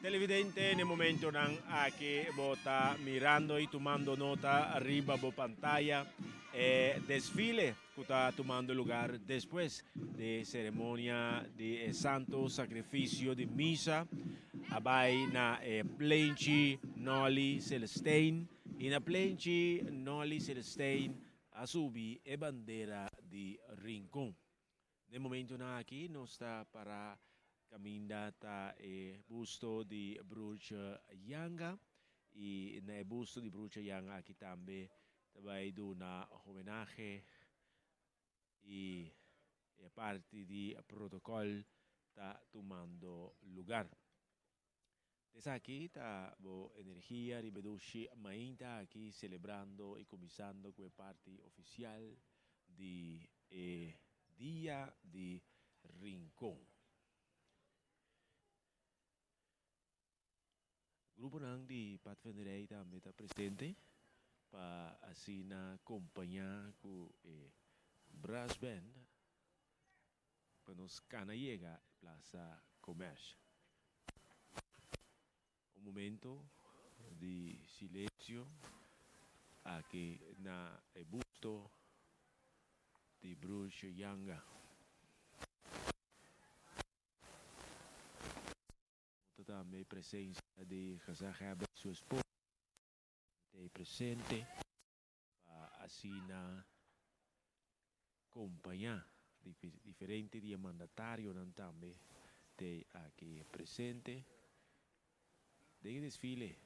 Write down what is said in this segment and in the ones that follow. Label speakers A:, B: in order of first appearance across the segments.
A: Televidente, na e momentonan aki bo ta mirando y tumando nota riba bo pantaya e desfile cu ta tumando lugar despues di ceremonia di e Santo Sacrificio di Misa a bay na e Plenchi Nolly Celestijn y na Plenchi Nolly Celestijn a subi e bandera di Rincon. Den momentonan aki nos ta para caminda ta e busto di Broertje Janga y na e busto di Broertje Janga aki tambe ta bay duna homenahe y e parti di protocol ta tumando lugar. Esaki ta bo energia riba e dushi mainta aki celebrando y cuminsando cu e parti oficial di e Dia di Rincon. Gruponan di Padvinderij tambe ta presente pa asina compaña cu e brass band pa nos cana yega e Plaza Commerce. Un momento di silencio aki na e busto di Broertje Janga. Nota tambe presencia di gezaghebber y su esposa ta ei presente pa asina compaña diferente di e mandatarionan tambe ta ei aki presente den e desfile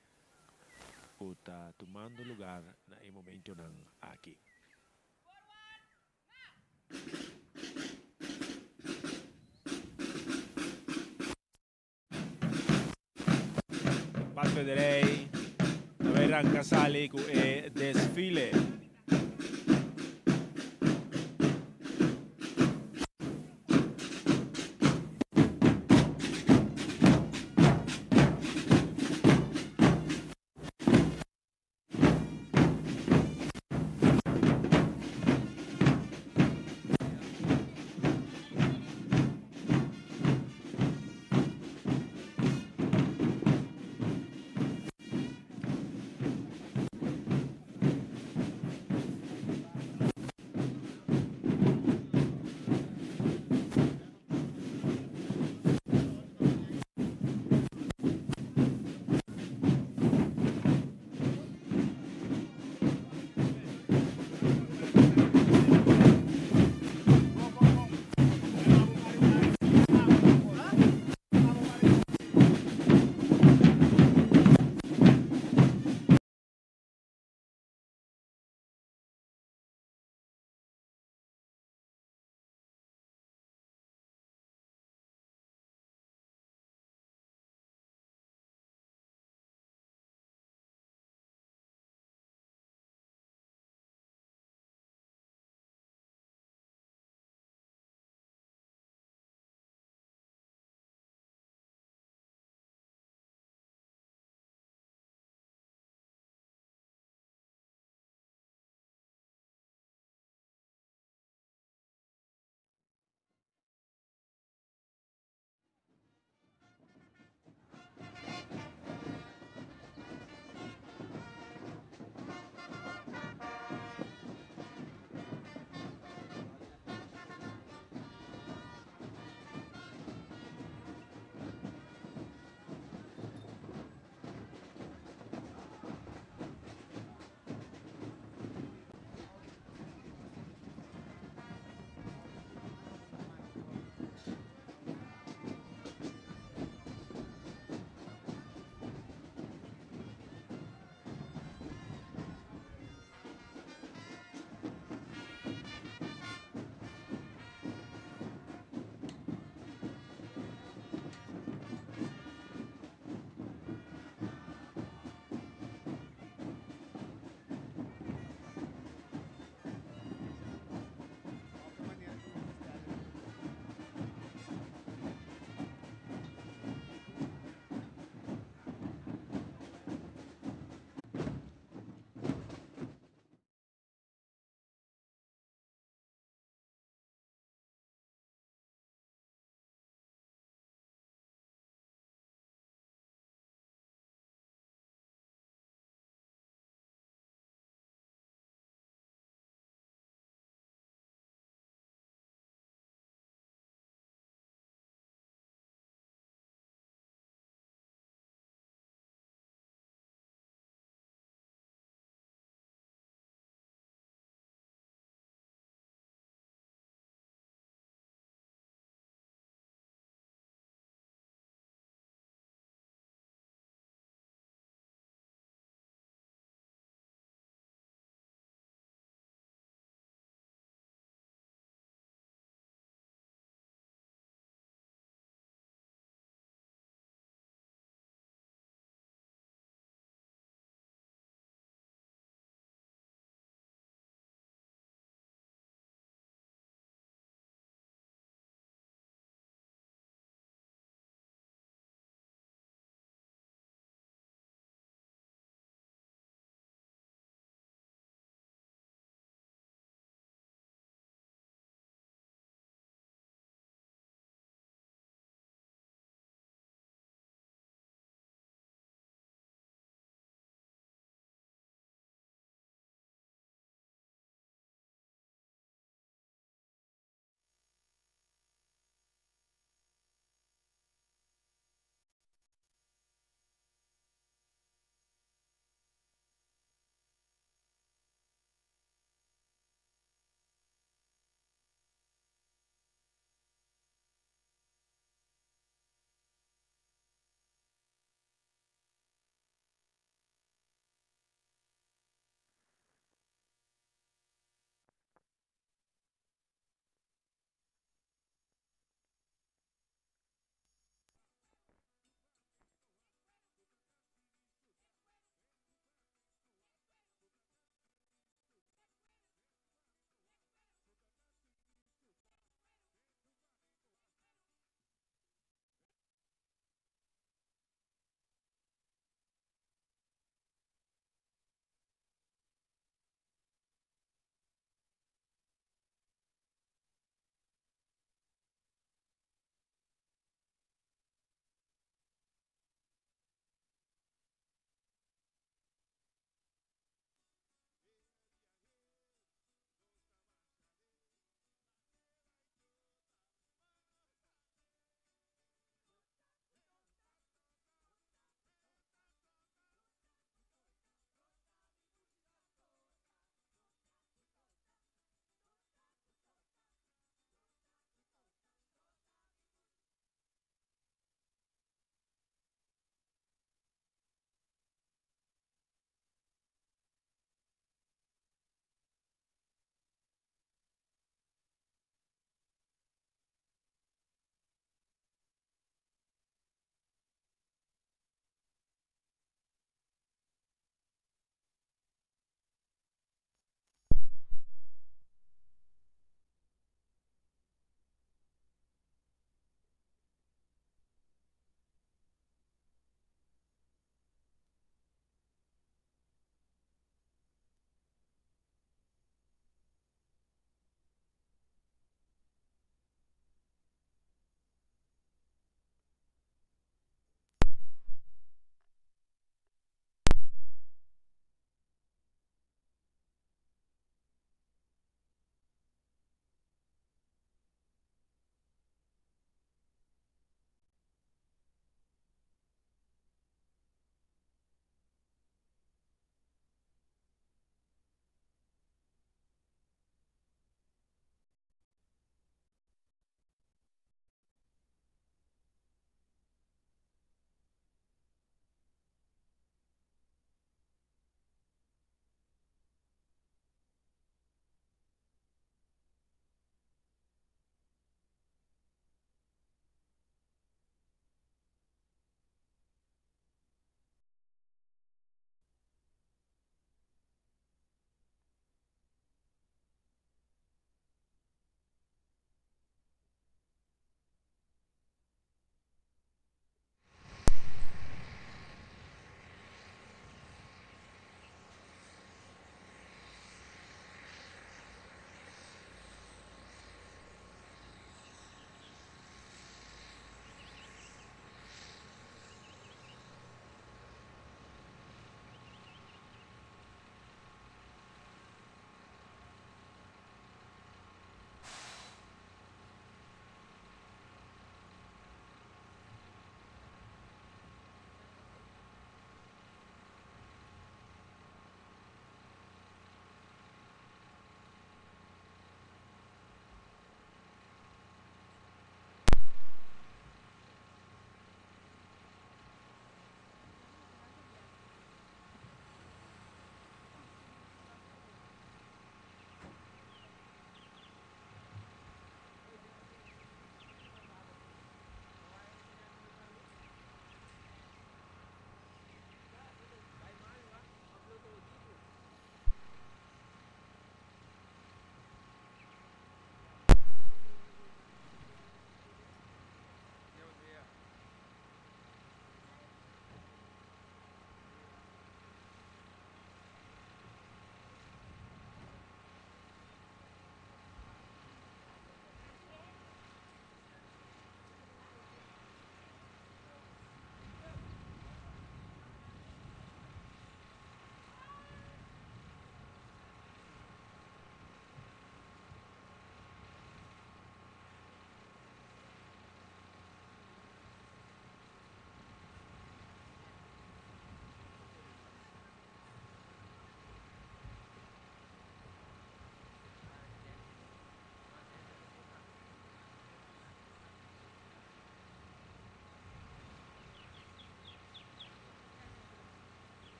A: cu ta tumando lugar na e momentonan aki. Padvinderij ta bay ranca sali cu e desfile.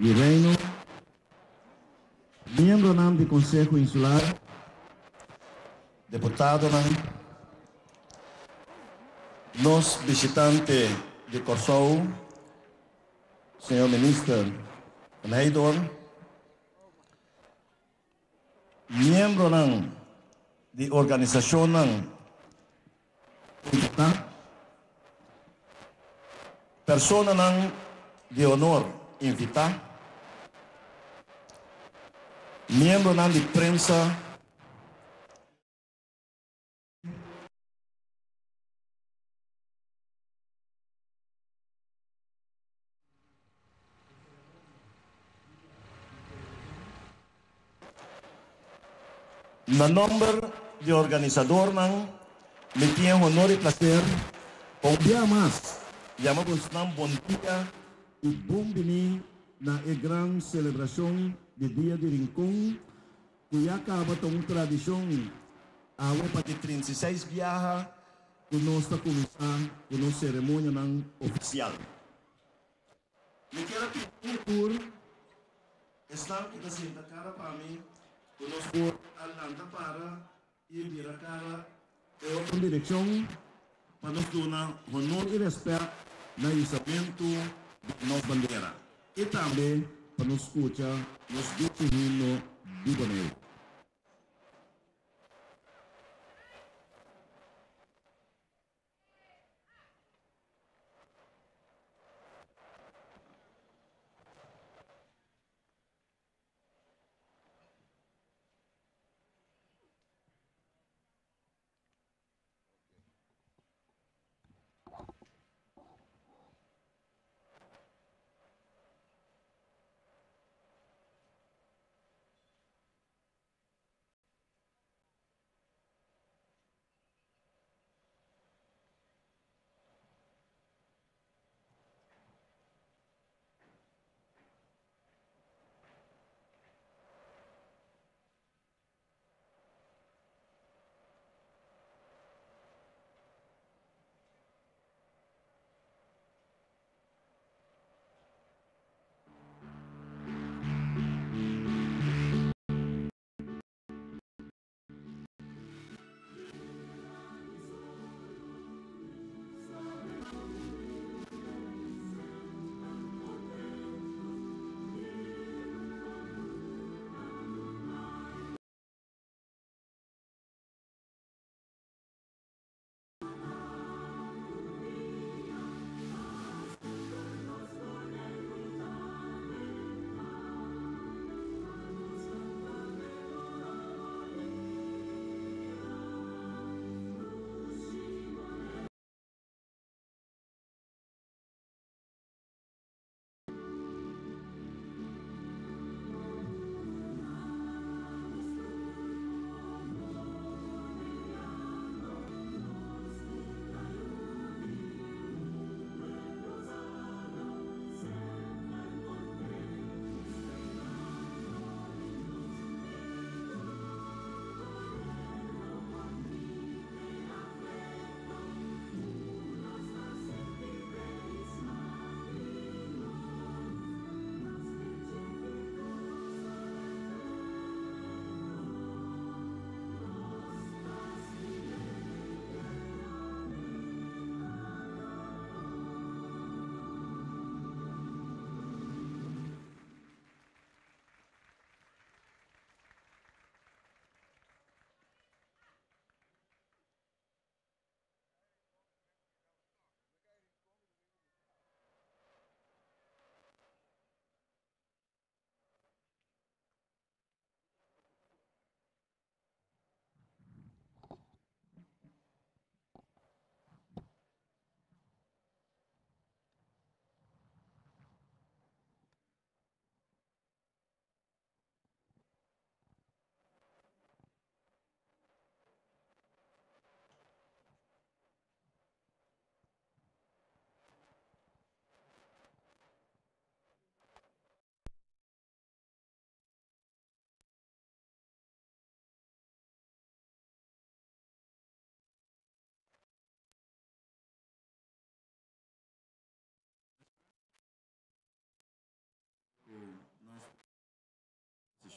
B: Di Reino, miembronan di Konseho Insular,
C: deputadonan, nos bishitante di Kòrsou, señor Minister Van Heydoorn, miembronan di organisashonnan invitá, personanan di honor invitá, miembronan di prensa. Na nomber di organisadornan mi tin e honor y placer pa un bia mas yama bosnan bon dia
B: y bon bini na e gran celebracion di Dia di Rincon cu ya caba ta un tradicion awe pa
C: di 36 biaha
B: cu nos ta cuminsa cu nos ceremonianan
C: oficial. Mi kier a pidi tur esnan cu ta sinta cara pa mi cu nos por a lanta para y bira cara
B: e otro direccion pa nos duna honor y respet na hisamento di nos bandera y tambe pa nos scucha nos dushi himno di Boneiru.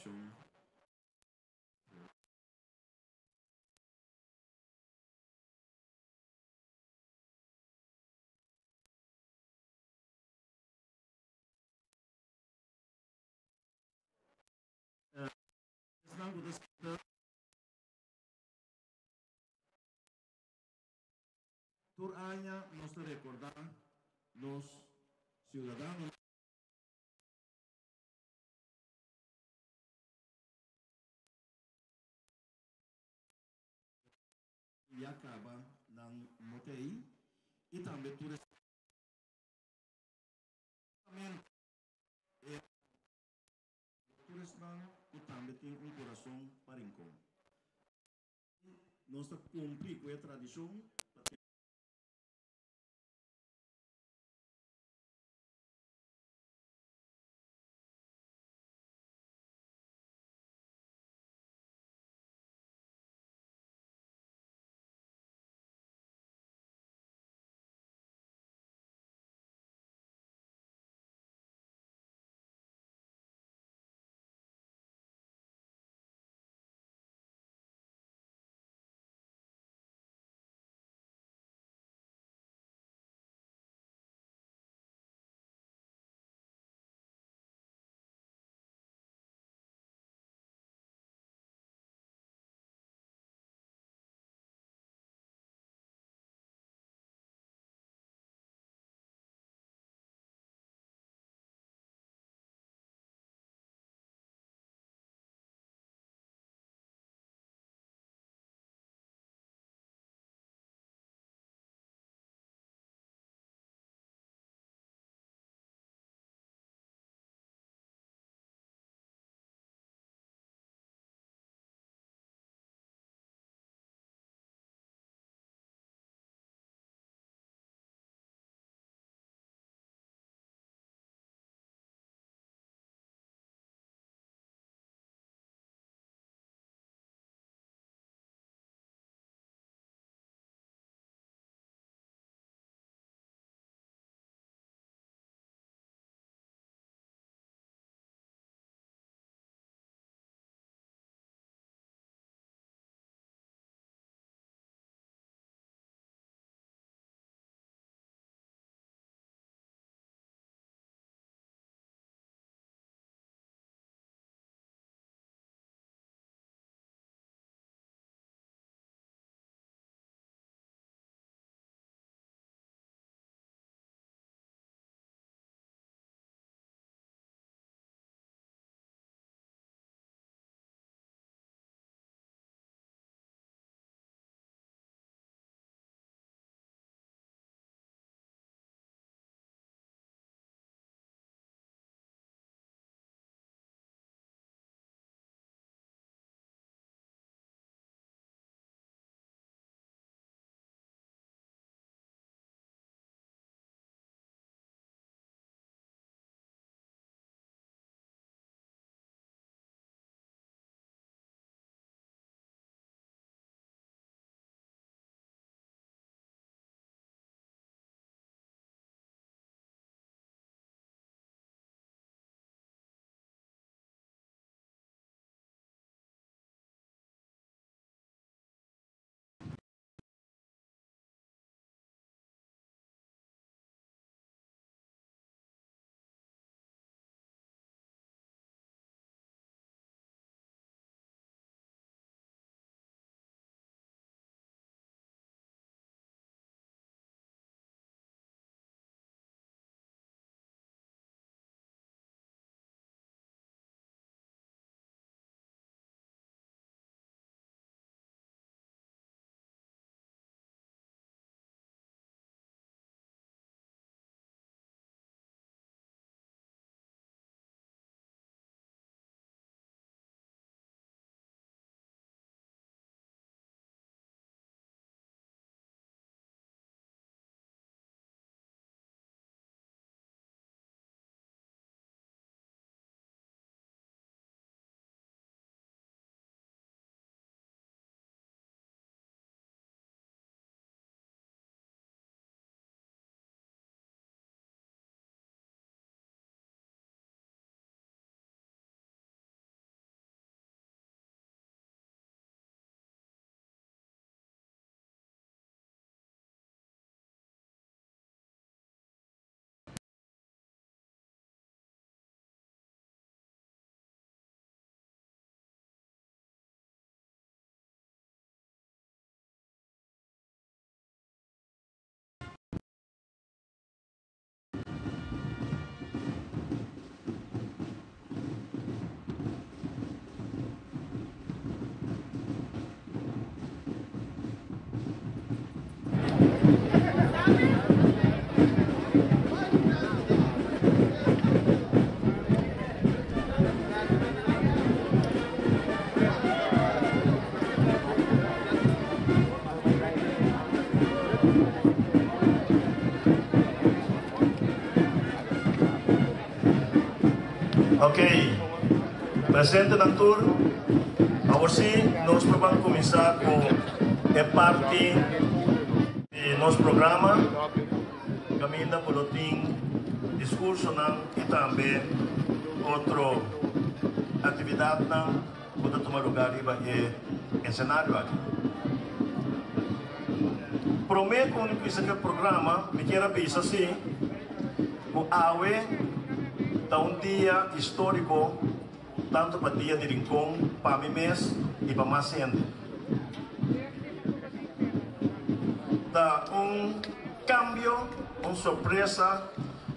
B: Fundashon. Esnan ku ta sinta tur aña nos ta rekordá nos siudadanonan. Ya kaba nan no ta ei i tambe tur e Tur esnan ku tambe tin un kurason pa Rincon. Nos ta kumpli ku e tradishon pa tene.
C: Ok, presentenan tur, awor sí nos por ban kuminsá ku e parti di nos programa kaminda ku lo tin diskursonan i tambe otro aktividatnan ku ta tuma lugá riba e esenario aki. Promé ku mi kuminsá ku e programa mi kier a bisa sí ku awe ta un dia históriko tantu pa Dia di Rincon, pa mi mes i pa mas hende. Ta un kambio, un sorpresa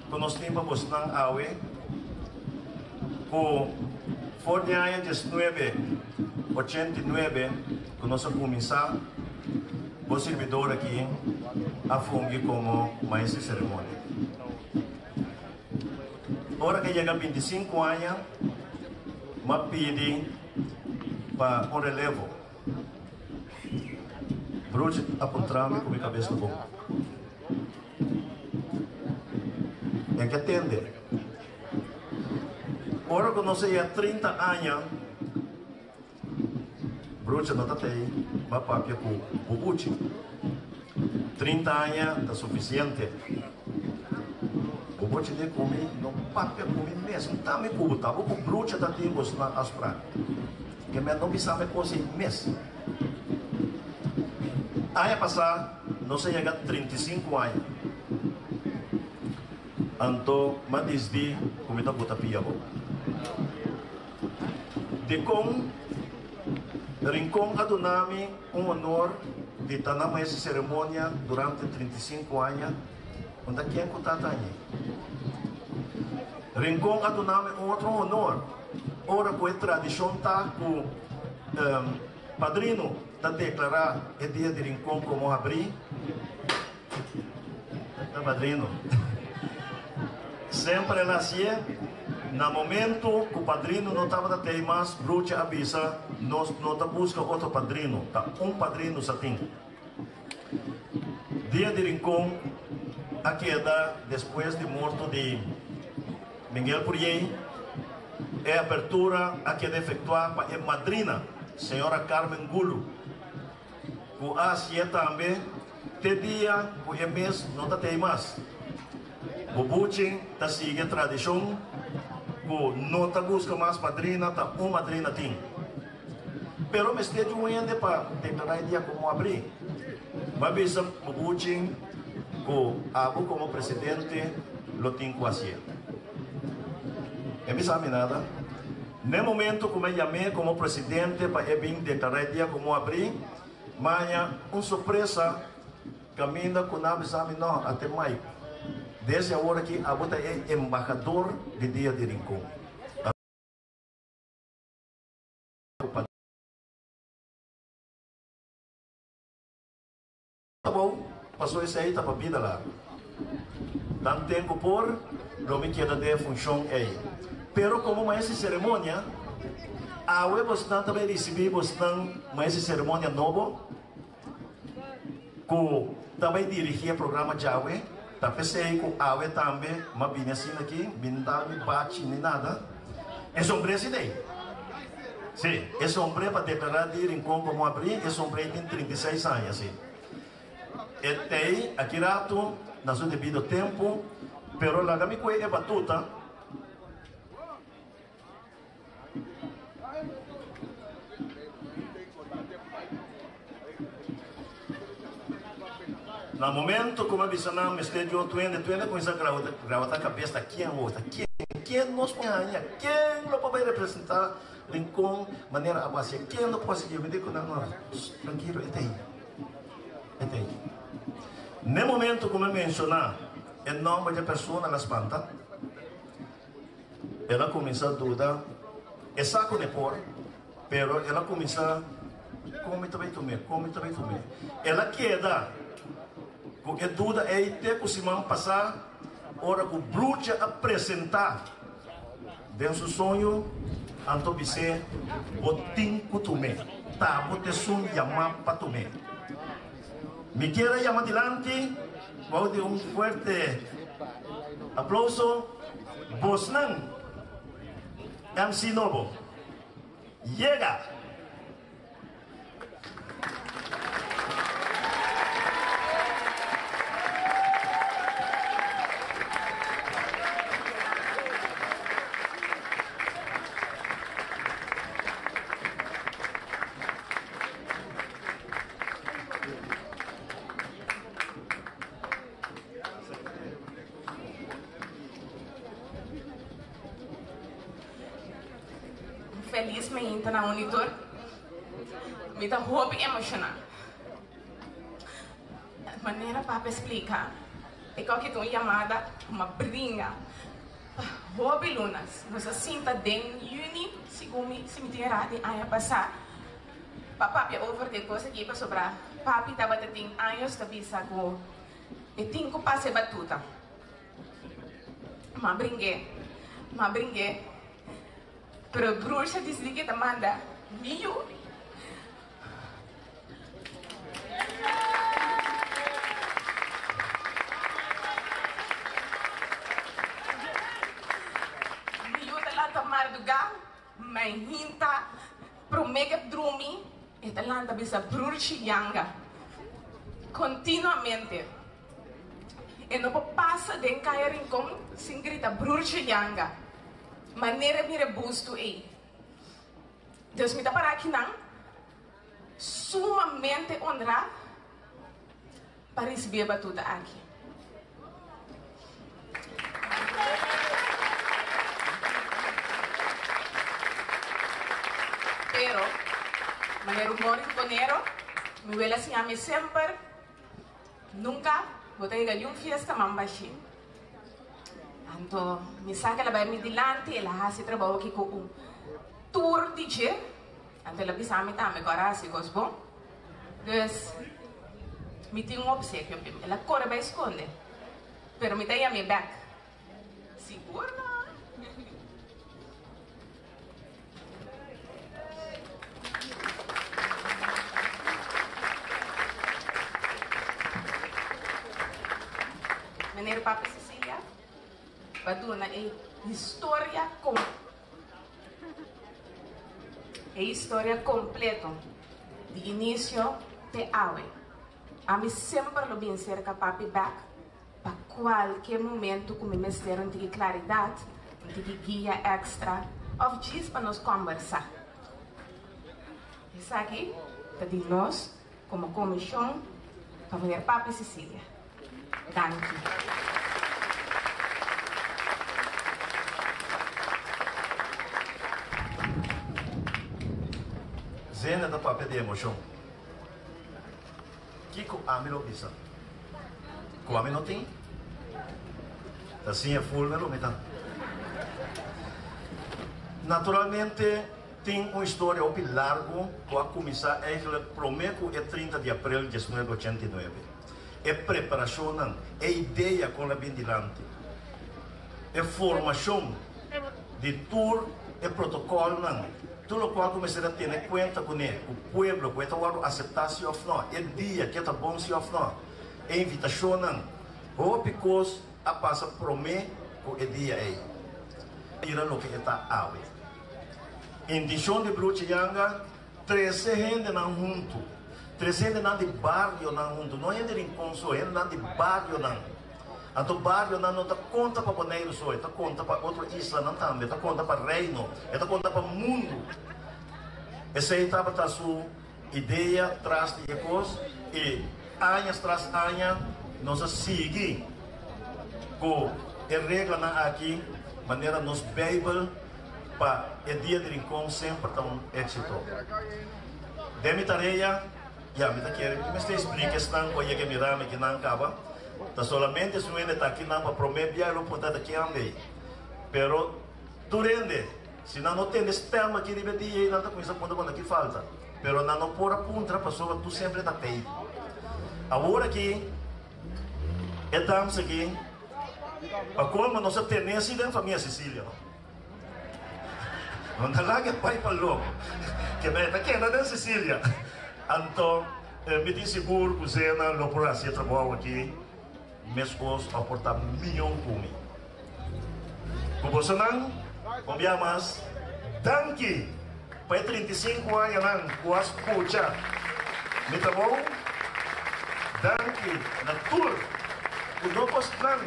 C: ku nos tin pa bosnan awe ku for di aña diesnuebe ochenta i nuebe ku nos a kuminsá, bo sirbidor aki a fungi komo maestro di seremonia. Ora ku yega 25 aña, m'a pidi pa un relevo. Bruce a puntra mi ku mi kabes ta bon. E ke tende. Ora ku nos a yega 30 aña, Bruce no ta tei, m'a papia ku Bubuchi. 30 aña ta sufisiente. Bubuchi di ku mi, no papia ku mi mes. N ta mi ku bo ta bo ku Bruce ta tin bosnan afsprak. Ke men no bisa mi kos ei mes. Aña pasá nos a yega 35 aña. Anto m'a disdi ku mi ta buta pia bo. Dikon Rincon a duna mi un honor di ta na maestro di ceremonia durante 35 aña? Unda ken ku ta tañe? Rincon a duna mi un otro honor ora ku e tradishon ta ku padrino ta deklará e dia di Rincon komo habrí. Ta padrino. Semper el a hasié. Na momento ku padrino no tabata tei mas, Brucha a bisa, Nos no ta buska otro padrino, ta un padrino sa tin. Dia di Rincon a keda despues di morto di Miguel Puriey. E apertura a keda efektuá pa e madrina, señora Carmen Gulu. Ku a hasié tambe te dia ku e mes no ta tei mas. Bubuchi ta sigui e tradishon ku no ta buska mas madrina, ta un madrina tin. Pero mester di un hende pa deklará e dia komo abrí. Bo a bisa Bubuchi ku abo komo presidente lo tin ku hasié. E bisa mi nada. N'e momento ku mi a yam'é komo presidente pa e bin deklará e dia komo abrí, maña un sorpresa kaminda ku nan a bisa mi, No, ate Mike, desde awor aki abo ta e embahador di Dia di Rincon. Abou, paso esei ta pa bida largu. Tan tempu por, lo mi keda den e funshon ei. Pero komo maestro di seremonia, awe bosnan ta bai risibí bosnan maestro di seremonia nobo ku ta bai dirigí e programa djawe. Ta p'esei ku awe tambe m'a bini asina aki, mi no ta mi bachi ni nada. E sombré si t'ei. Sí, e sombré pa deklará di Rincon komo abrí, e sombré tin 36 aña, sí. E t'ei aki ratu na su debido tempu, pero laga mi kue e batuta. Na momento ku mi a bisa nan mester di otro hende, tur hende a kuminsá grabata kabes ta ken wou, ta ken, ken nos por haña, ken lo por bai representá Rincon manera a base, ken lo por hasi Mi di ku nan, no, trankilo, e ta ei, e ta ei. Na e momento ku mi a menshoná e nòmber di e persona, el a spanta. El a kuminsá duda, e sa ku ne por, pero el a kuminsá, Kon mi ta bai tum'é? Kon mi ta bai tum'é? El a keda ku e duda ei te ku siman pasá, ora ku Brucha a presentá den su soño, anto bis'é, Bo tin ku tum'é. Ta bo t'esun yamá pa tum'é. Mi kier a yama dilanti bou di un fuerte aplouso bosnan MC nobo. Yega!
D: Felis mainta na monitor. Mi ta hopi emoshoná. Manera papi a splika, e koki ta un yamada ku m'a bringa pa hopi lunas. Nos a sinta den yüni, segun mi, si mi tin erá, di aña pasá pa papia over di e kos aki pasobra papi tabata tin años ta bisa ku e tin ku pasa e batuta. M'a bring'é, m'a bring'é, pero broer a disidí ku e ta manda mi yu. Mi yu ta lanta mardugá, mainta, promé ku e drumi, e ta lanta bisa broerchi yanga kontinuamente. E no por pasa den Kaya Rincon sin grita Broertje Yanga, manera e mira e busto ei. Dus mi ta para akinan sumamente honrá pa risibí e batuta aki. Pero, manera un bon rinconero, mi wela a siña mi semper. Nunka bo ta yega niun fiesta man bashí. Anto mi sa ku el a bai mi dilanti, el a hasi trabou aki ku un tur di dje. Anto el a bisa mi tambe ku ora hasi kos bon. Dus mi tin un opsekio p'e. El a kore bai skonde, pero mi ta yam'é bèk. Sigur no. Meneer Papi Cecilia pa duna e historia com e historia completo di inicio te awe. Ami semper lo bin cerca Papi bek Pa kualke momentu ku mi mester un tiki klaridat, un tiki guia èkstra òf djis pa nos kòmbersá. Esaki ta di nos komo komishon pa Meneer Papi Cecilia. Danki.
C: Zena ta papia di emoshon. Kiko ami lo bisa? Ku ami no tin? Ta siña fulme lo mi ta. Naturalmente tin un historia hopi largu ku a kuminsá eigenlijk promé ku e 30 di aprel 1989. E preparashonnan, e idea kon la bin dilanti, e formashon di tur e protokòlnan. Tur lokual ku mester a tene kuenta kuné, ku pueblo, ku e ta wòrdu aseptá si òf nò, e dia, ke ta bon si òf nò, e invitashonnan, hopi kos a pasa promé ku e dia ei. Mira loke e ta awe. Intishon di Bruchi Yanga, trese hendenan huntu, trese hendenan di barionan huntu, no hende Rincon so, hendenan di barionan. Anto barionan no ta konta pa Boneiru so, e ta konta pa otro islanan tambe, e ta konta pa Reino, e ta konta pa mundu. Esei tabata su idea tras di e kos i añas tras aña nos a sigui ku e reglanan aki manera nos Beibel pa e Dia di Rincon semper ta un éksito. Den mi tarea. Ya, mi ta kere mi mester splika esnan ku a yega mira mi kinan kaba. Ta solamente si un hende ta akinan pa promé bia e lo puntra ta ken anda ei. Pero tur hende, si nan no tende stèm aki riba e dia ei nan ta kuminsá puntra kuantu aki falta. Pero nan no por a puntra pasobra tur semper ta pei. Awor aki e dams aki, pa kolmo nos a tene asi den famia Cecilia. No ta laga e pai pa loko. Ke mei ta keda den Sicilia. Anto Mi tin sigur ku Zena lo por hasi e trabou aki meskos òf por ta mihó ku mi. Ku bosonan, un bia mas, danki pa e 35 añanan ku a skucha mi trabou. Danki na tur ku no por snan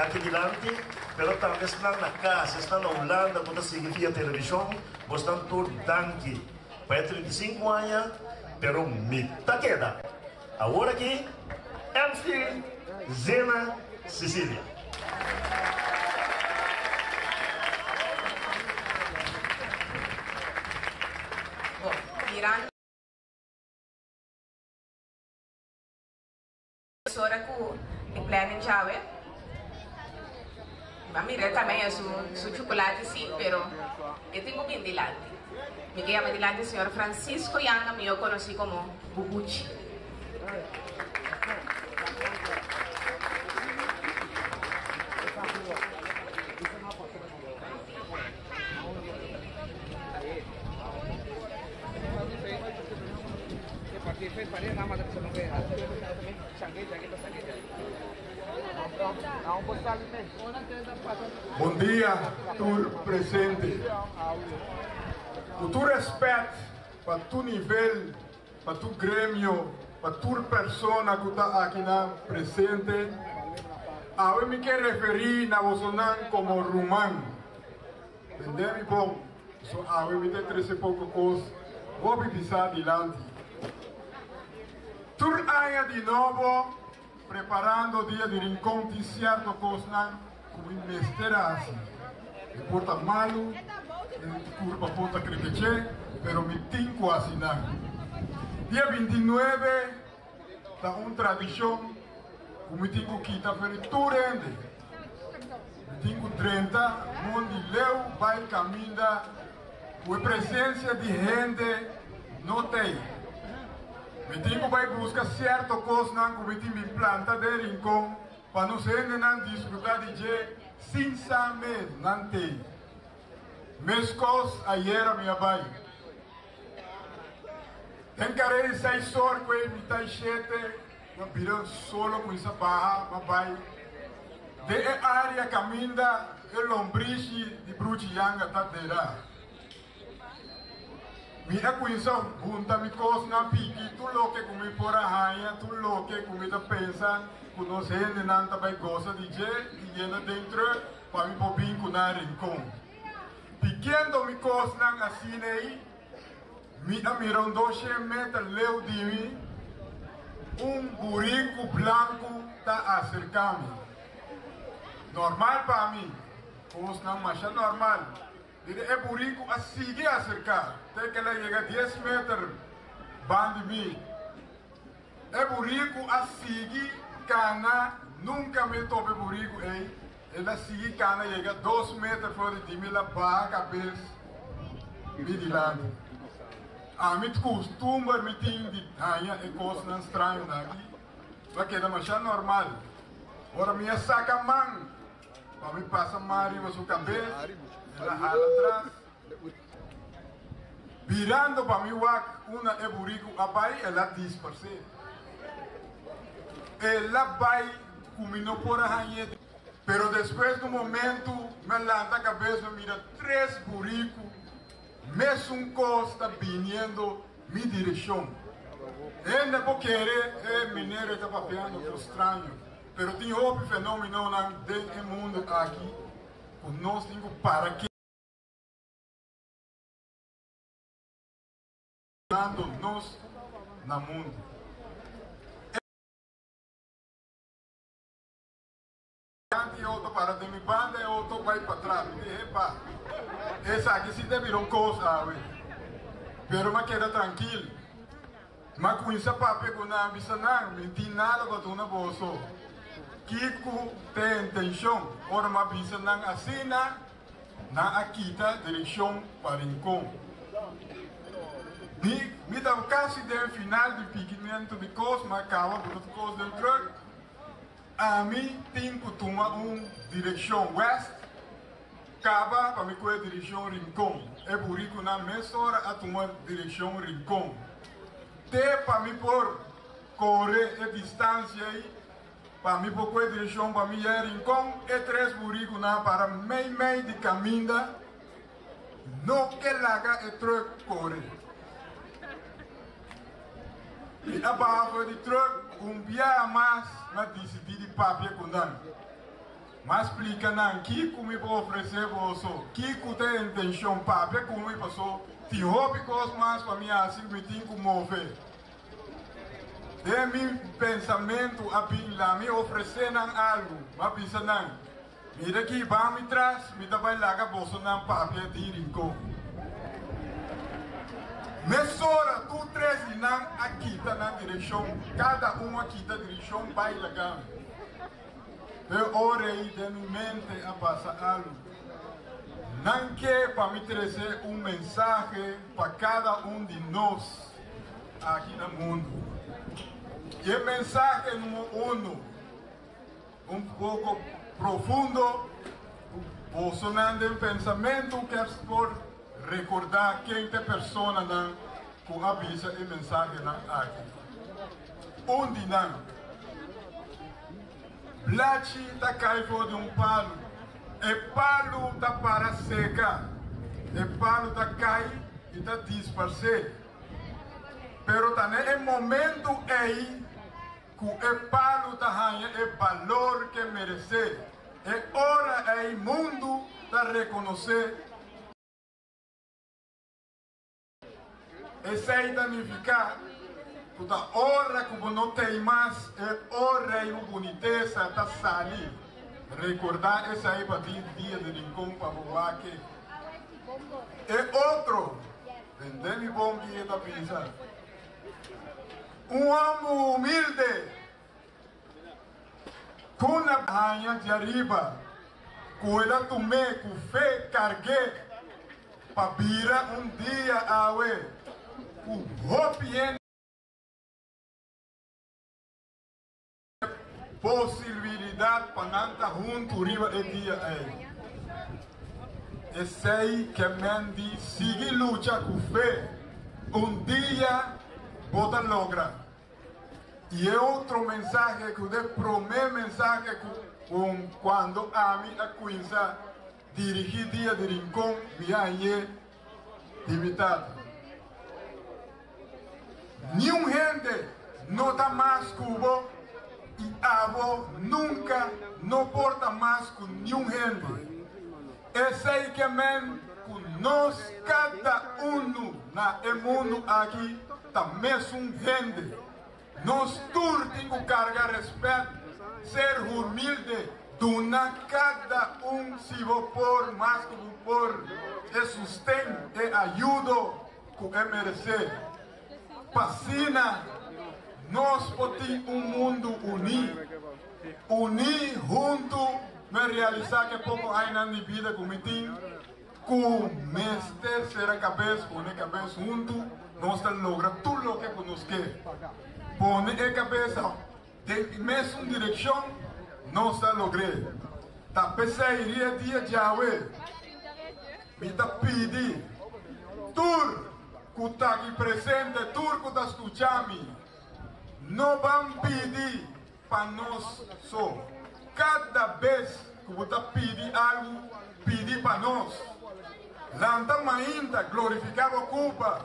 C: aki dilanti, pero tambe esnan na kas, esnan na Hulanda ku ta sigui via televishon, bosnan tur danki. Pa e 35 aña, pero mi ta keda. Awor aki, MC Zena Cecilia.
D: Bon, mirando ora ku e planning djawe, mi a mira tambe su su chocolate si, pero e tin ku bin dilanti. Mi ke yama dilanti señor Francisco Yanga, mihó konosí komo Bubuchi.
E: Bon dia tur presente. Ku tur rèspèt pa tur nivel, pa tur gremio, pa tur persona ku ta akinan presente, awe mi ke referí na bosonan komo ruman. Tende mi bon, so awe mi ta trese poko kos hopi pisá dilanti. Tur aña di nobo preparando Dia di Rincon tin sierto kosnan ku mi mester a hasi. Mi por ta malu, mi kurpa por ta krekeché, pero mi tin ku hasi nan. Dia 29 ta un tradishon ku mi tin ku kita for di tur hende. Mi tin ku drenta mondi leu bai kaminda ku e presensia di hende no t'ei. Mi tin ku bai buska sierto kosnan ku mi tin bin planta den Rincon pa nos hendenan disfrutá di dje sin sa mes nan t'ei. Meskos ayera mi a bai. Den kare di seis or ku e mitá i shete mi a bira solo kuminsá baha mi a bai den e área kaminda e lombrishi di Bruchi Yanga ta dera. Mi a kuminsá hunta mi kosnan piki tur loke ku mi por a haña, tur loke ku mi ta pensa ku nos hendenan ta bai gosa di dje i yena den trùk pa mi por bin ku nan Rincon. Pikiendo mi kosnan asina ei, mi a mira un doshen meter leu di mi, un buriku blanku ta aserká mi. Normal pa mi, kosnan masha normal. Dede e buriku a sigui aserká te ku el a yega dies meter ban di mi. E buriku a sigui kana, nunka mi topa e buriku ei. El a sigui kana yega dos meter for di mi, el a baha kabes mi dilanti. Ami kustumber mi tin di haña e kosnan strañonan aki, lo a keda masha normal. Ora mi a saka man Pa mi pasa man riba su kabes, el a hala tras. Birando pa mi wak unda e buriku a bai, el a disparsé. El a bai ku mi no por a hañ'é. Pero despues di un momentu mi a lanta kabes, mi a mira tres buriku mesun kos ta biniendo mi direkshon. Hende por kere e minero e ta papiando kos straño. Pero tin hopi fenomenonan den e mundu aki ku nos tin ku para kedando nos na mundu. E auto para den mi banda, e auto bai patras. Mi di, Epa, esaki si ta bira un kos awe. Pero mi a keda trankil. Mi a kuminsá papia ku nan, bisa nan, Mi tin nada pa duna boso. Kiko ta e intenshon? Ora mi a bisa nan asina, nan a kita direkshon pa Rincon. Mi mi ta kasi den final di pikimentu di kos, mi a kaba ku tur kos den trùk. Ami tin ku tuma un direkshon wèst, kaba pa mi kue direkshon Rincon. E burikunan mesora a tuma direkshon Rincon. Te pa mi por kore e distansia ei, pa mi por kue direkshon pa mi yega Rincon, e tres burikunan a para mei mei di kaminda, no ke laga e trùk kore. Mi a baha for di trùk un biaha mas, mi a disidí di papia ku nan. Mi a splika nan kiko mi por ofresé boso, kiko ta e intenshon, papia ku mi paso tin hopi kos mas pa mi hasi ku mi tin ku move. Den mi pensamentu a bin la mi ofresé nan algu, mi a bisa nan, Mira aki, ban mi tras, mi ta bai laga bosonan papia di Rincon. Mesora tur tres di nan a kita nan direkshon, kada un a kita direkshon bai laga mi. E ora ei den mi mente a pasa algu. Nan ke pa mi trese un mensahe pa kada un di nos aki na mundu. I e mensahe numero uno, un poko profundo, ku bosonan den pensamentu ke por rekordá ken ta e personanan ku a bisa e mensahenan aki. Un di nan. Blachi ta kai for di un palu. E palu ta para seka. E palu ta kai i ta disparsé. Pero ta na e momentu ei ku e palu ta haña e balor ku e meresé. E ora ei mundu ta rekonosé. Esei ta nifiká ku ta ora ku bo no tei mas e ora ei bo bunitesa ta sali. Rekordá esei pa di dia di Rincon pa bo wak e. E otro, Bende mi bon ki e ta bisa. Un hòmber humilde ku na haña djariba ku el a tum'é ku fe karg'é. Pa bira un dia awe ku hopi hende posibilidat pa nan ta huntu riba e dia ei. Esei ke men di sigui lucha ku fe, un dia bo ta logra. I e otro mensahe ku ta e promé mensahe ku kuando ami a kuinsa Dirigí dia di Rincon mi a hañ'é di mi tata. Niun hende no ta mas ku bo i abo nunka no por ta mas ku niun hende. Esei ke men ku nos kada unu na e mundu aki ta mesun hende. Nos tur tin ku karga rèspèt, ser humilde, duna kada un si bo por mas ku bo por e susten, e ayudo ku e meresé. P'asina nos por tin un mundu uní, uní huntu mi a realisá ku e poko añanan di bida ku mi tin, Ku mester sera kabes, pone kabes huntu, nos ta logra tur loke ku nos ke. Pone e kabes den e mesun direkshon, nos ta logr'é. Ta p'esei ria dia djawe mi ta pidi tur ku ta aki presente, tur ku ta skucha mi, no ban pidi Pa nos so. Kada bes ku bo ta pidi algu, pidi pa nos. Lanta mainta, glorifiká bo kulpa.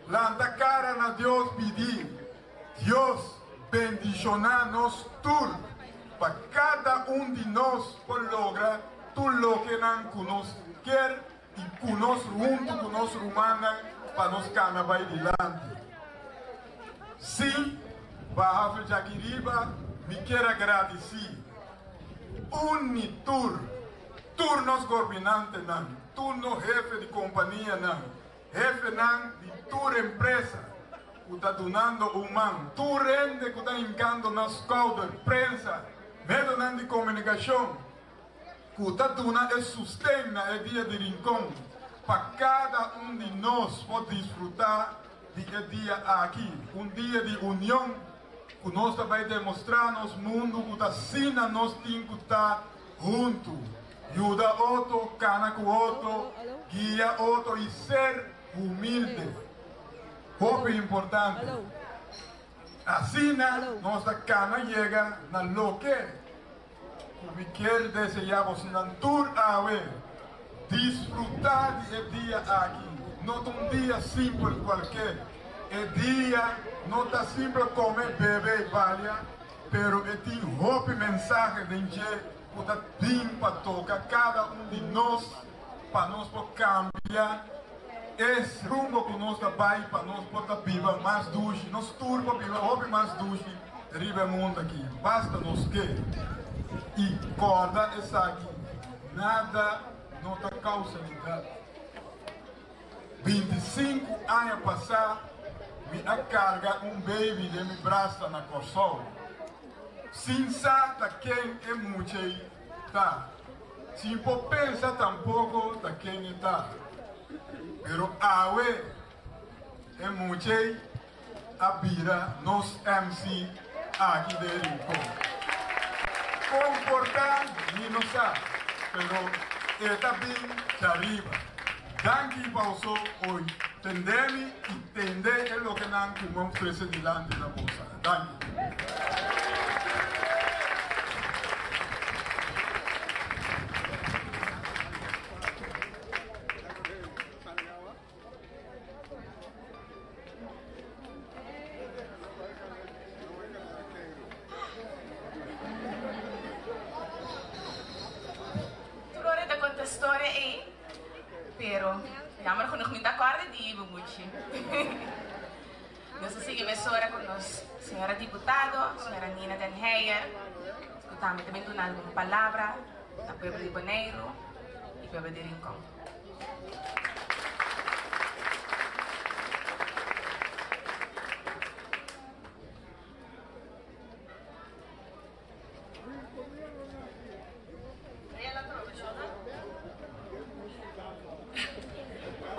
E: Lanta kara na Dios, pidi, Dios, bendishoná nos tur, pa kada un di nos por logra tur lokenan ku nos kier i ku nos huntu ku nos rumannan pa nos kana bai dilanti. Sí, baha fecha aki riba, mi kier a gradisí un ni tur, tur nos gorbinantenan, tur nos hefe di kompanianan, hefenan di tur empresa ku ta dunando un man, tur hende ku ta hinkando nan skouder, prensa, medionan di komunikashon, ku ta duna e susten na e dia di Rincon pa kada un di nos por disfrutá di e dia aki, un dia di union ku nos ta bai demostrá nos mundu ku ta asina nos tin ku ta huntu, yuda otro, kana ku otro, guia otro i ser humilde. Hopi importante. Asina nos ta kana yega na loke ku mi kier deseá bosonan tur awe, disfrutá di e dia aki. No ta un dia simpel kualke. E dia no ta simpel kome, bebe i balia, pero e tin hopi mensahe den dje ku ta bin pa toka kada un di nos pa nos por kambia e rumbo ku nos ta bai pa nos por ta biba mas dushi, nos tur por biba hopi mas dushi riba e mundu aki. Basta nos ke i kòrda esaki, nada no ta kausalidat. 25 aña pasá mi a karga un baby den mi brasa na Kòrsou, sin sa ta ken e mucha ei ta. Sin por pensa tampoco ta ken e ta. Pero awe e muchey a bira nos MC aki den Rincon. Con por ta mi no sa, pero e ta bin djariba. Danki pa boso oy tende mi y tende e lokenan cu mi a ofrece dilanti na bosa. Danki.
D: Tur ora e ta konta storia ei, pero jammer genoeg mi ta kòrda di bo muchi. Nos a sigui mesora ku nos señora diputado, señora Nina den Heyer, ku tambe ta bin duna algun palabra na pueblo di Boneiru i pueblo di Rincon.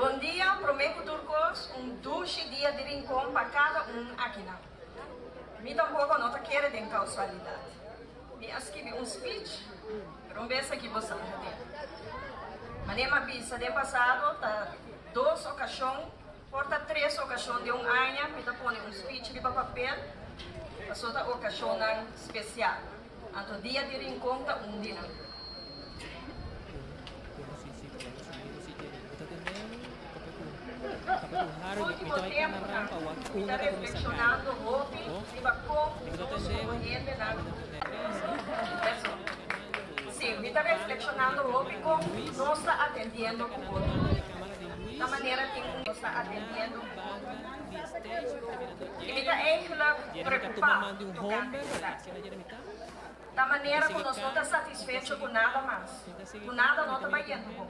F: Bon dia, prome ku tur kos un dushi dia di Rincon pa kada un akinan. Mi tampoko no ta kere den kausualidat. Mi a skibi un speech, pero un bes aki bo sa den. Manera mi a bisa den pasado ta dos okashon Por ta tres okashon den un aña mi ta pone un speech riba papel, paso ta okashonnan spesial. Anto Dia di Rincon ta un di nan. Ultimo tempunan mi ta reflekshonando hopi riba kon nos komo hendenan. Sí, mi ta reflekshonando hopi kon nos ta atendiendo ku otro. Ta manera tin un nos ta atendiendo ku otro. I mi ta eigenlijk preokupá tokante esaki. Ta manera ku nos no ta satisfecho ku nada mas, ku nada no ta bayendo bon.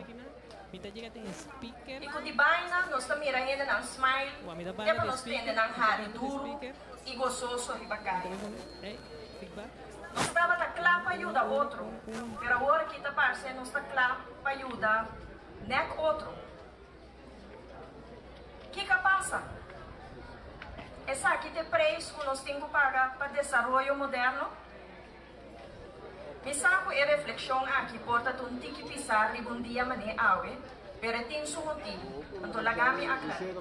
F: I ku di baina nos ta mira hendenan smile te pa nos tende nan hari duru i gososo riba kaya. Nos tabata kla pa yuda otro, pero awor aki ta parse nos ta kla pa yuda Nek otro. Kiko a pasa? Esaki t'e preis ku nos tin ku paga pa desaroyo moderno? Mi sa ku e reflekshon aki por ta un tiki pisá riba un dia man'é awe, pero e tin su motibu, anto laga mi aklar'é.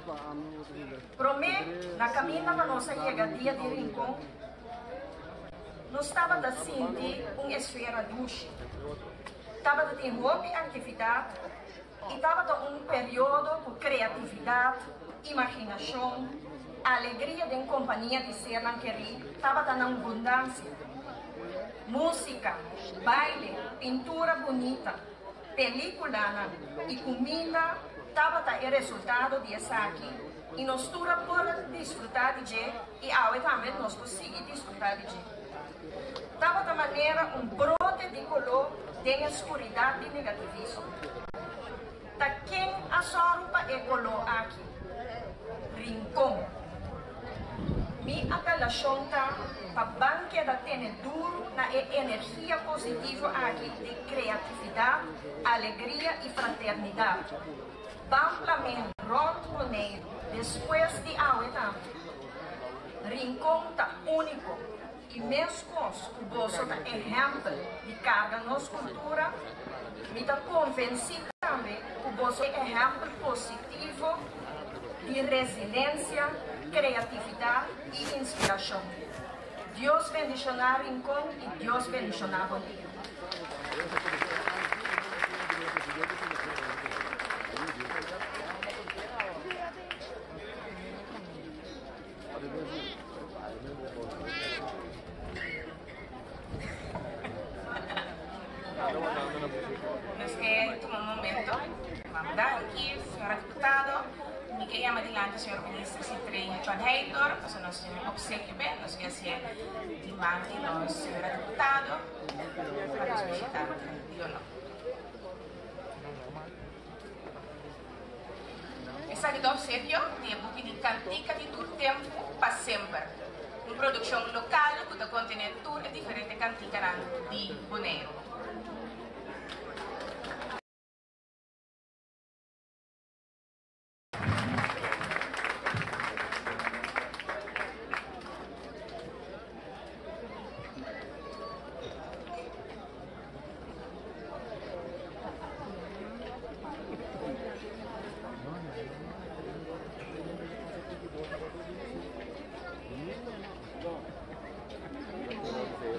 F: Promé, na kaminda pa nos a yega Dia di Rincon, nos tabata sinti un esfera dushi. Tabata tin hopi aktividat i tabata un periodo ku kreatividat, imaginashon, alegria den kompania di sernan kerí tabata na abundansia. Músika, baile, pintura bunita, pelíkulanan i kuminda tabata e resultado di esaki i nos tur a por disfrutá di dje i awe tambe nos por sigui disfrutá di dje. Tabata manera un brote di koló den e skuridat di negativismo. Ta ken a sòru pa e koló aki? Rincon. Mi apelashon ta pa ban keda tene duru na e energia positivo aki di kreatividat, alegria i fraternidat. Ban plam'é rònt Boneiru despues di awe tambe. Rincon ta úniko i meskos ku boso ta ehèmpel di karga nos kultura, mi ta konvensí tambe ku boso e ehèmpel positivo di. di resilensia, kreatividat i inspirashon. Dios bendishoná Rincon i Dios bendishoná Boneiru.
D: Nos ke tuma un momento. Mama danki, señora diputado. Mi ke yama dilanti señor minister Sithree van Heydoorn, pasobra nos tin un obsekio p'e. Nos ke hasié dilanti nos señora diputado pa nos bishitante di honor. Esaki ta obsekio di e buki di Kantika di Tur Tempu pa Semper, un produkshon lokal ku ta kontené tur e diferente kantikanan di Boneiru.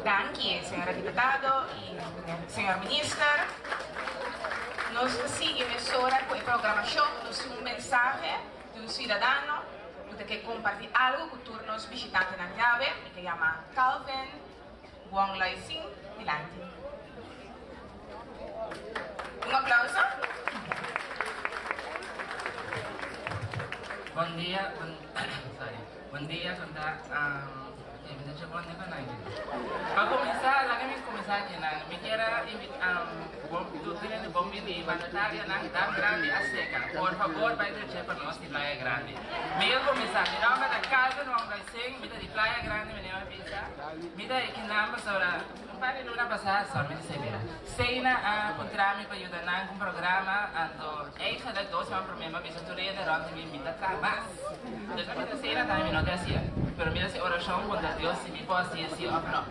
D: Danki, señora diputado y señor minister. Nos ta sigui mesora cu e programacion. Nos tin un mensahe di un ciudadano cu ta ke comparti algo cu tur nos bishitantenan djawe. Mi ta yama Calvin Wong Loi Sing dilanti. Un aplauso.
G: Bon dia, bon, sorry. Bon dia, conta, um, Pa kuminsá, laga mi kuminsá akinan. Mi kier a tur hende bon bini mandatarionan Dam Grandi a seka. Por fabor bai drecha pa nos di Playa Grandi. Mi a kuminsá. Mi nòmber ta Calvin Wonglaising, mi ta di Playa Grandi, mi nèma bisa. Mi ta akinan pasobra un par di luna pasá, sòr mi ta sebera, Seina a puntra mi pa yuda nan ku un programa, anto eigentlik dos siman promé mi a bisa tur hende rònt di mi, mi ta traha mas. Dus mi ta sena tambe mi no ta hacia, pero mi ta haci oracion puntra Dios si mi por haci si of no.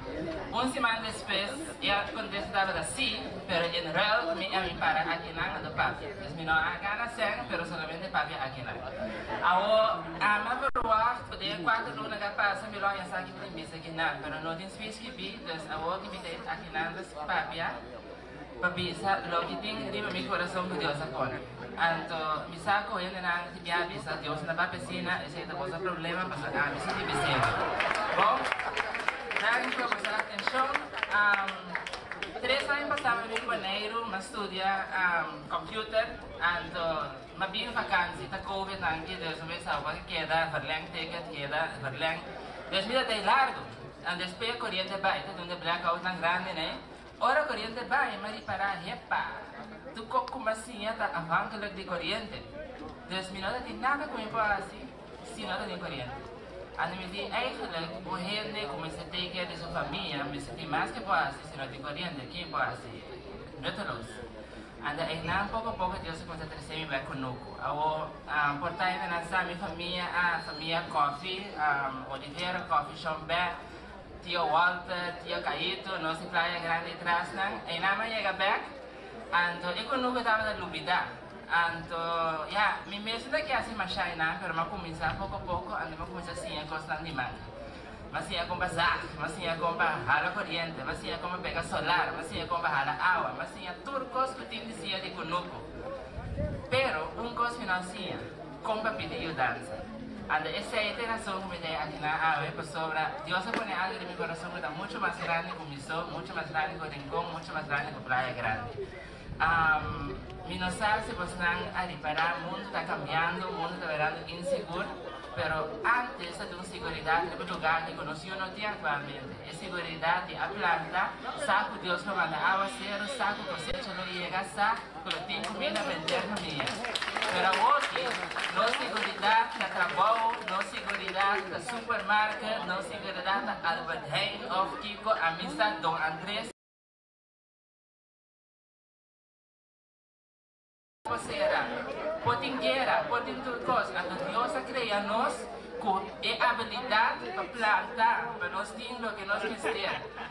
G: Un siman despues e a contesta tabata si, pero en ruil mi a mi para akinan anto papia. Dus mi no a gana cen, pero solamente papia akinan. Awo ami a verwacht cu den e cuater luna cu a pasa mi lo haña sa ki mi tin bisa akinan, pero no tin speech skibi, dus awo ki mi ta akinan ta papia. Pa bisa loke tin riba mi kurason ku Dios a pone. Anto mi sa ku hendenan ti bia bisa Dios no ta papia asina, esei ta boso problema pasobra ami si tin bis'e. Bon, danki pa boso atenshon. Tres aña pasá mi bin Boneiru, mi a studia computer, anto mi a bin vakansi, ta covid nan ki, dus mi bisa bo keda verleng ticket, keda verleng. Dus mi ta tei largu, anto despues koriente bai, ta duna blackoutnan grandi nei. Ora koriente bai, mi a ripará, hepa, tur kok ku mi a siña ta afhankelijk di koriente. Dus mi no ta tin nada ku mi por hasi si no ta tin koriente. Anto mi di, Eigenlijk, un hende ku mester take care di su famia mester tin mas ke por hasi si no tin koriente. Ken por hasi? Nutteloos. Anto einan poko poko Dios a kuminsá trese mi bai kunuku. Awor, por ta hendenan sa mi famia a famia Coffee, Olivera Coffee, Shon Bè, Tio Walter, Tio Caito, nos di Playa Grandi tras nan. Einan mi a yega bek, anto e kunuku tabata lubidá. Anto, ya, mi mes no ta ke hasi mashá einan, pero mi a kuminsá poko poko, anto mi a kuminsá siña kosnan di man. Mi a siña kon pa zag, mi a siña kon pa hala koriente, mi a siña kon pa pega solar, mi a siña kon pa hala awa, mi a siña tur kos ku tin di siña di kunuku. Pero, un kos mi no a siña. Kon pa pidi yudansa. Anda esei ta e rason ku mi ta e akinan awe, pasobra Dios a pone algu den mi kurason ku ta muchu mas grandi ku mi so, muchu mas grandi ku Rincon, muchu mas grandi ku Playa Grandi. Mi no sa si bosnan a ripará, mundu ta kambiando, mundu ta birando insigur, pero antes ta tin un siguridat riba lugá ku nos yu no tin aktualmente. E siguridat di a planta, sa ku Dios lo manda awaseru, sa ku kosecha lo yega, sa. Ku lo tin kumida pa henter famia. Pero awoki, nos siguridat ta trabou, nos siguridat ta supermarket, nos siguridat ta Albert Heijn of kiko, ami sa Don Andres por sera, por tin guera, por tin tur kos. Anto Dios a krea nos. Ku e abilidat pa planta pa nos tin loke nos mester.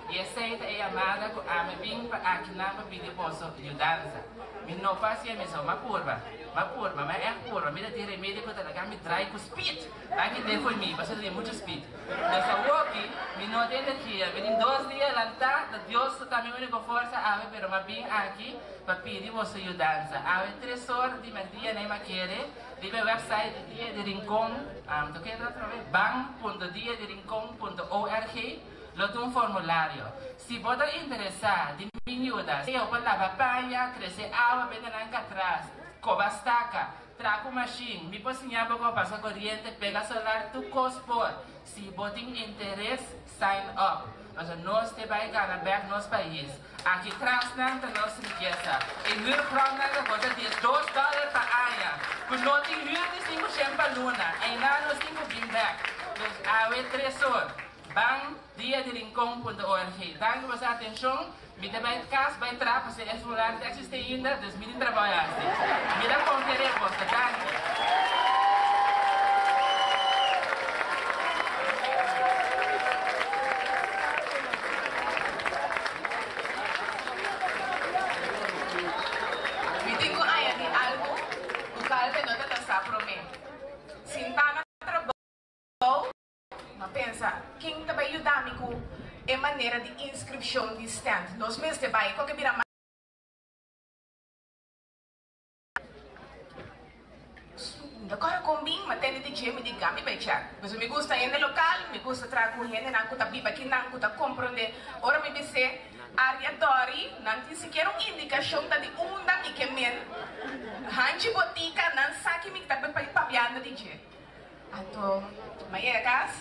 G: I esei ta e yamada ku ami bin pa akinan pa pidi boso yudansa. Mi no por hasié mi so, m'a purba, m'a purba, m'a ègt purba. Mi ta tin remedi ku ta laga mi drai ku speed. A kit'é fo'i mi, pasobra tin muchu speed. Nos awoki, mi no tin energia. Mi tin dos dia lantá, ta Dios ku ta mi úniko forsa awe, pero m'a bin aki pa pidi boso yudansa. Awe tresor di mèrdia nei m'a kere. Riba e website di Dia di Rincon, ta keda otro vez, ban punto dia di rincon punto org, lo tin un formulario. Si bo ta interesá di bin yuda, sea pa laba paña, trese awa bende nan katras, koba staka, traha ku mashin, mi por siña bo kon pasa koriente, pega solar, tur kos por. Si bo tin interes, sign up. Pasobra nos te bai gana bek nos pais. Aki tras nan ta nos rikesa. E huurgrondnan ta kosta 12 dollar pa aña. Ku no tin huur di 500 pa luna. Einan nos tin ku bin bek. Dus awe tresor. Ban diadirincon punto org. Danki pa boso atenshon. Mi ta bai kas bai traha pasobra e formulario ta eksistí ainda, dus mi tin trabou hasi. Mi ta konfia den boso. Danki.
D: Mi tin ku añadí algu ku Calvin no ta ta sa promé. Sintá na trabou. M'a pensa, ken ta bai yuda mi ku e manera di inskripshon di stand? Nos mester bai koke bira mas Mi ta kòrda kon bin, m'a tende di dje, mi di gami bai chèk. Pasobra mi gusta hende lokal, mi gusta traha ku hendenan ku ta biba akinan, ku ta komprondé. Ora mi bis'é Aria Dòri, nan tin sikiera un indikashon ta di unda mi ke men. Hanchi botika, nan sa ki mi ta papiando di dje. Anto m'a yega kas,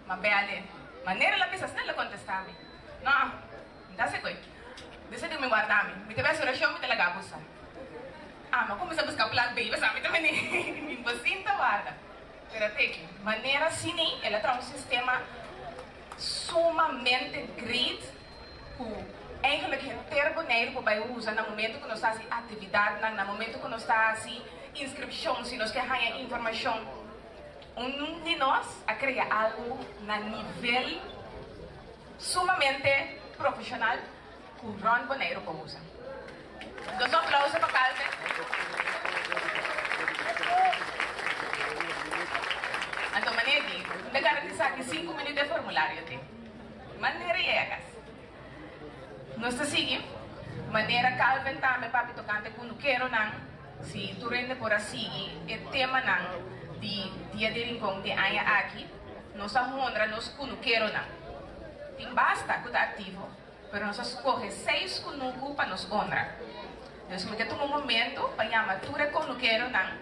D: m'a bèl'e. Manera el a bisa asina el a kontestá mi, No, mi ta hasi koe. Disa di mi warda mi. Mi ta bai hasi orashon, mi ta laga busa. Ah, m'a kuminsá buska plan B, pasobra mi ta bini mi por sinta warda. Pero teki, manera asina el a traha un sistema sumamente great ku eigenlijk henter Boneiru por bai usa na momento ku nos ta hasi aktividatnan, na momento ku nos ta hasi inskripshon, si nos ke haña informashon. Un di nos a krea algu na nivel sumamente profeshonal ku rònt Boneiru por usa. Dos aplauso pa Calvin. Anto manera di, mi ta garantisá ki sinku minüt e formulario tin. Manera yega kas. Nos ta sigui manera Calvin tambe papia tokante kunukeronan, si tur hende por a sigui e temanan di Dia di Rincon di aña aki, nos a honra nos kunukeronan. Tin basta ku ta aktivo, pero nos a skohe seis kunuku pa nos honra. Dus mi ke tuma un momento pa yama tur e kunukeronan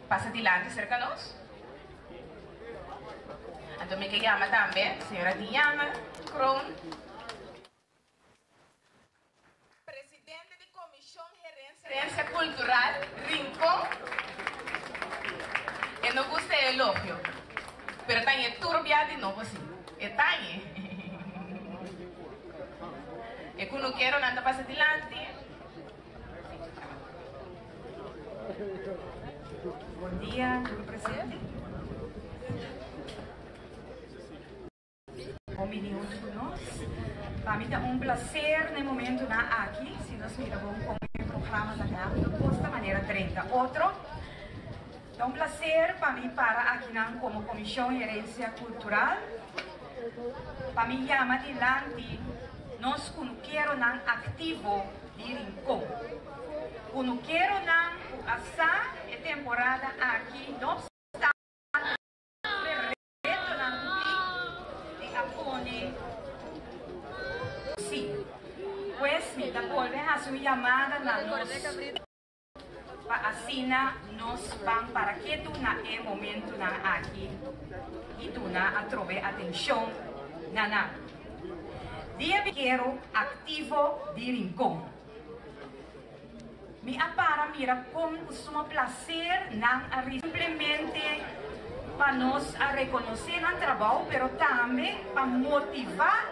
D: pasa dilanti serka nos. Anto mi ke yama tambe señora Diana Kroon, presidente di Komishon Herensia Kultural Rincon. E no gusta e elogio, pero ta ñe tur bia di nobo si. E ta ñe. E kunukeronan ta pasa dilanti.
F: Bon dia tur presente. Bon bini huntu ku nos. Pa mi ta un placer na e momentunan aki, si nos mira bon kon e programa ta rápido kosta manera 30 otro. Ta un placer pa mi para akinan komo Komishon Herensia Kultural pa mi yama dilanti nos kunukeronan aktivo di Rincon. Kunukeronan ku a sa e temporada aki no obstante retonan ku tin di a pone si. Pues mi ta bolbe hasi un yamada na nos pa asina nos ban para ketu na e momentunan aki i duna atrobe atenshon na nan. Dia Kero aktivo di Rincon. Mi a para mira kon ku suma plaser nan a risibi. Simplemente pa nos a rekonosé nan trabou pero tambe pa motivá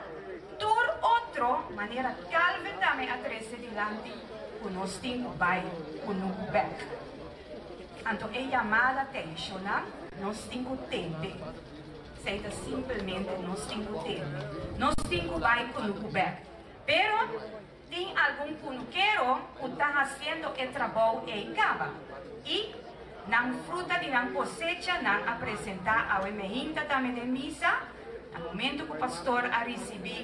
F: tur otro manera Calvin tambe a trese dilanti ku nos tin ku bai kunuku bèk. Anto e yamada tenshonan nos tin ku tende. Esei ta simpelmente nos tin ku tende. Nos tin ku bai kunuku bèk. Pero tin algun kunukero ku ta hasiendo e trabou ei kaba. I nan fruta di nan kosecha nan a presentá awe meinta tambe den misa, na momento ku pastor a risibí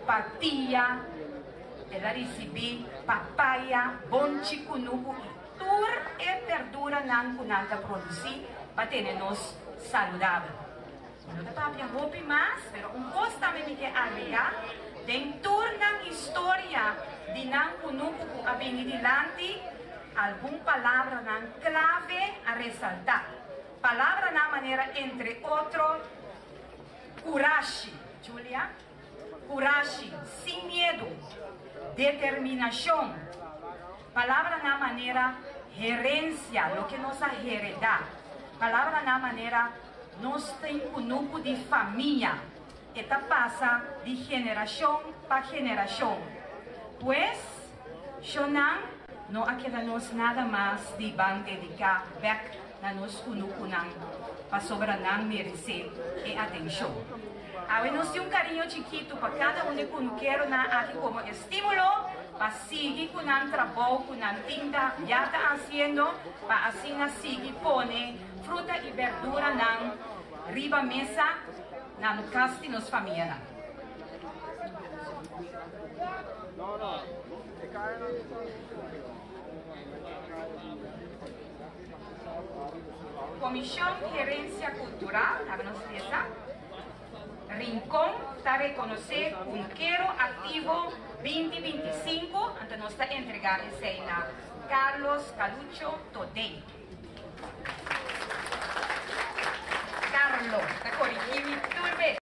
F: patia, el a risibí papaya, bonchi kunuku i tur e berduranan ku nan ta produsí pa tene nos saludabel. Mi no ta papia hopi mas, pero un kos tambe mi ke agregá, den tur nan historia di nan kunuku ku a bini dilanti, algun palabranan klave a resaltá. Palabranan manera entre otro, kurashi, Julia, kurashi, sin miedu, determinashon, palabranan manera herensia, loke nos a heredá, palabranan manera Nos tin kunuku di famia. E ta pasa di generashon pa generashon. Pues, shonnan, no a keda nos nada mas di ban dediká bèk na nos kunukunan, pasobra nan meresé e atenshon. Awe nos tin un kariño chikitu pa kada un di kunukeronan aki komo estímulo pa sigui ku nan trabou ku nan tin ta ya ta hasiendo pa asina sigui pone Fruta i berduranan riba mesa na no kas di nos famianan. Komishon Herensia Kultural, laga nos lesa, Rincon ta rekonosé Kunkero Aktivo 2025, anto nos ta entregá esei na Carlos Calucho Todey. Carlo ta corigi mi tur bes.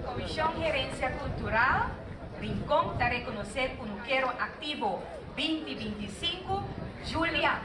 F: Komishon Herensia Kultural Rincon ta rekonosé Kunukero Aktivo 2025, Julia.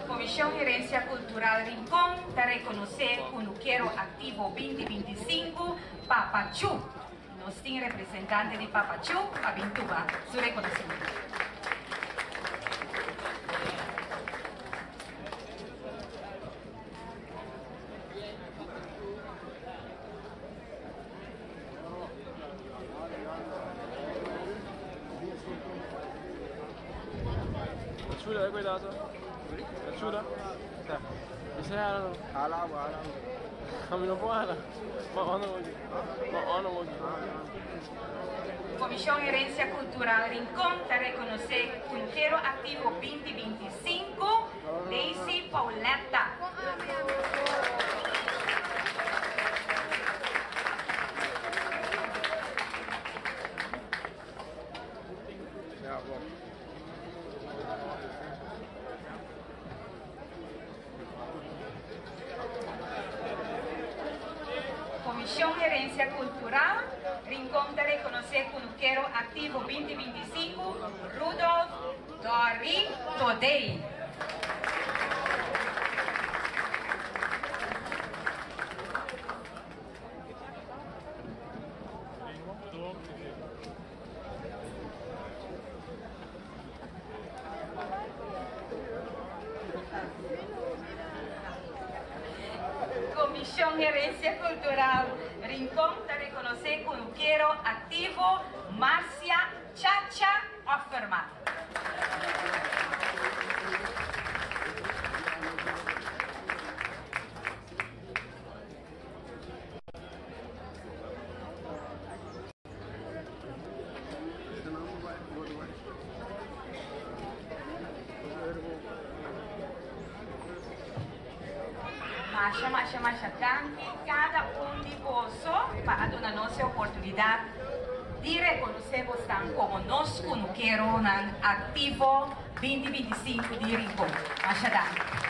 F: Komishon Herensia Kultural Rincon ta rekonosé Kunukero Aktivo 2025, Papa Chu. Nos tin representante di Papa Chu pa bin tuma su reconocimento. Komishon Herensia Kultural Rincon ta rekonosé Kunkero Aktivo 2025, Daisy Pauletta. Komishon Herensia Kultural Rincon ta rekonosé Kunukero Aktivo 2025, Rudolf Dori Todey. Komishon Herensia Kultural Rincon ta rekonosé kunukero aktivo Marcia Chacha Offerman. Masha, masha, masha danki kada un di boso pa a duna nos e oportunidat di rekonosé bosnan komo nos kunukeronan aktivo 2025 di Rincon. Masha danki.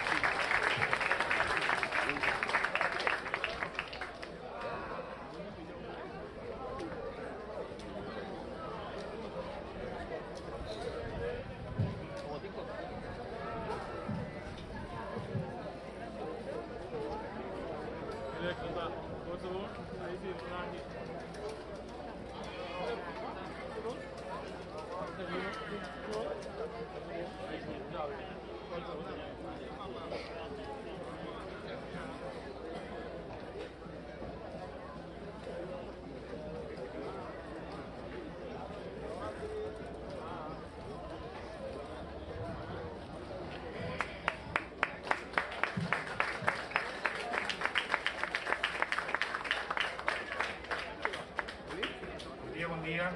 H: Bon dia, bon dia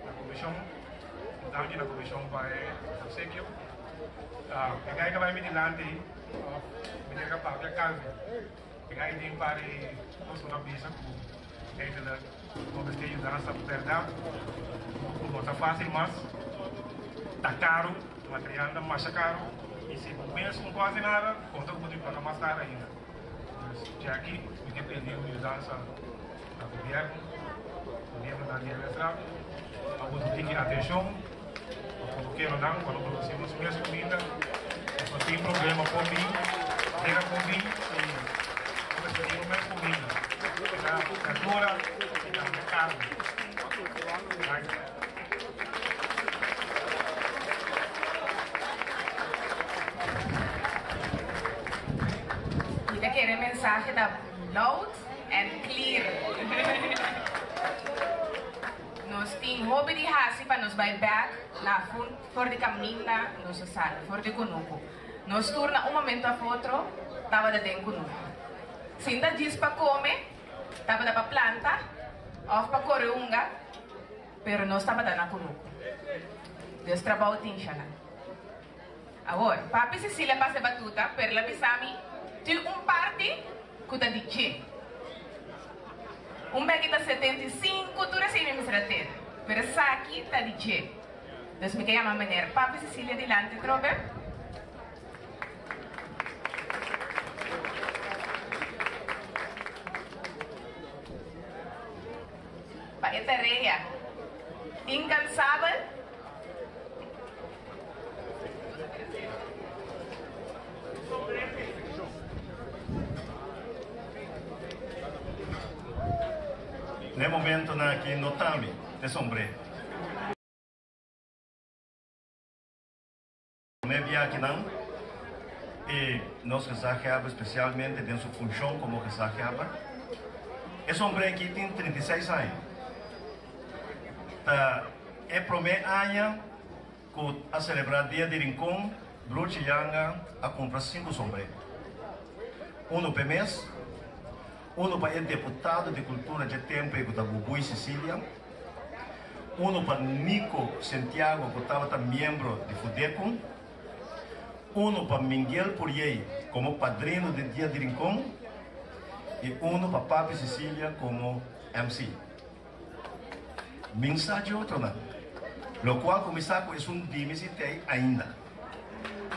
H: na komishon. Danki na komishon pa e opsekio. E gai ka bai mi dilanti òf meneer ka papia Calvin. E gai tin un par di kos ku ta bisa ku eigenlijk bo mester yudansa bèrdat ku no ta fásil mas, ta karu, material ta masha karu i si bo mes no por hasi nada konta ku bo tin paga mas karu ainda. Dus Jackie mi ke pidi un yudansa na gobièrnu, gobièrnu di RSA pa bo tiki atenshon pa kunukeronan pa no produsí nos mes kuminda. Nos no tin problema por bin, tera por bin i no mester tin nos mes kuminda. Ta berdura i tambe karni. Danki.
D: Mi ta kere mensahe ta loud and clear. Nos tin hopi di hasi pa nos bai bek na for di kaminda nos a sali for di kunuku. Nos tur na un momento of otro tabata den kunuku. Sin ta djis pa kome, tabata pa planta of pa kore hunga, pero nos tabata na kunuku. Dios trabou tin shanan. Awor, papi Cecilia pasa e batuta, pero el a bisa mi tin un parti ku ta di dje. Un beki ta 75, tur esei mi mester a tene, pero esaki ta di dje. Dus mi ke yama meneer Papi Cecilia dilanti trobe. Pa e tarea inkansabel.
C: Na e momentonan aki no ta mi e sombré. Promé biakinan i nos gezaghebber spesialmente den su funshon komo gezaghebber. E sombré aki tin 36 aña. Ta e promé aña ku a selebrá Dia di Rincon, Bruchi Yanga a kumpra sinku sombré. Unu p'e mes, unu pa e deputado di kultura dje tempu ei ku ta Bubui Cecilia, unu pa Nico Sentiago ku tabata miembro di Fudeco, unu pa Minguel Puriey komo padrino di Dia di Rincon i unu pa Papi Cecilia komo MC. Min sa dje otronan. Lokual ku mi sa ku esun di mi si tei ainda.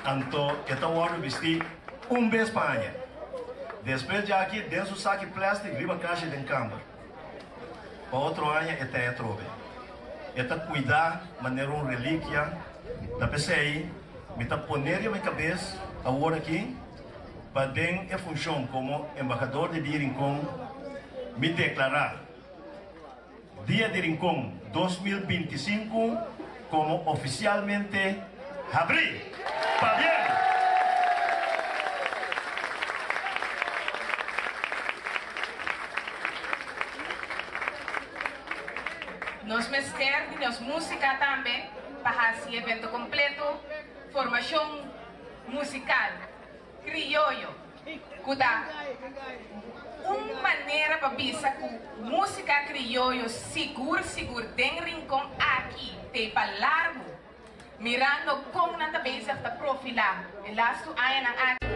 C: Anto e ta wòrdu bistí un bes pa aña. Despues djaki den su saki plèstik riba kashi den kamber. Pa otro aña e tei atrobe. E ta kuidá manera un relikia. Ta p'esei mi ta pone riba mi kabes awor aki pa den e funshon komo embahador di Dia Rincon mi deklará Dia di Rincon 2025 komo ofisialmente habrí. Pabien!
D: Nos mester di nos músika tambe pa hasi evento kompleto, formashon musikal krioyo ku ta un manera pa bisa ku músika krioyo sigur sigur den Rincon aki t'ei pa largu, mirando kon nan ta bezig ta profilá e lastu añanan aki.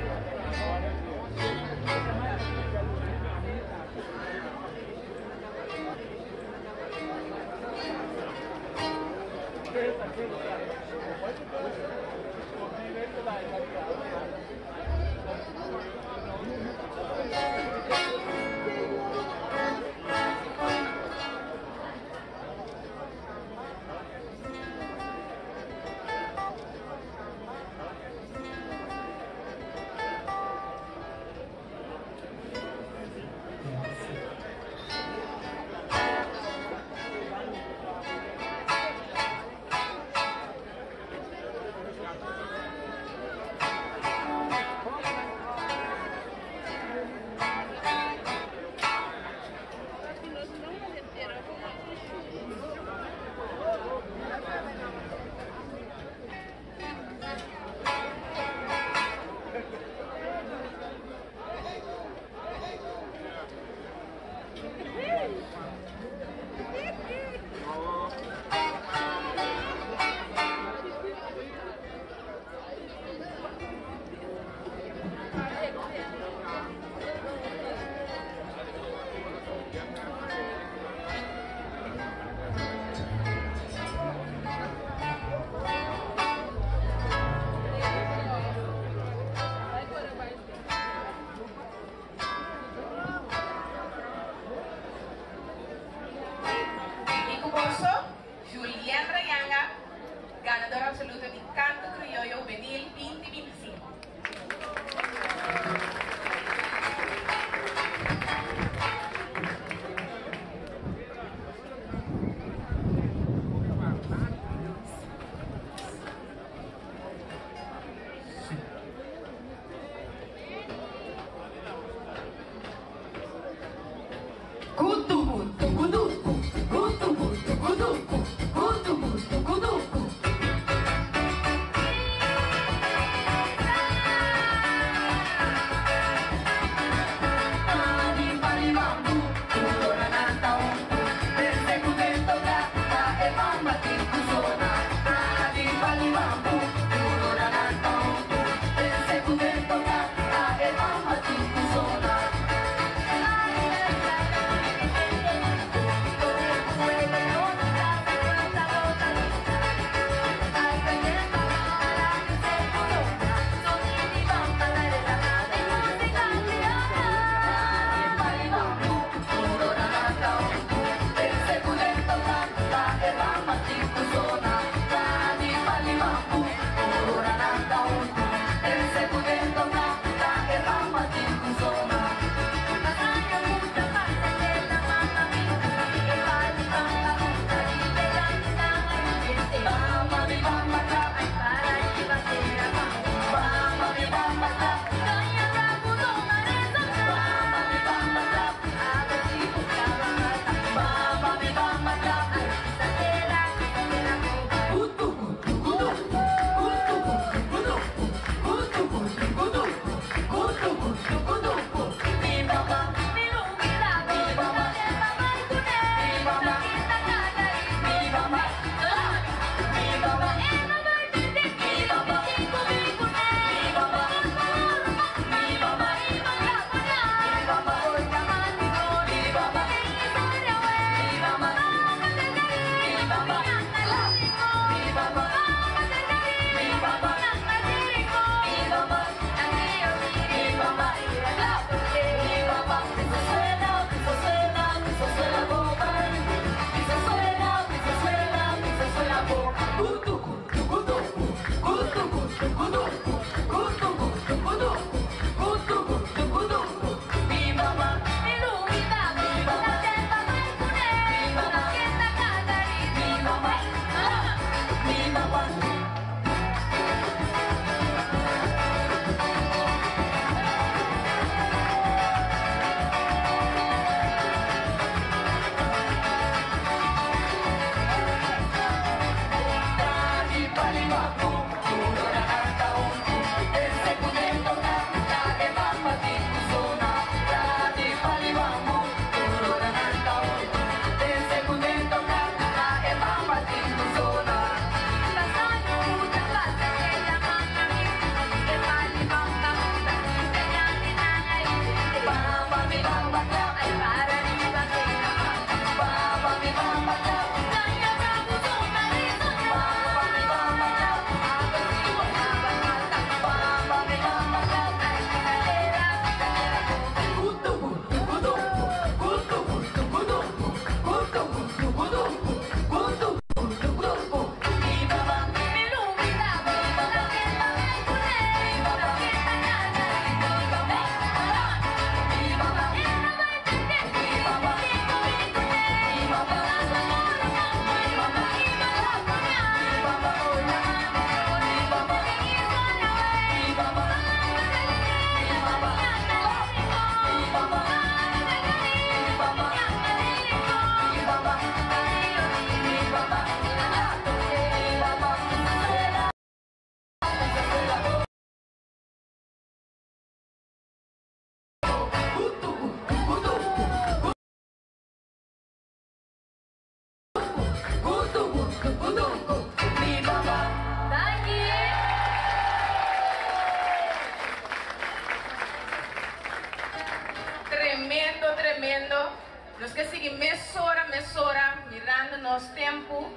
D: ke sigui mesora mesora mirando nos tempu.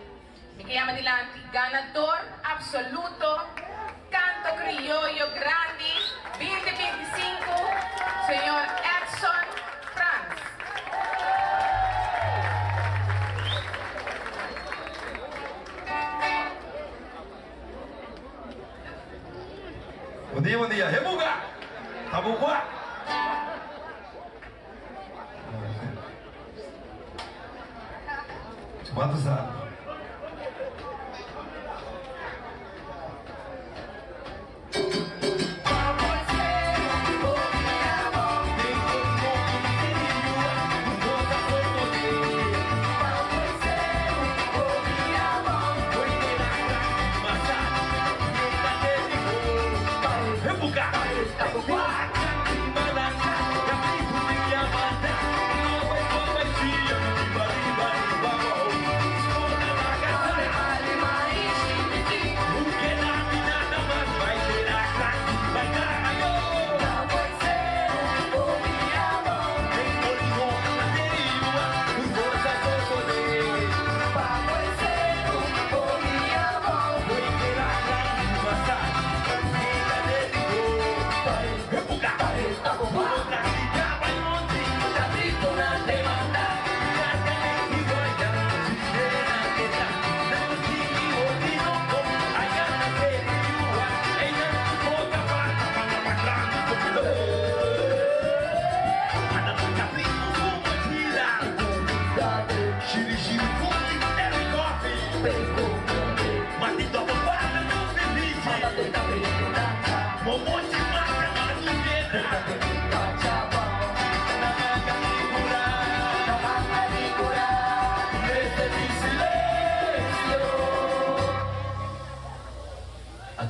D: Mi ke yama dilanti ganador absoluto Kanto Krioyo Grandi 2025, señor Edson Frans.
I: Bon dia, bon dia. Hebuga! Tabukwa! Cuanto sa?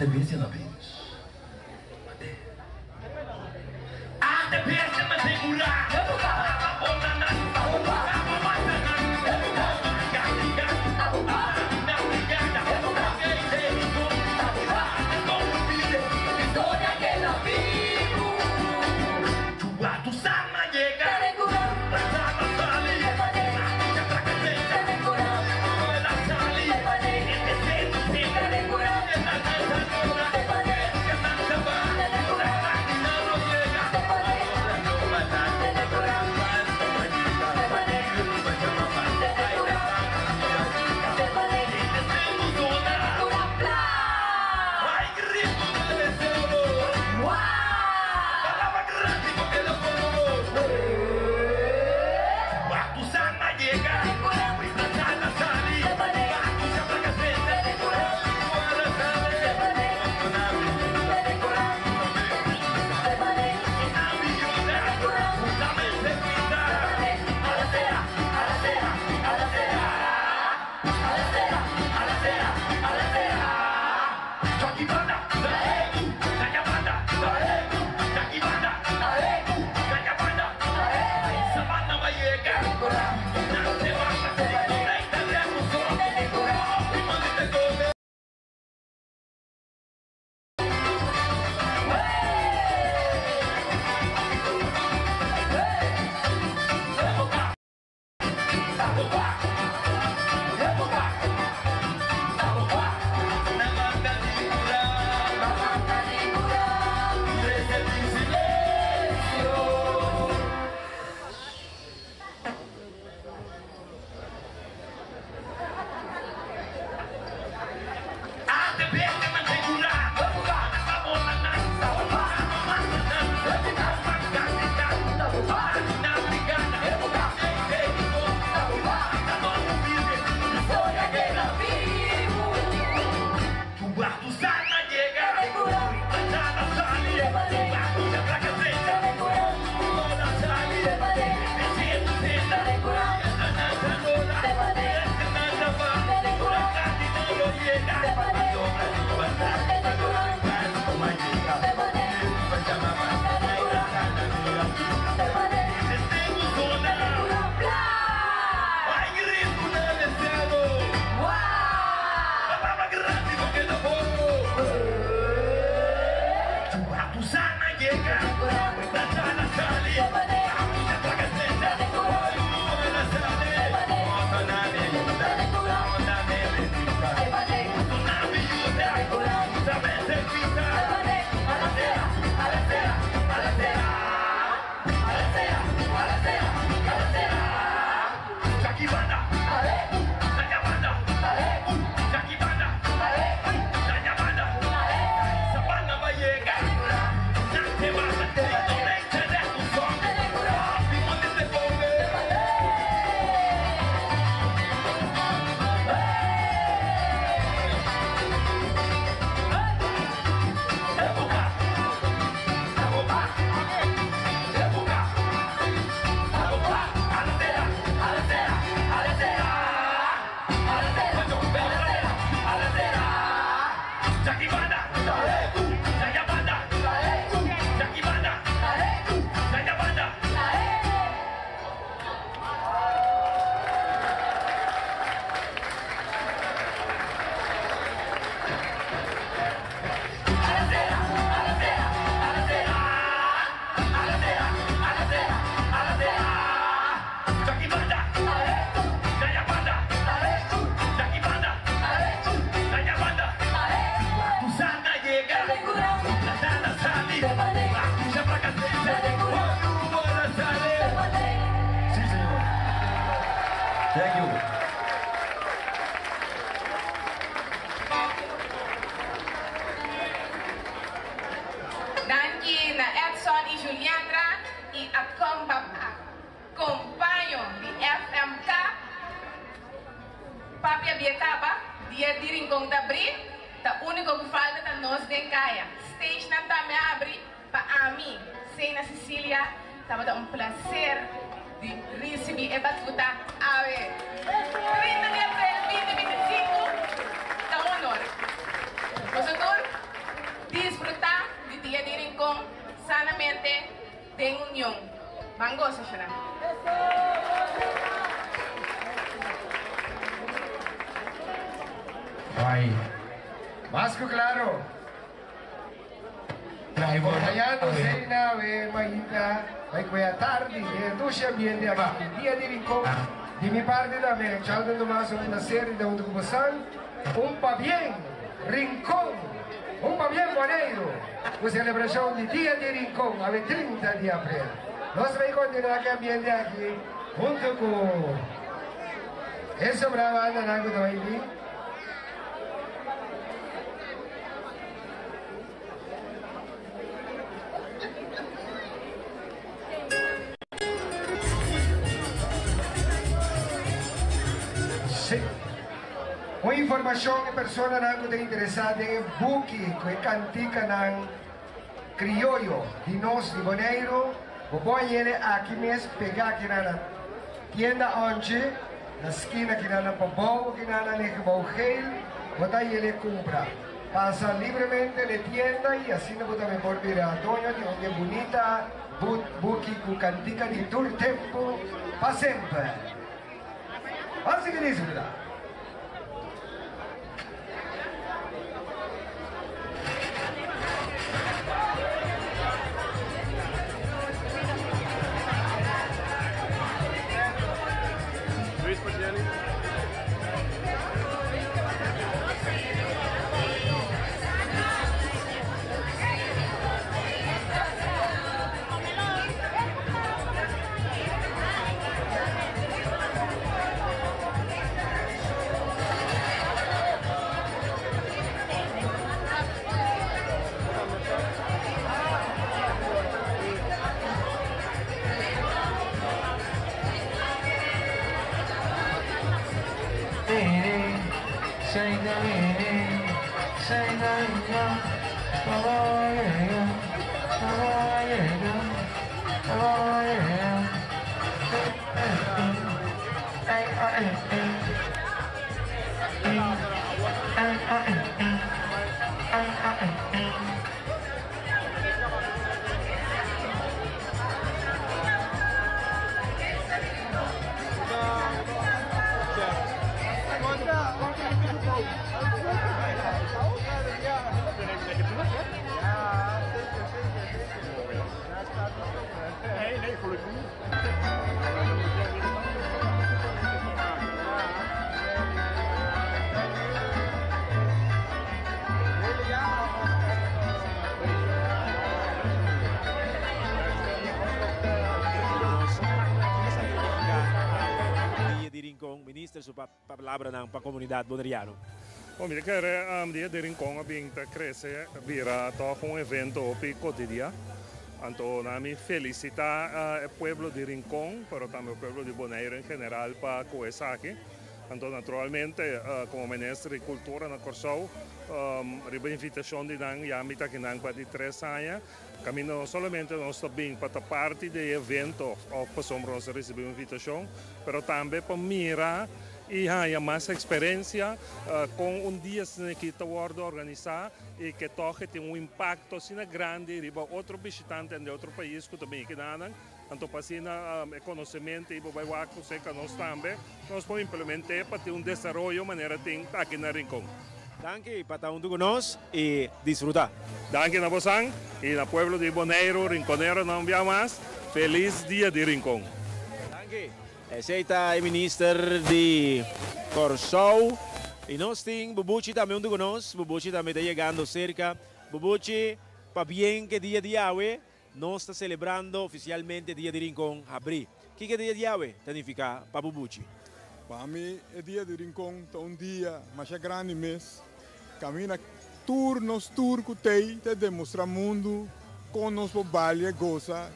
I: Até bestia na vez. Até. Até bestia na segura. Sí, señor. Thank you.
D: Danki na Edson y Juliandra y a compaño di FMK. Papia bia caba, Dia di Rincon ta habri, ta unico cu falta ta nos den caya. Stage nan tambe a habri pa ami, Sena Cecilia, tabata un placer di ricibi e batuta awe. 30 di april 2025 ta un honor. Boso tur disfruta di Dia di Rincon sanamente den union. Ban gosa, Shana.
J: Ay, mas ku klaro. Acompañando Seina, ve Maita, vai kue atardi, e dushi ambiente aki, Dia di Rincon. Di mi parti tambe, Charlton Tomas, un placer di ta hunto ku bosan. Un pabien, Rincon! Un pabien Boneiru ku selebrashon di Dia di Rincon awe 30 di aprel. Nos ta bai kontinuá ku e ambiente aki huntu ku e sobrá bandanan ku ta bai bin. Sí. Un informashon e personanan ku ta interesá den e buki ku e kantikanan krioyo di nos di Boneiru, bo por hañ'e aki mes pegá kinan na tienda Onchi, na skina kinan na Pabou, kinan na Negebou Geel, bo ta hañ'e kumpra. Pasa libremente n'e tienda i asina bo tambe por bira doño di un di e bunita buki ku kantika di tur tempu pa semper. Ban sigui disfruta!
A: Dia di Rincon, Minister su palabranan pa comunidad Boneriano.
K: Bon, mi ta kere Dia di Rincon a bin ta crece bira toch un evento hopi cotidia. Anto na mi felicita e pueblo di Rincon, pero tambe e pueblo di Bonaire en general pa cu esaki. Anto naturalmente como Minister di Cultura na Corsou riba invitacion di nan ya mi ta akinan pa di tres aña. Caminda no solamente nos ta bin pa ta parti di e evento of pasobra nos a ricibi un invitacion, pero tambe pa mira. i haña mas eksperensia kon un dia asina aki ta wòrdu organisá i ke tòg e tin un impakto asina grandi riba otro bishitantenan di otro pais ku ta bini kinanan. Anto pa asina e konosementu ei bo bai wak ku serka nos tambe nos por implement'é pa tin un desaroyo manera tin aki na Rincon.
A: Danki pa ta huntu ku nos i disfrutá.
K: Danki na bosan i na pueblo di Boneiru, Rinconeronan un bia mas, felis dia di Rincon.
A: Danki. Esei ta e minister di Kòrsou. I nos tin Bubuchi tambe huntu ku nos. Bubuchi tambe ta yegando serka. Bubuchi, pabien ku e dia di awe nos ta selebrando ofisialmente Dia di Rincon habrí. Kiko e dia di awe ta nifiká pa Bubuchi?
E: Pa mi e Dia di Rincon ta un dia masha grandi mes. Kaminda tur nos tur ku t'ei ta demostrá mundu kon nos por balia gosa.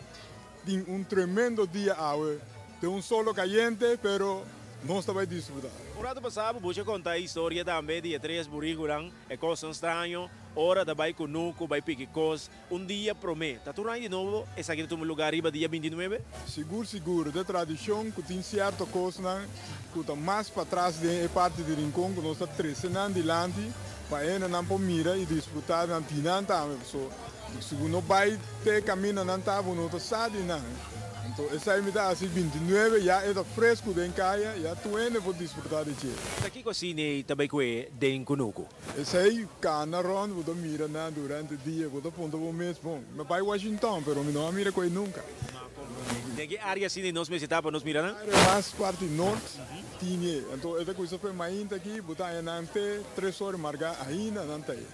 E: Tin un tremendo dia awe, den un solo cayente, pero nos ta bay disfruta.
A: Un rato pasá bo bucha conta e historia tambe di e tres burigunan, e cosnan straño, ora ta bay cunucu, bay piki cos, un dia prome. Ta tur aña di nobo esaki ta tuma lugar riba dia bintinuebe?
E: Sigur sigur, ta tradicion cu tin cierto cosnan cu ta mas patras den e parti di Rincon cu nos ta trece nan dilanti pa hendenan por mira y disfruta nan tin nan tambe. Pasobra Si bo no bai te kaminda nan ta, bo no ta sa di nan. Anto esei mi ta hasi bintinuebe, ya e ta fresku den kaya, ya tur hende por disfrutá di dje.
A: Ta kiko asina ei ta bai kue den kunuku?
E: Esei kana rònt, bo ta mira nan durante dia, bo ta puntra bo mes, Bon, mi a bai Washington, pero mi no a mira kue nunka.
A: Den ki área asina ei nos mester ta pa nos mira nan?
E: Área mas parti nort tin e. Anto e ta kusa fe mainta aki, bo ta haña nan te tres ora margá ainda nan ta ei.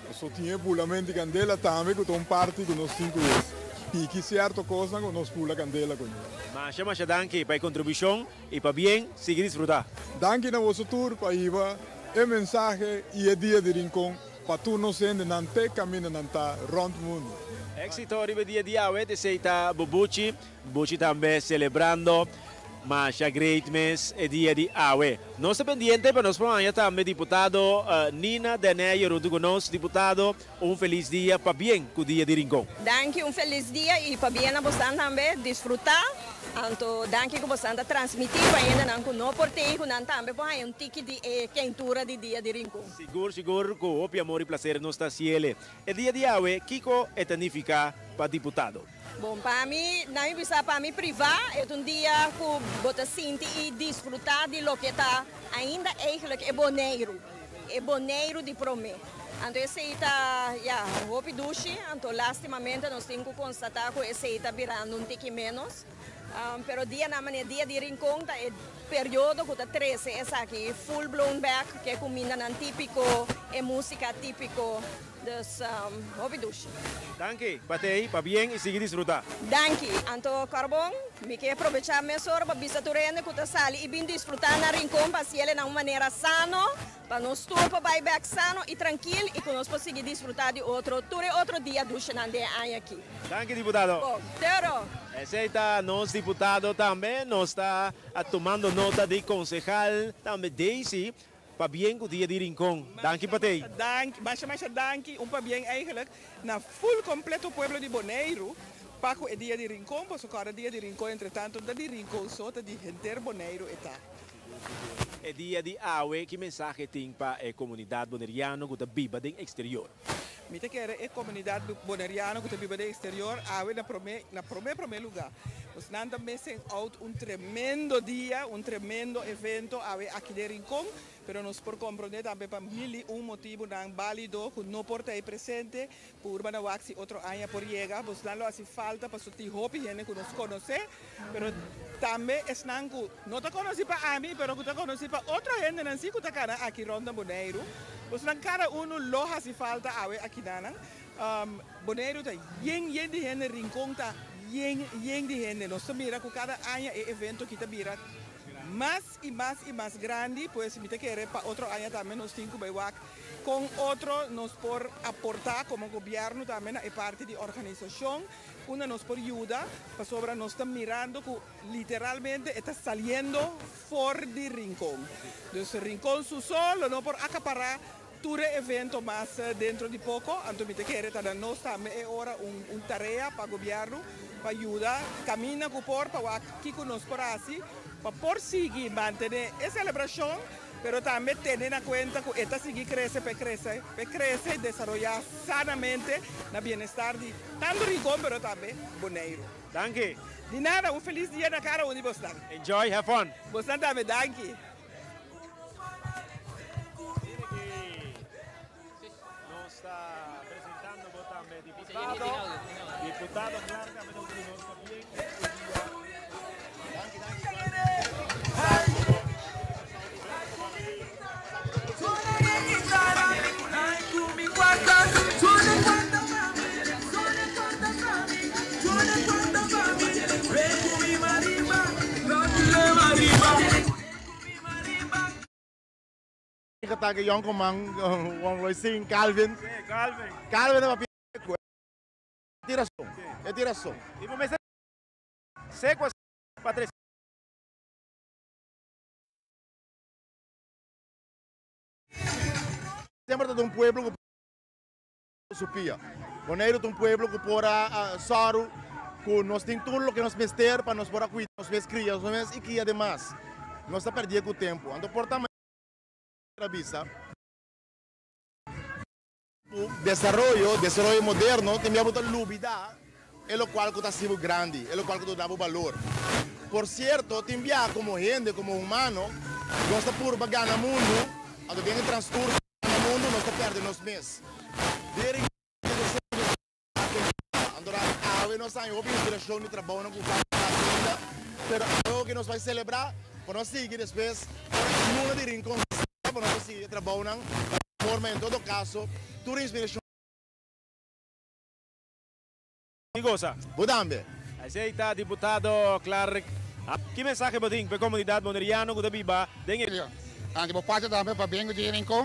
E: Paso tin e bulamento di candela tambe cu ta un parti cu nos tin cu piki cierto cosnan cu nos bula candela cu ne.
A: Masha masha danki pa e contribucion y pabien sigui disfruta.
E: Danki na boso tur pa hiba e mensahe y e dia di Rincon pa tur nos hendenan te caminda nan ta rond mundo.
A: Exito riba e dia di awe, esey ta Bubuchi. Buchi tambe celebrando masha great mes e dia di awe. Nos ta pendiente pa nos por haña tambe diputado Nina Den Heyer hunto cu nos. Diputado, un feliz dia, pabien cu dia di Rincon.
F: Danki, un feliz dia y pabien na bosan tambe. Disfruta, anto danki cu bosan ta transmiti pa hendenan cu no por tei cu nan tambe por haña un tiki di e keintura di dia di Rincon.
A: Sigur sigur cu hopi amor y placer nos ta haciele. E dia di awe, kico e ta nifica pa diputado?
F: Bon, pa mi, na mi bisa pa mi privá, e ta un dia ku bo ta sinti i disfrutá di loke ta ainda eigenlijk e Boneiru, e Boneiru di promé. Anto esei ta, ya, hopi dushi, anto lastimamente nos tin ku konstatá ku esei ta birando un tiki ménos. Pero dianan manera Dia di Rincon ta e periodo ku ta trese esaki full blown back, ku e kumindanan típiko, e músika típiko. Dus hopi dushi.
A: Danki pa tei, pabien y sigui disfruta.
F: Danki. Anto Carbon, mi ke probecha mesora pa bisa tur hende ku ta sali i bin disfruta na Rincon pa hasiel na un manera sano, pa nos tur por bai bek sano i trankil i ku nos por sigui disfruta di otro tur e otro dia dushinan den e aña aki.
A: Danki diputado.
F: Bon, tero.
A: Esei ta nos diputado tambe. Nos ta tumando nota di konsehal tambe Daisy. Pabien ku dia di Rincon. Danki pa tei.
L: Danki, masha masha danki, un pabien eigenlijk na full completo pueblo di Boneiru pa ku e dia di Rincon, pasobra kòrda dia di Rincon entre tanto no ta di Rincon so, ta di henter Boneiru e ta.
A: E dia di awe ki mensahe tin pa e komunidat boneriano ku ta biba den eksterior?
L: Mi ta kere e komunidat boneriano ku ta biba den eksterior awe na promé na promé promé lugá. Pues nan ta missing out un tremendo dia, un tremendo evento awe aki den Rincon, pero nos por komprondé tambe pa mil i un motibunan bálido ku no por ta ei presente. Purba na wak si otro aña por yega, pues nan lo hasi falta pasobra tin hopi hende ku nos konosé, pero tambe esnan ku no ta konosí pa ami, pero ku ta konosí pa otro hendenan si ku ta kana aki rònt na Boneiru. Pues nan kada unu lo hasi falta awe akinanan. Boneiru ta yen yen di hende, Rincon ta yen yen di hende. Nos ta mira ku kada aña e evento aki ta bira mas i mas i mas grandi, pues mi ta kere pa otro aña tambe nos tin ku bai wak kon otro nos por aportá komo gobièrnu tambe na e parti di organisashon unda nos por yuda, pasobra nos ta mirando ku literalmente e ta saliendo for di Rincon. Dus Rincon su so lo no por akapará Tur e evento mas dentro di poko, anto mi ta kere ta na nos tambe e ora un un tarea pa gobierno pa yuda caminda cu por pa wak kico nos por haci. pa por sigui mantené e selebrashon, pero tambe tene na kuenta ku e ta sigui krese pa e krese, pa e krese i desaroyá sanamente na bienestar di tantu Rincon pero tambe Boneiru.
A: Danki.
L: Di nada, un felis dia na kada un di bosnan.
A: Enjoy, have fun.
L: Bosnan tambe, danki.
A: Nos ta presentando bo tambe diputado. Diputado Clark tambe ta uni nos pabien e dia.
B: Ka ke yonkuman Wong Loi Sing, Calvin.
A: Sí, Calvin.
B: Calvin ta papia ku e tin rason, e tin rason.
A: I bo mester seku pa trese.
B: Semper ta un pueblo ku su pia. Boneiru ta un pueblo ku por a sòru ku nos tin tur loke nos mester pa nos por a kuida nos mes, kria nos mes i kria demas. Nos ta pèrdí ku tempu. Anto por ta manera bisa ku desaroyo, desaroyo moderno tin bia bo ta lubidá e lokual ku ta hasi bo grandi, e lokual ku ta duna bo balor. Por sierto, tin bia komo hende, komo humano, nos ta purba gana mundu, anto den e transkurso di gana mundu nos ta pèrdè nos mes. Deri Anto awe nos haña hopi inspirashon di trabounan ku Carlos ta hasi ainda, pero awe oke nos bai selebrá pa nos sigui despues ora e luna di Rincon sera pa nos por sigui e trabounan pa forma en todo kaso tur inspirashon.
A: Di gosa.
B: Bo tambe.
A: Esey ta diputado Clark. Ki mensahe bo tin pa e komunidat boneriano ku ta biba den e.
M: Anto bo parti tambe pa bin ku di Rincon.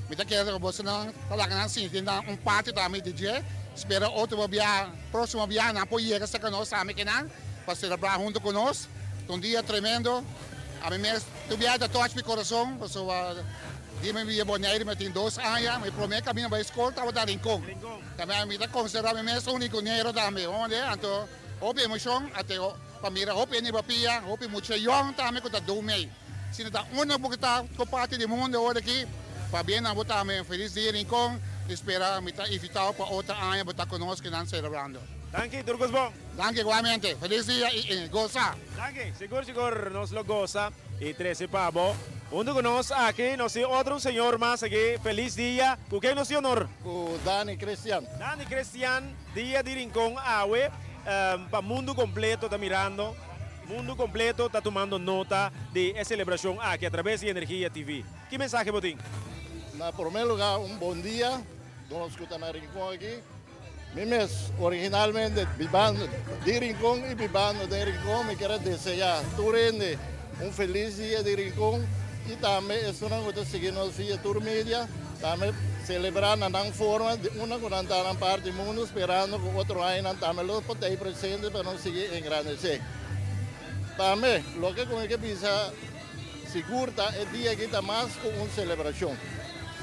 M: Mi ta kere ku bosonan ta laga nan sinti nan un parti tambe di dje. Spera otro bia, próksimo bia nan por yega serka nos tambe kinan pa selebrá huntu ku nos. Ta un dia tremendo. Ami mes tur bia ta touch mi kurason pasobra di mi bia Boneiru mi tin dos aña. Mi promé kaminda bai skol tabata Rincon. Tambe ami ta konsiderá mi mes un rinconero tambe. Anto hopi emoshon pa mira hopi hende riba pia, hopi mucha yòn tambe ku ta dou mei. Sino ta unda bo ta ku parti di mundo awor aki, pabia nan bo tambe un felis dia Rincon y spera mi ta invitao pa otro aña bo ta cu nos kinan celebrando.
A: Danki, tur cos bon.
M: Danki igualmente. Felis dia y goza.
A: Danki, sigur sigur nos lo goza y trece pa bo. Hunto cu nos aki nos tin otro un señor mas aki. Felis dia. Cu ken nos tin honor?
N: Cu Dani Christian.
A: Dani Christian, dia di Rincon awe pa mundo completo ta mirando. Mundu kompleto ta tumando nota di e selebrashon aki atrabes di Energia TV. Ki mensahe bo tin?
N: Na promé lugá un bon dia nos ku ta na Rincon aki. Mi mes originalmente bibando di Rincon i bibando den Rincon mi kier a deseá tur hende un felis dia di Rincon i tambe esunnan ku ta sigui nos via tur media tambe selebrá na nan forma di unda ku nan ta nan parti mundu sperando ku otro aña nan tambe lo por ta ei presente pa nos sigui engrandesé. Tambe loke ku mi ke bisa sigur ta e dia aki ta mas ku un selebrashon.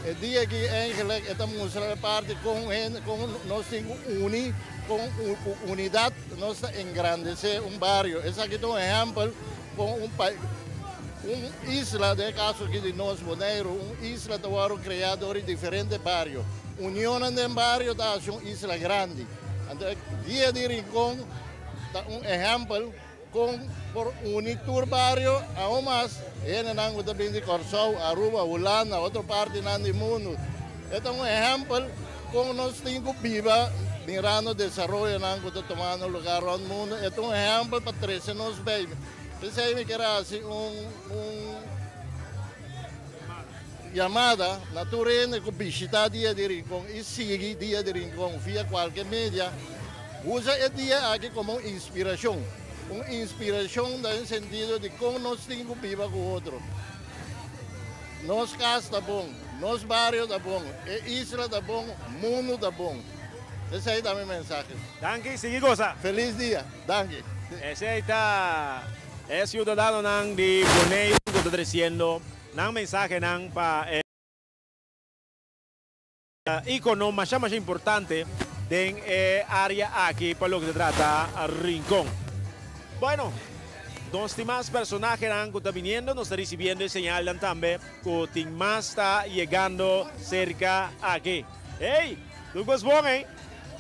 N: E dia aki eigenlik e ta mustra e parti kon hende kon nos tin ku uni kon ku unidat nos ta engrandesé un bario. Esaki ta un ehèmpel kon un un isla den e kaso aki di nos Boneiru un isla ta wòrdu kreá dor di diferente bario. Unionnan den bario ta hasi un isla grandi. Anto e dia di Rincon ta un ehèmpel kon por uni tur bario, aun mas hendenan ku ta bini di Kòrsou, Aruba, Hulanda, otro partinan di mundu. E ta un ehèmpel kon nos tin ku biba mirando desaroyonan ku ta tumando lugá rònt mundu. E ta un ehèmpel pa trese nos bei. P'esei mi kier hasi un un yamada na tur hende ku bishitá Dia di Rincon i sigui Dia di Rincon via kualke media, usa e dia aki komo un inspirashon. Un inspirashon den sentido di kon nos tin ku biba ku otro. Nos kas ta bon, nos bario ta bon, e isla ta bon, mundu ta bon. Esei ta mi mensahe.
A: Danki, sigui gosa.
N: Felis dia. Danki.
A: Esei ta e siudadanonan di Boneiru ku ta tresiendo nan mensahenan pa e ikono masha masha importante den e área aki pa loke ta trata Rincon. Bueno, nos tin mas personahenan ku ta biniendo, nos ta risibiendo e señalnan tambe ku tin mas ta yegando serka aki. Hey, tur kos bon ey?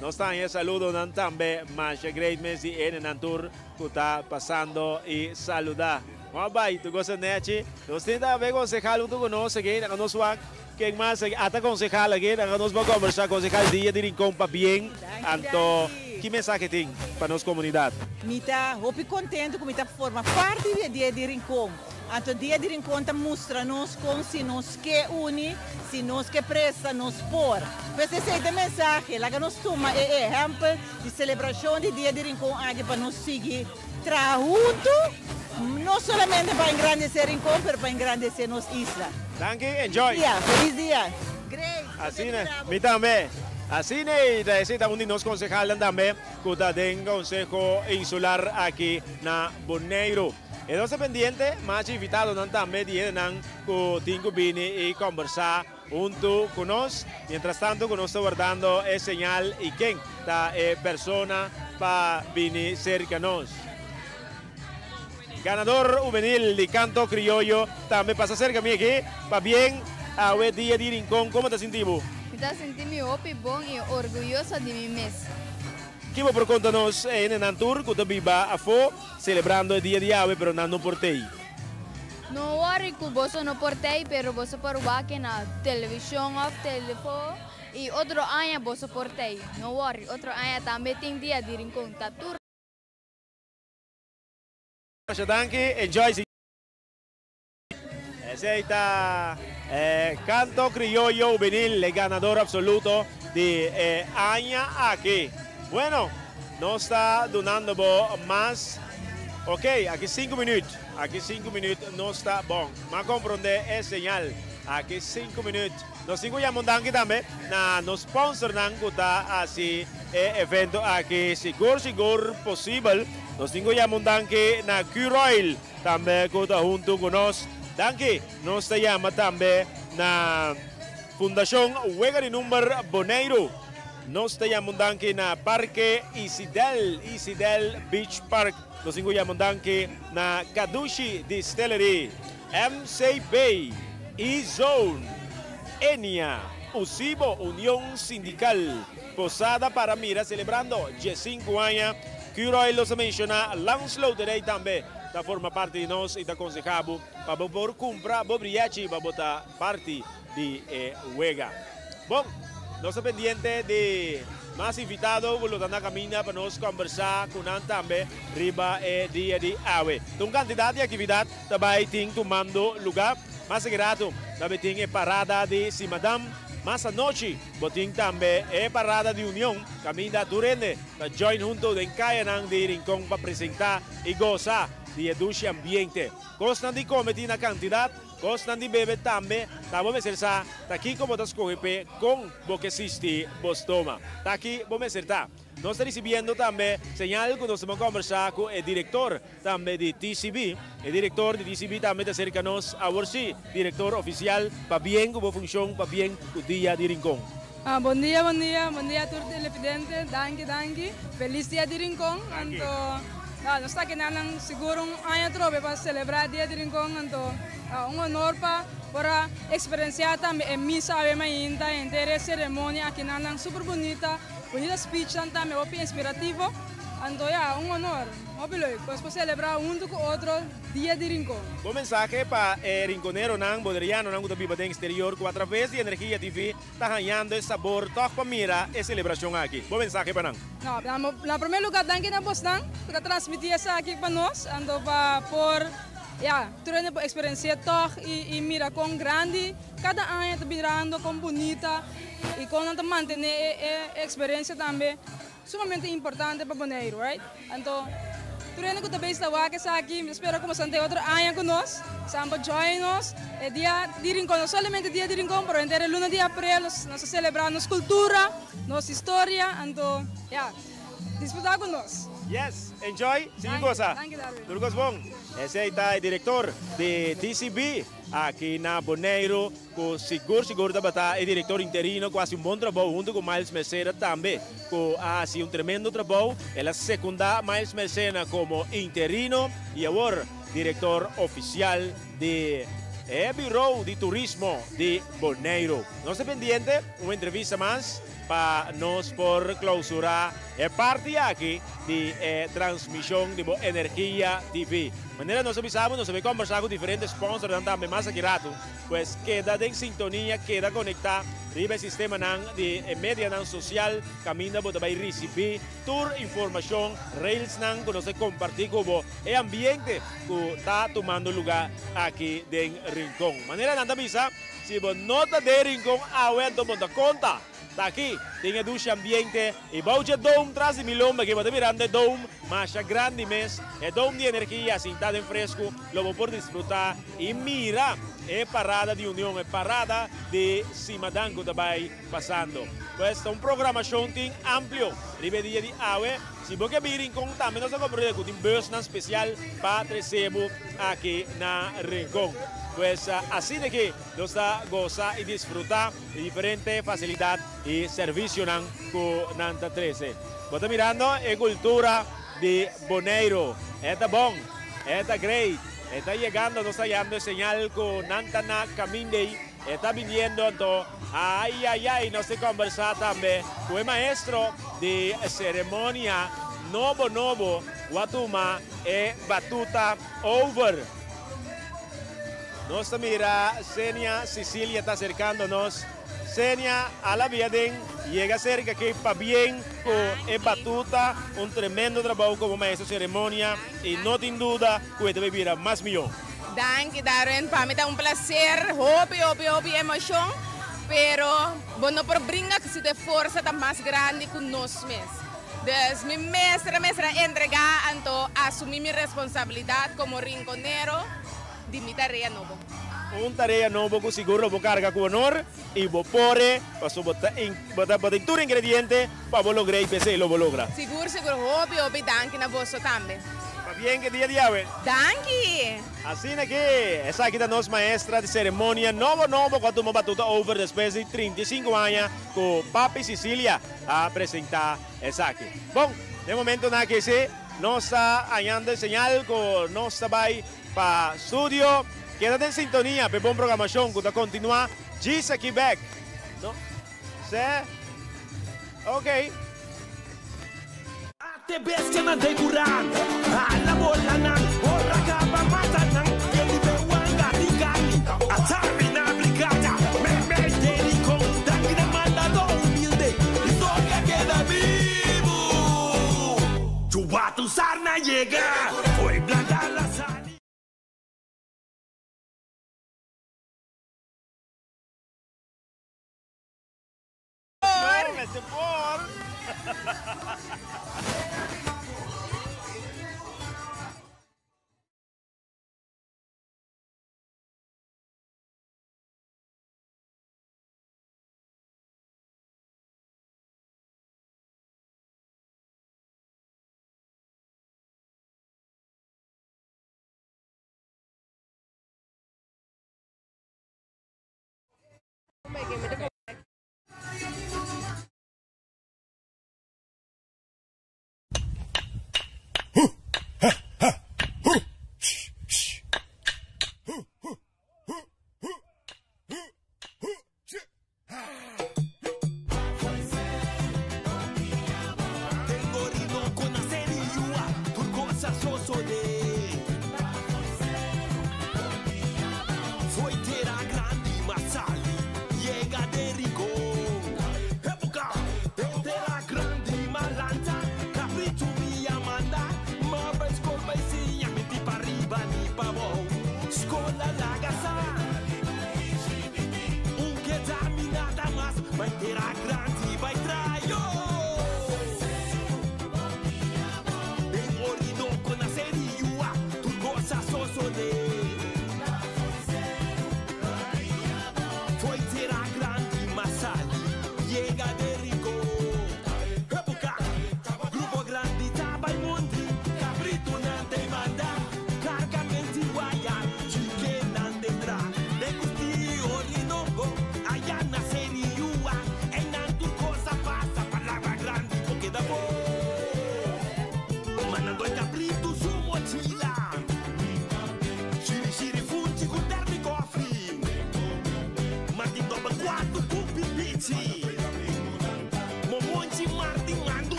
A: Nos ta haña saludonan tambe masha great mes di enenan tur ku ta pasando i saluda. Bon a bai, tur kos a nechi. Nos tin tambe konsehal huntu ku nos aki, nan a nos wak ken mas aki, ata konsehal aki, nan a nos bo kombersá, konsehal Dia di Rincon pabien. Anto ki mensahe tin pa nos komunidat?
O: Mi ta hopi kontentu ku mi ta forma parti di e Dia di Rincon. Anto Dia di Rincon ta mustra nos kon si nos ke uni, si nos ke presta, nos por. Pues esei ta e mensahe, laga nos tuma e ehèmpel di selebrashon di Dia di Rincon aki pa nos sigui traha huntu, no solamente pa engrandesé Rincon, pero pa engrandesé nos isla.
A: Danki, enjoy!
O: Dia, felis dia! Great!
A: Asina, mi tambe. Asina ei ta, esei ta un di nos konsehalnan tambe ku ta den Konseho Insular aki na Boneiru. E nos ta pendiente mas invitadonan tambe di hendenan ku tin ku bini i kombersá huntu ku nos. Mientras tanto ku nos ta wardando e señal i ken ta e persona pa bini serka nos. Ganador hubenil di Canto Criollo tambe pasa serka mi aki. Pabien awe dia di Rincon, komo ta sinti bo?
P: Mi ta sinti mi hopi bon i orguyoso di mi mes.
A: Ki bo por konta nos e hendenan tur ku ta biba afó selebrando e dia di awe pero nan no por tei?
P: No worry ku boso no por tei pero boso por wak na televishon òf telefon i otro aña boso por tei. No worry, otro aña tambe tin dia di Rincon ta tur.
A: Masha danki, enjoy. Esey ta e Canto Criollo Juvenil, e ganador absoluto di e aña aki. Bueno, nos ta dunando bo mas. Ok, aki sinku minuut, aki sinku minuut nos ta bon. M'a comprende e señal. Aki sinku minuut. Nos tin cu yama un danki tambe na nos sponsornan cu ta haci e evento aki sigur sigur posibel. Nos tin cu yama un danki na Curoil. Tambe ku ta huntu ku nos. Danki! Nos ta yama tambe na Fundashon Wega di Number Boneiru. Nos ta yama un danki na Parke Isidel, Isidel Beach Park. Nos tin ku yama un danki na Kadushi Distillery, MCB, E-Zone, Enia, Usibo Union Sindikal, Posada Para Mira selebrando diesinku aña. Curoil nos a menshoná Lans Loterij tambe ta forma parti di nos i ta konsehá bo pa bo por kumpra bo brièchi pa bo ta parti di e wega. Bon, nos ta pendiente di mas invitado ku lo ta na kaminda pa nos kòmbersá ku nan tambe riba e dia di awe. Ta un kantidat di aktividat ta bai tin tumando lugá. Mas aki ratu ta bai tin e parada di Simadam. Mas anochi bo tin tambe e parada di Union kaminda tur hende ta join hunto den kayanan di Rincon pa presenta y gosa di e dushi ambiente. Cosnan di come tin na cantidad, cosnan di bebe tambe. Ta bo mester sa ta kico bo ta scoge p'e con bo ke sisti bo stoma. Ta aki bo mester ta. Nos ta ricibiendo tambe señal cu nos ta conversa cu e director tambe di TCB. E director di TCB tambe ta cerca nos awor si, director oficial, pabien cu bo funcion, pabien cu Dia di Rincon.
Q: Bon dia, bon dia, bon dia tur televidente, danki, danki. Felis Dia di Rincon. Anto, nos ta keda nan sigur un aña atrobe pa celebra Dia di Rincon, anto un honor pa por a experiencia tambe e misa awe mainta, henter e ceremonia aki nan nan super bunita, bunita speechnan tambe hopi inspirativo, anto ya, un honor. Hopi leuk, nos por selebrá huntu ku otro Dia di Rincon.
A: Bo mensahe pa e rinconeronan, bonerianonan ku ta biba den exterior ku atraves di Energia TV ta hañando e sabor tòg pa mira e selebrashon aki. Bo mensahe pa nan.
Q: No, na promé lugá danki na bosnan ku ta transmití esaki pa nos, anto pa por, ya, tur hende por eksperensi'é tòg i mira kon grandi kada aña ta birando, kon bunita i kon nan ta mantené e eksperensia tambe. Sumamente importante pa Boneiru, right? Anto, tur hende ku ta bezig ta wak esaki, mi ta spera ku boso ta otro aña ku nos, san por join nos e dia di Rincon, no solamente dia di Rincon, pero henter e luna di aprel nos ta selebrá nos kultura, nos historia, anto, ya, disfrutá ku nos.
A: Yes, enjoy, sigui goza.
Q: Danki, Darwin.
A: Tur cos bon. Esey ta e director di TCB aki na Boneiru cu sigur sigur tabata e director interino cu a haci un bon trabou hunto cu Miles Mercera tambe cu a haci un tremendo trabou. El a secunda Miles Mercena como interino y awor director oficial di e Bureau di Turismo di Boneiru. Nos ta pendiente un entrevista mas pa nos por clausura e parti aki di e transmision di bo Energia TV. Manera nos a bisa bo, nos a bay combersa cu diferente sponsornan tambe mas aki rato. Pues keda den sintonia, keda conecta riba e sistemanan di e medianan social caminda bo ta bay ricibi tur informacion, railsnan cu nos a comparti cu bo, e ambiente cu ta tumando luga aki den Rincon. Manera nan ta bisa, si bo no ta den Rincon awe anto bo ta conta. Ta aki tin e dushi ambiente y bou dje dome tras di mi lomba aki bo ta mirando e dome masha grandi mes, e dome di energia sinta den fresco lo bo por disfruta y mira e parada di Union, e parada di Simadan cu ta bay pasando. Pues ta un programacion tin amplio riba e dia di awe. Si bo ke bin Rincon tambe nos ta comprende cu tin busnan special pa trece bo aki na Rincon. Pues asina ki nos ta goza y disfruta di diferente facilidad y servicionan cu nan ta trece. Bo ta mirando e cultura di Boneiro. E ta bon, e ta great, e ta yegando, nos ta yando e señal cu nan ta na camindey, e ta biniendo anto, ay ay ay, nos ta combersa tambe cu e maestro di ceremonia nobo nobo cu a tuma e batuta over. Nos ta mira Senia Cecilia ta acercando nos. Senia a la bia den yega cerca aki pabien cu e batuta. Un tremendo trabou como maestro ceremonia y no tin duda cu e ta bay bira mas miyo.
D: Danki Darwin, pa mi ta un placer, hopi hopi hopi emocion, pero bo no por bringa si tu forsa ta mas grandi cu nos mes. Dus mi mester mester a entrega anto asumi mi responsabilidad como rinconero di mi tarea nobo.
A: Un tarea nobo cu sigur lo bo carga cu honor y bo pore pasobra bo ta bo ta bo tin tur ingrediente pa bo logra y p'esey lo bo logra.
D: Sigur sigur hopi hopi danki na boso tambe.
A: Pabien ke dia di awe.
D: Danki!
A: Asina ke esaki ta nos maestra di ceremonia nobo nobo cu a tuma batuta over despues di 35 aña cu Papi Cicilia a presenta esaki. Bon, den momentonan aki si nos ta hañando e señal cu nos ta bay pa studio. Keda den sintonia p'e bon programacion cu ta continua djis aki bek. No se? Ok.
R: Ate bestianan den kuran, hala bola nan, ora kaba mata nan, ken di be wanga di karni, a termina brigada, meimei den Rincon, danki na mandadó humilde, historia keda bibu. Chubato sarna yega, fo'i blanda la sali.
A: Mester por.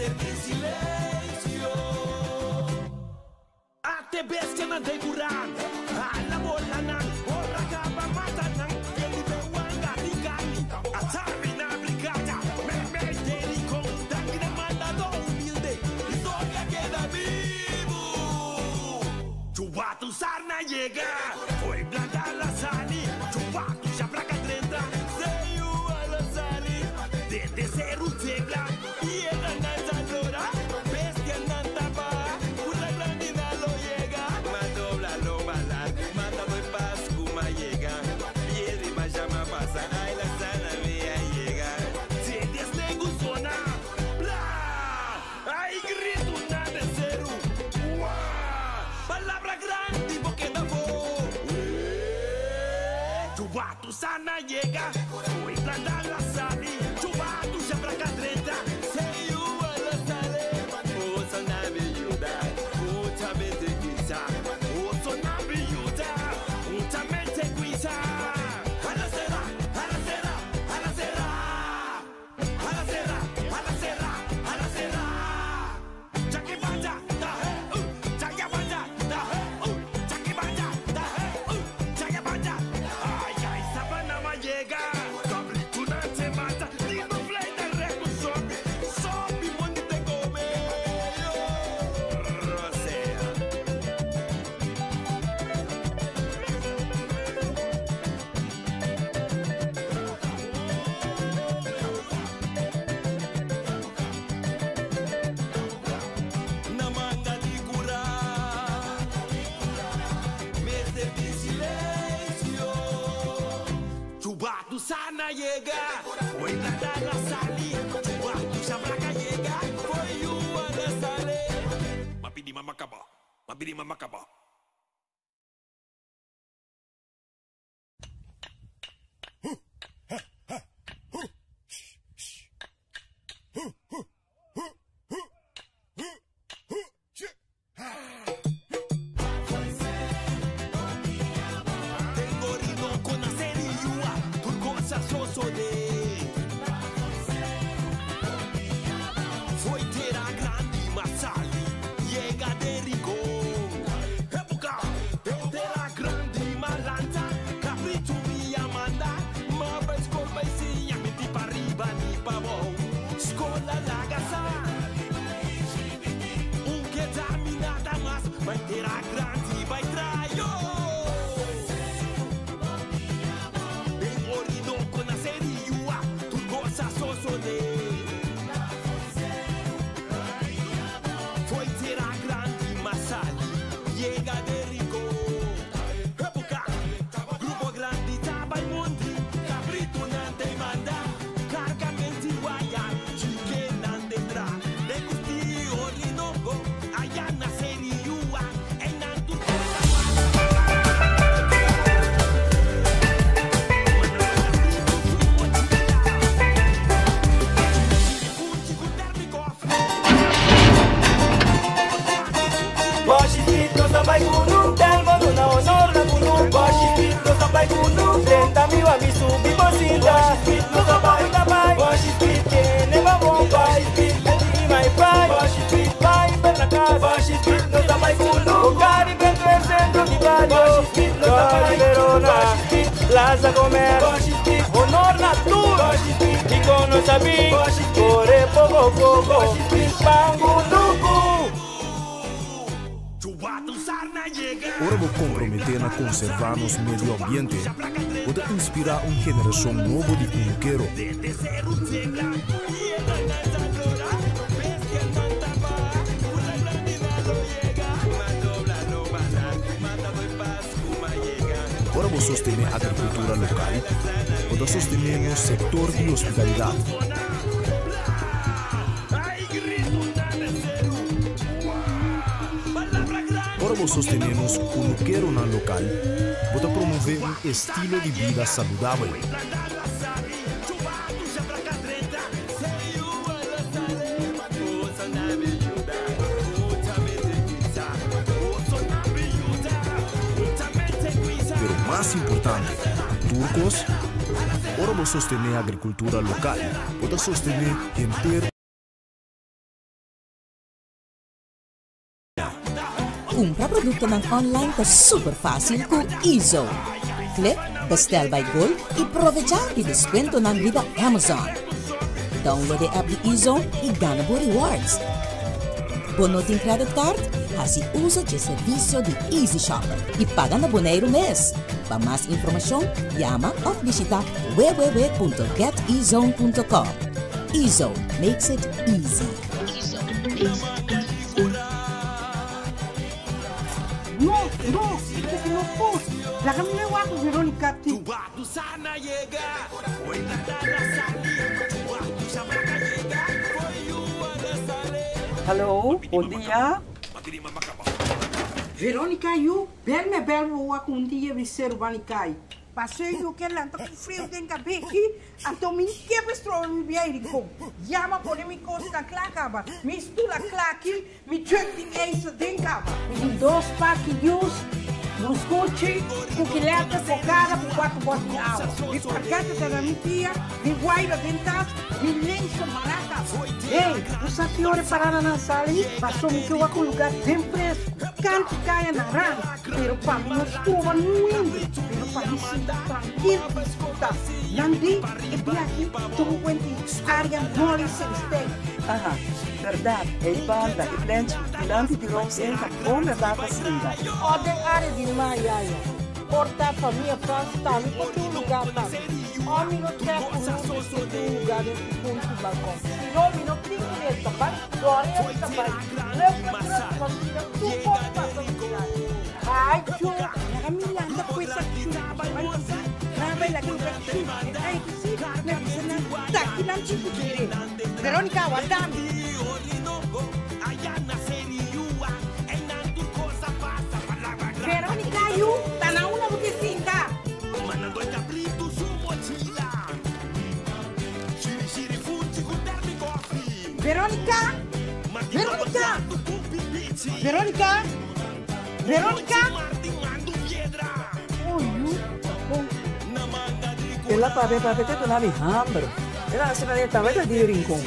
R: Mester tin silencio. Ate bestianan den curan, hala bolanan, ora caba mata nan, Kelly be wanga di carni, a termina brigada, meimei den Rincon, danki na mandado humilde, historia keda bibu. Chubatu sarna yega, fo'i blanda la sali, chubatu shabraca drenta, seyu a la sali, desde ceru tebla, piedranan ta lora, bestianan ta baha, pura grandi nan lo yega.
S: Ma dobla lomba largu, mata doy pas ku ma yega, piedra i masha ma pasa, ai la sana mi a yega.
R: Desde snegu zona, bla, ai gritunan den ceru, ua, palabra grandi bo keda bo. Chubatu sana yega, fo'i blanda la sali, chubatu shabraca drenta,
S: Seyu a la sale, oso na mi yuda, juntamente guisa,
R: oso na mi yuda, juntamente guisa. Hala sera, hala sera, hala sera, hala sera, hala sera, hala sera. Jackie banda, da he, Jackie banda, da he, Jackie banda, da he, Jackie banda. Ay, ay, sabana ma llega. Cabrito na te mata, lindo fleita reco sobe, sobe monte te come.
S: Rosea.
R: Na manga di cura, mester tin silencio. Chubatu sana yega, fo'i blanda la sali. Chubatu shabraca yega, fo'i yua la sale.
S: Mapidi mama kaba, mapidi mama kaba.
R: Tengo Orinoco, nacer y yua, turcosa soso de. Foi tera grande masali, llega de Rincón. Época, tera grande malanta, capricho mi amanda, ma pa escola y mi ti pa arriba ni pa bou. Escola la gasa. Un que mi nada más, vai tera grande, vai traio. Den Orinoco nacer y yua, turcosa soso de. Foi tera grande masali, llega de Rincón. Época, grupo grande taba y mundi, cabrito nante manda, cargamento guaya, chique nante tra, de gusti Orinoco, allá nacer y yua, en nantu.
T: Boshi Street nos ta bai kunu, telmo duna honor na kunu. Boshi Street nos ta bai kunu, frenta mi wa mi subi bosita. Boshi Street nos ta bai, ta bai. Boshi Street tiene babon. Boshi Street le di my pride. Boshi Street bai per la casa. Boshi Street nos ta bai kunu, Caribe dentro del centro di barrio. Boshi Street nos ta bai Verona. Boshi Street Plaza Comer. Boshi Street honor natura. Boshi Street y con nos abi. Boshi Street corre poco poco. Boshi Street Pangunuku.
R: Chubatu sarna llega.
U: Ora bo komprometé na konservá nos medio ambiente, bo ta inspirá un generashon nobo di kunukero. Ora bo sostené agrikultura lokal, bo ta sostené nos sektor di hospitalidat. Ora bo sostené nos kunukeronan lokal, bo ta promové un estilo di bida saludabel. Pero mas importante ku tur kos, ora bo sostené agrikultura lokal, bo ta sostené henter.
G: Kumpra produktonan online ta super fásil ku Ezo. Klik Bestel by Gold i provechá di deskuentonan riba Amazon. Download e app di Ezo i gana bo rewards. Bo no tin credit card? Hasi uso dje servisio di Easy Shopper i paga na Boneiru mes. Pa mas informashon, yama òf bishitá www.getezone.com. Ezo makes it easy.
V: No, no, esaki no por. Laga mi wak ku Veronica tin.
W: Hallo, bon dia.
V: Veronica yu, bel me bel bo wak un dia di seru bani kai. Pasó yu ke lanta ku friu den kabeki, anto mi ke por stroba mi bia i rincon. Yama pone mi kosnan kla kaba, mi stula kla aki, Mi truck tin ijzer den kaba. Mi tin dos paki juice, buskuchi, kukilèter, kokada ku kuater bòt di awa. Mi pargata ta na mi pia, mi guaira den tas, mi lenso mará kaba. Hey, bo sa ki ora e paradanan sali? Paso mi ke wak un lugá den fresku, kantu kaya na rand, pero pa mi no stroba nuende, pero pa mi sinti trankil i disfrutá. Nan di, e biahi ta un kuenti área moli Celestijn.
W: Aha, berdad, ei banda, e plenchi dilanti di Rose Inn ta bon berdad pa sinta.
V: O den área di Mayaya, por ta famia Frans tambe por tin un lugá pa mi. O mi no trèk ku Rudy ku tin un lugá den su punto di balkon. Si no, mi no tin ku el ta bai, Gloria mi ta bai. Leuk pa druk pa mira tur kos pasa mi dilanti. Ai chu, laga mi landa ku esa chu. Bai pasa, graba e laga luga chu. E ai ku si, mi a bisa nan, taki nan tin ku kere. Veronica, warda mi. Veronica, yu, ta na unda bo ke sinta? Veronica! Veronica! Veronica! Veronica! Oh, yu, ta bon.
W: El a papia papia te duna mi hamber. El a hasi manera tambe ta di Rincon.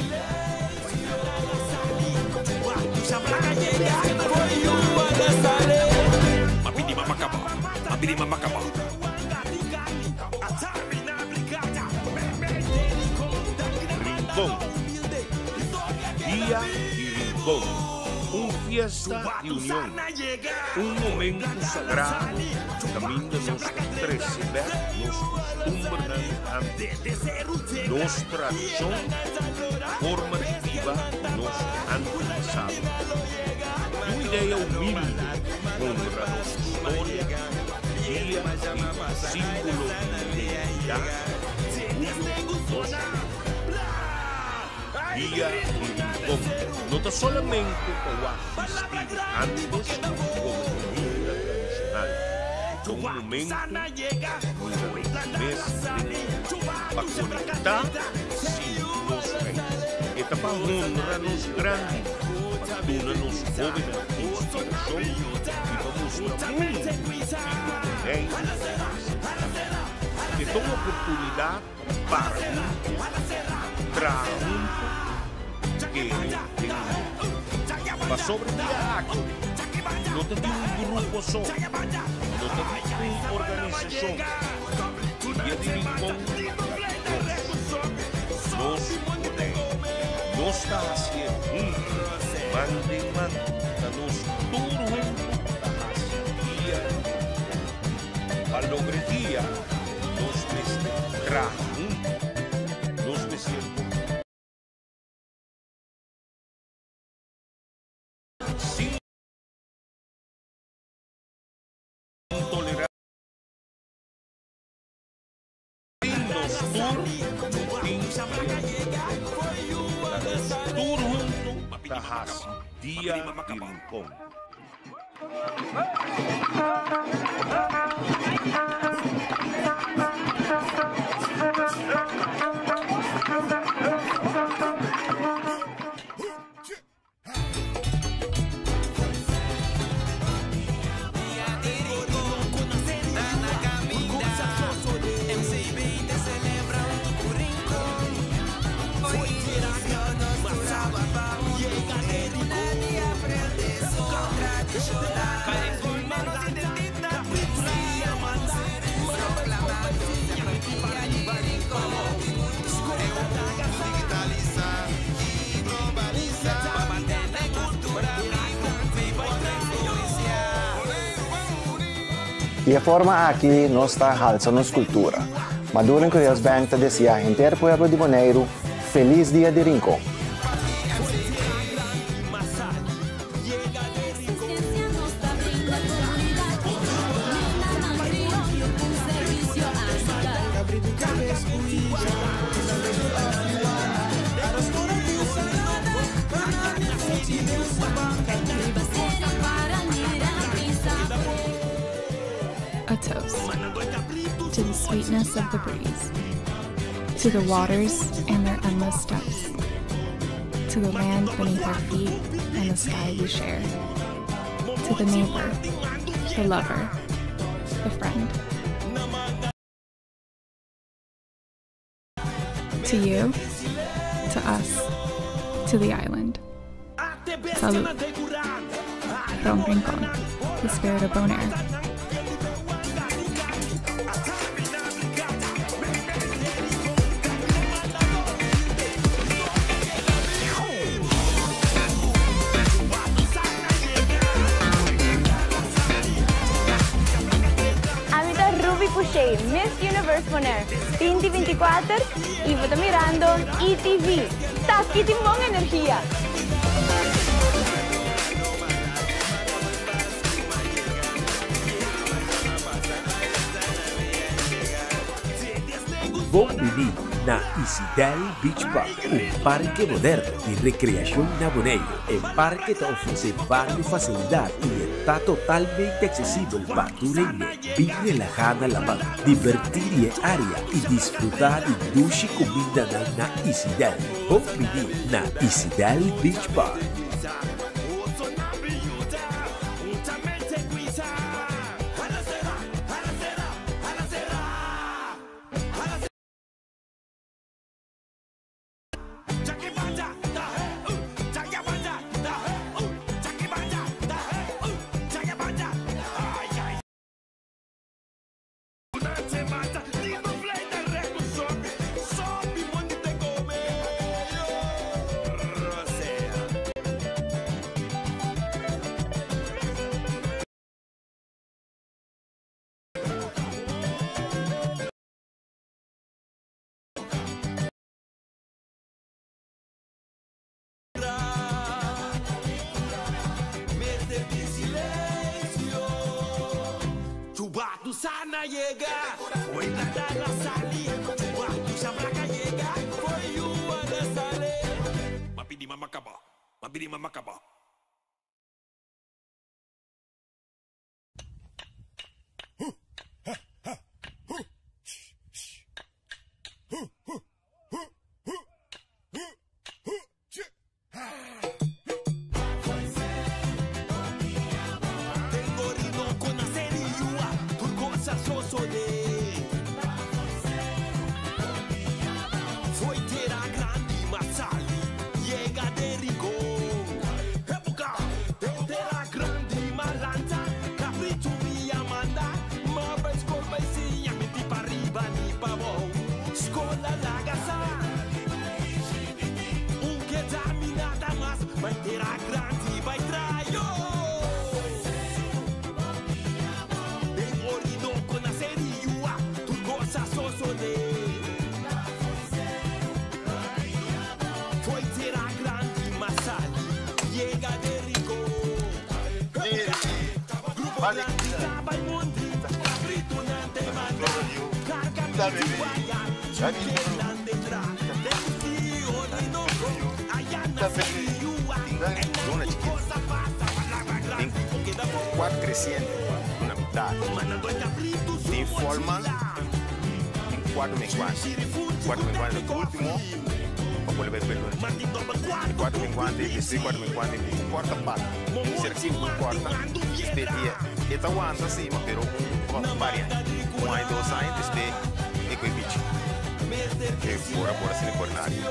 X: Rincon. Dia di Rincon. Un fiesta di union. Un momento sagrado caminda nos ta trece bek nos costumbernan di antes, nos tradicion, forma di biba di nos antepasado. Di un idea humilde honra nos historia, dia di simbolo di identidad, orguyo, nos Dia di Rincon no ta solamente pa wak bisti di antes come comida tradicional. Ta un momento pa mira nos mes den pa conecta sinti nos rais. E ta pa honra nos grandi, pa duna nos hobennan inspiracion y pa mustra mundo kico Boneiru ta representa. E ta un oportunidad Para huntu, traha huntu, kere den union. Pasobra dia aki no ta di un grupo so, no ta di un organisashon. Dia di Rincon ta di nos. Nos Boneiru. Nos ta hasié huntu, man den man. Ta nos tur huntu ta hasi Dia di Rincon. Pa logra e dia. Nos mester traha huntu. Nos mester Sin tolera Sin nos tur no tin dia. Ta nos tur huntu ta hasi Dia di Rincon.
C: Di e forma aki nos ta halsa nos kultura. Maduro Curious Bank ta deseá henter pueblo di Boneiru felis Dia di Rincon.
H: A toast to the sweetness of the breeze, to the waters and their endless steps, to the land beneath our feet and the sky we share, to the neighbor, the lover, the friend. To you, to us, to the island. Salud. Ron Rincon, the spirit of Bonaire.
I: Ami ta Ruby Pouchet, Miss Universe Bonaire 2024 i bo ta mirando ETV. T'aki tin bon energia!
A: Bon bini na Isidel Beach Park, un parke moderno di rekreashon na Boneiru. E parke ta ofresé vários fasilidat i e ta totalmente aksesibel pa tur hende. Bin relahá na laman, dibertí di e área i disfrutá di dushi kumindanan na Isidel. Bon bini na Isidel Beach Park.
J: Luna chikitu. Tin kuater kresiente ku na mitat. Tin Folman, tin kuater menguante. Kuater menguante ta último pa por bai luna chikitu. E kuater menguante ei, despues di kuater menguante bin un kòrta pata. Ser ku un kòrta, despues di e ta wanta si, ma pero un par di aña. Un aña, dos aña, despues e koe bichi. E por a por asina por nadie.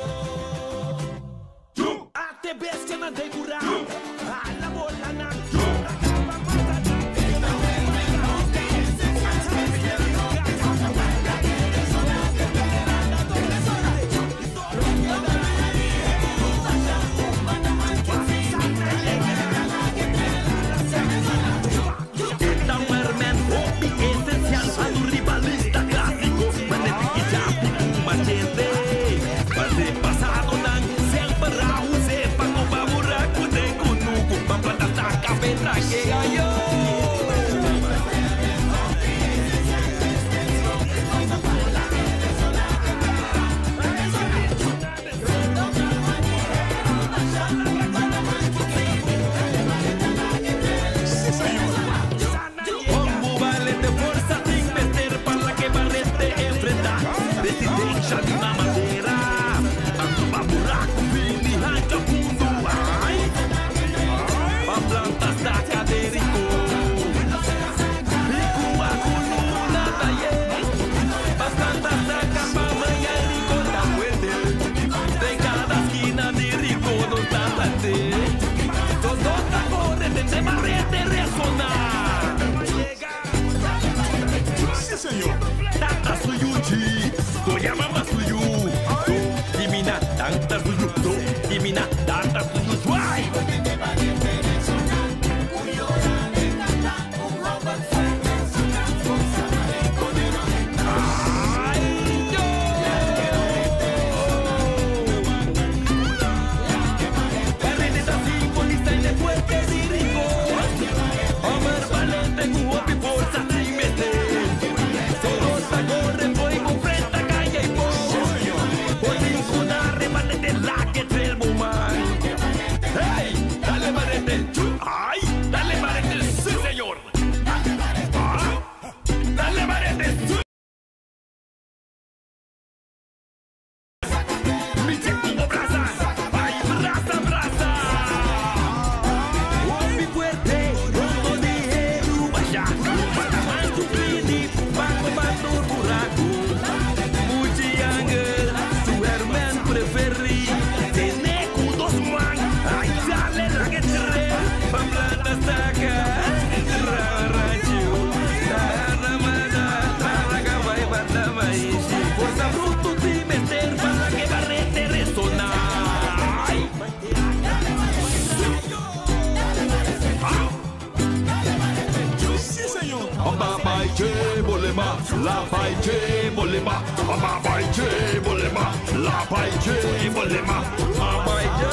E: La bai che bolema, ma bai che bolema, la bai che bolema, ma bai che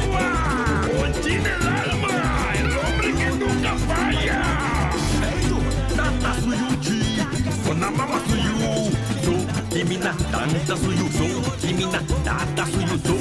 E: agua. Contiene el alma, el hombre que nunca falla. Hey tú, tata suyuchi, con la mama suyu, su imina tanta suyu, su imina tata suyu, su.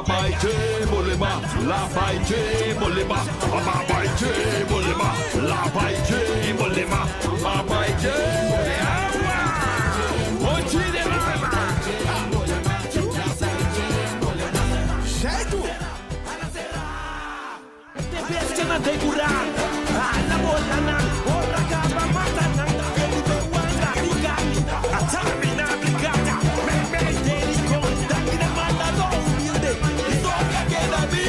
E: Bai che bolema, la bai che bolema, ma bai che bolema, la bai che bolema, ma bai che agua. Ochi de alma. Sei tu. Te bestia na de curar, alla bola na, ora capa mata na, che wanga digani, atavi na brigata, me me deri con dangi na manda do humilde, toca que da vi.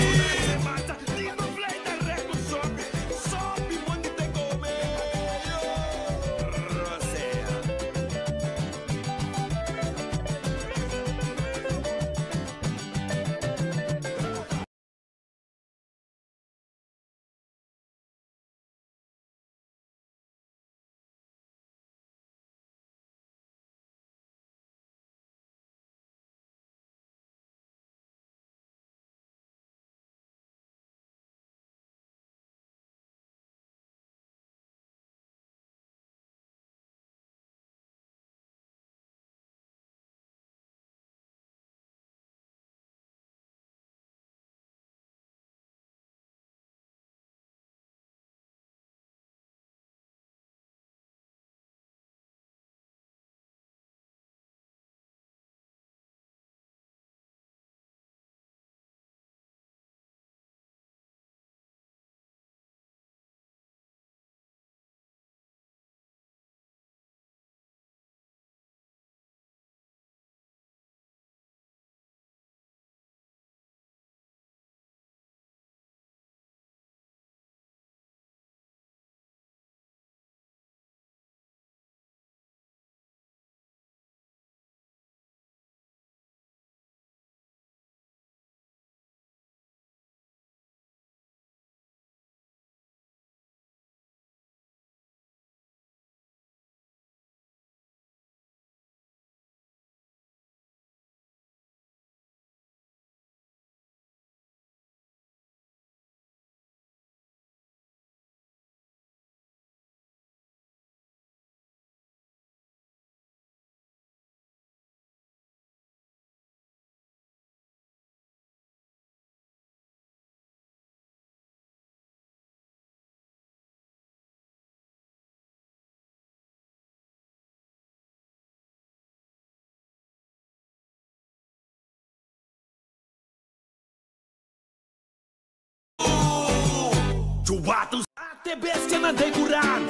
E: Chubato te bestia na de curar,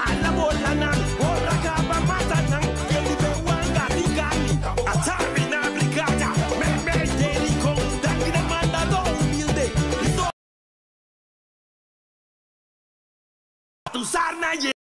E: alla bola na, ora capa mata na, che li wanga digani, atavi na brigata, me me deri con dangi na manda do humilde, tu sarna ye.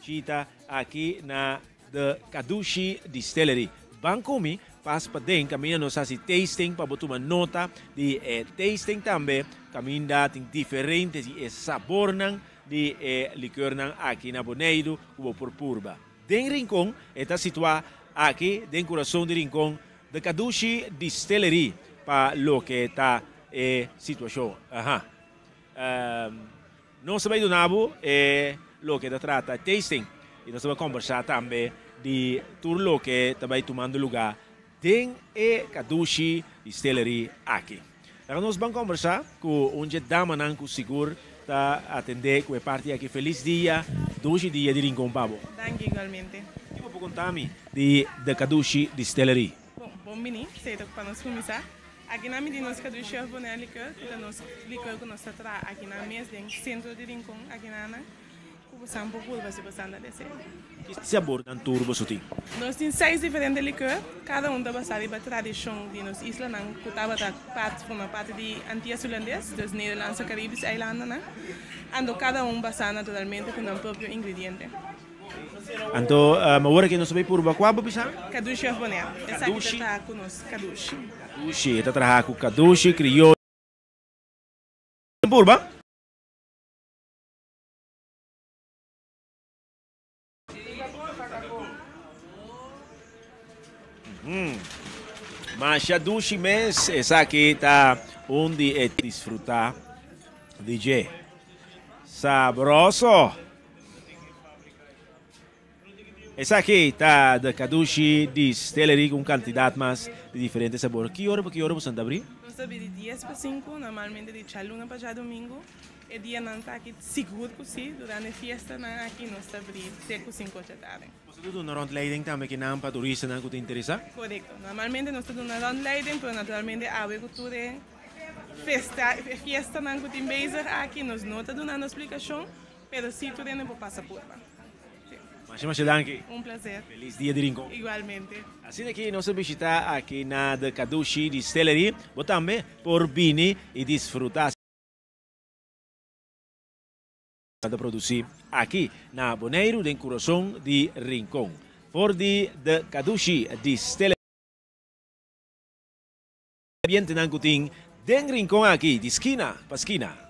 A: Bishita aki na The Kadushi Distillery. Ban ku mi, pas paden kaminda nos hasi tasting pa bo tuma nota di e tasting tambe kaminda tin diferente di e sabornan di e likeurnan aki na Boneiru ku bo por purba. Den Rincon, e ta situá aki den kurason di Rincon, The Kadushi Distillery pa loke ta e situashon. Aha. Nos ta bai duna bo e loke ta trata tasting y nos ta bai combersa tambe di tur loke ta bai tumando luga den e Kadushi Distillery aki. Laga nos ban combersa cu un dje damanan cu sigur ta atende cu e parti aki. Feliz dia, dushi dia di Rincon pa bo.
D: Danki igualmente.
A: Ki bo por conta mi di The Kadushi Distillery?
D: Bon, bon bini, sey ta pa nos cuminsa. Aki nan mi di nos Kadushi of Bonaire Liqueur, ku ta nos liqueur ku nos ta traha aki nan mes den sentro di Rincon aki nan nan, ku bosan por purba si bosan ta desea.
A: Ki sabor nan tur boso tin?
D: Nos tin seis diferente liqueur, kada un ta basá riba tradishon di nos islanan ku tabata part forma parti di Antias Hulandes, dus Nederlandse Caribische Eilandennan, anto kada un basá naturalmente ku nan propio ingrediente.
A: Anto awor aki nos ta bay purba cua bo bisa?
D: Kadushi of Bonaire. Esaki ta traha cu nos kadushi.
A: Kadushi, e ta traha cu kadushi crioyo. Purba. Masha dushi mes, esaki ta un di e disfruta di dje. Sabroso! Esaki ta The Kadushi Distillery ku un kantidat mas di diferente sabor. Ki ora pa ki ora boso ta abri?
D: Nos ta abri di dies pa sinku, normalmente di djaluna pa djadumingu. E dianan ta aki sigur ku si, durante e fiestanan aki nos ta abri te ku sinku ocha tardi.
A: Boso ta duna rondleiding tambe kinan pa turistanan ku ta interesá?
D: Korekto. Normalmente nos ta duna rondleiding, pero naturalmente awe ku tur e festa, e fiestanan ku tin bezig aki nos no ta dunando splikashon. Pero si tur hende por pasa purba. Si.
A: Masha masha danki.
D: Un placer.
A: Feliz dia di Rincon.
D: Igualmente.
A: Asina ki nos a bishita aki na The Kadushi Distillery, bo tambe por bini y disfruta. Ta produci aki na Boneiru den curason di Rincon. For di The Kadushi Distillery. Ambientenan ku tin den Rincon aki di skina pa skina.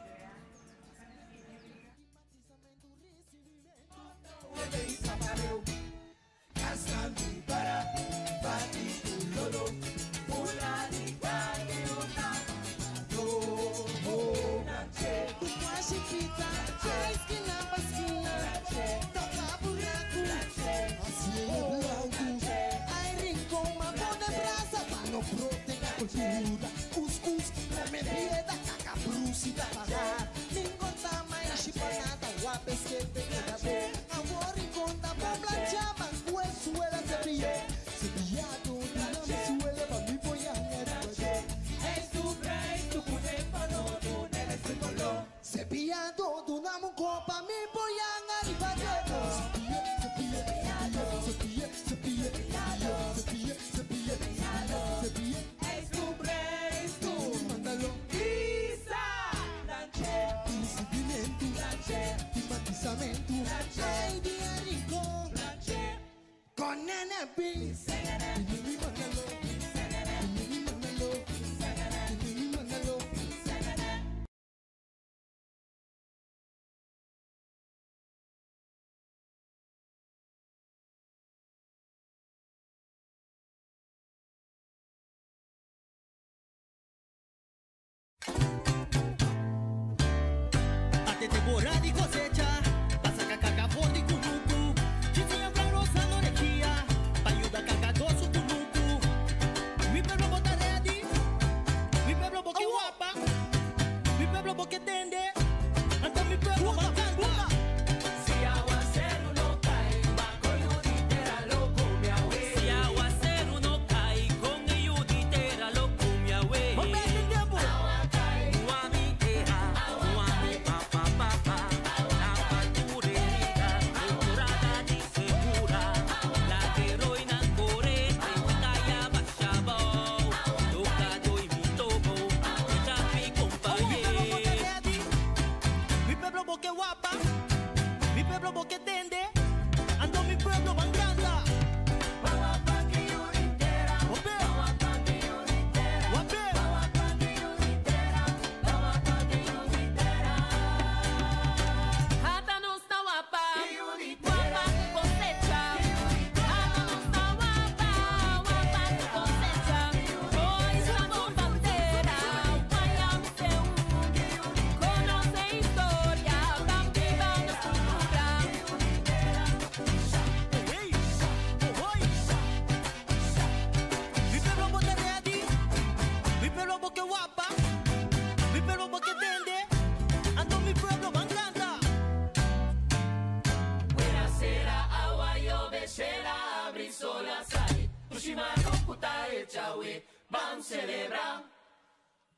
B: fecha we, ban celebra.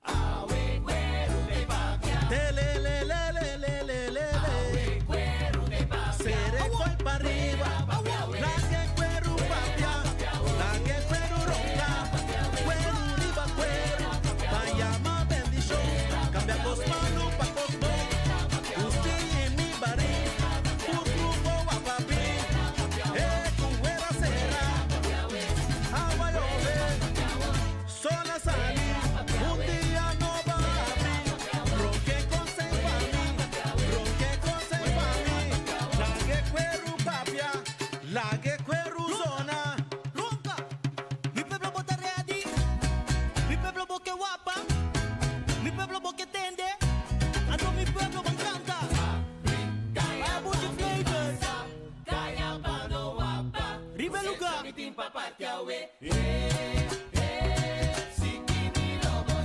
B: Awe cuero de papia.
F: Tele le le le le le le le.
B: Awe cuero de papia.
F: Seré coi pa arriba. La que cuero papia. La que cuero ronca. Cuero riba cuero. Vaya bendición. Cambia cosmano pa cosmo. Usted en mi barril. Tu grupo a papi. Cuera será. Agua llueve. Sola salir. Un día no va a abrir. Ronque con se pa' mí. Ronque con se pa' mí. La que cuero papia. La que cuero zona.
K: Ronca. Mi pueblo bota ready. Mi pueblo boque guapa. Mi pueblo boque tende. A todo mi pueblo me encanta. Abuji flavors.
B: Calla pa no guapa.
K: Ribe lugar.
B: Mi timpa parte awe.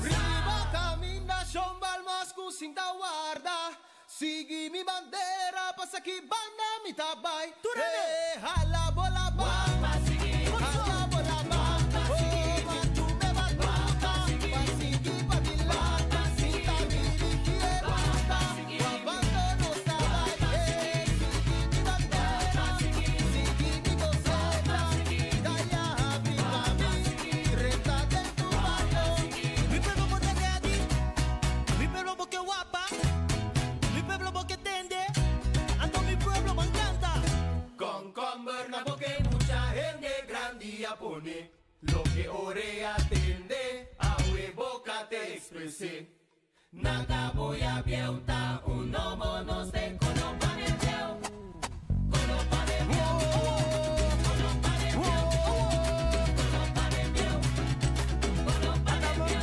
F: Riba camina shombal masku sinta guarda. Sigi mi bandera pasa ki banda mi tabay. Hey, hala bola ba. Hala bola ba. Oh, matume batuta. Pasigi padilata. Sinta dirigi bata. Guapando no sabay. Hey, sigi mi bandera. Sigi mi gozeta. Daya abri pa mi. Renta de tu barrio.
K: Mi pueblo bote ready. Mi pueblo boque guapa. Mi pueblo boque tende. A todo mi pueblo me encanta.
B: Con Converna porque mucha gente grande a pone lo que ore atende a boca te expresé. Nada voy a vieuta un nomo no se colo pane vieu. Colo pane vieu. Colo pane vieu. Colo pane vieu. Colo pane vieu.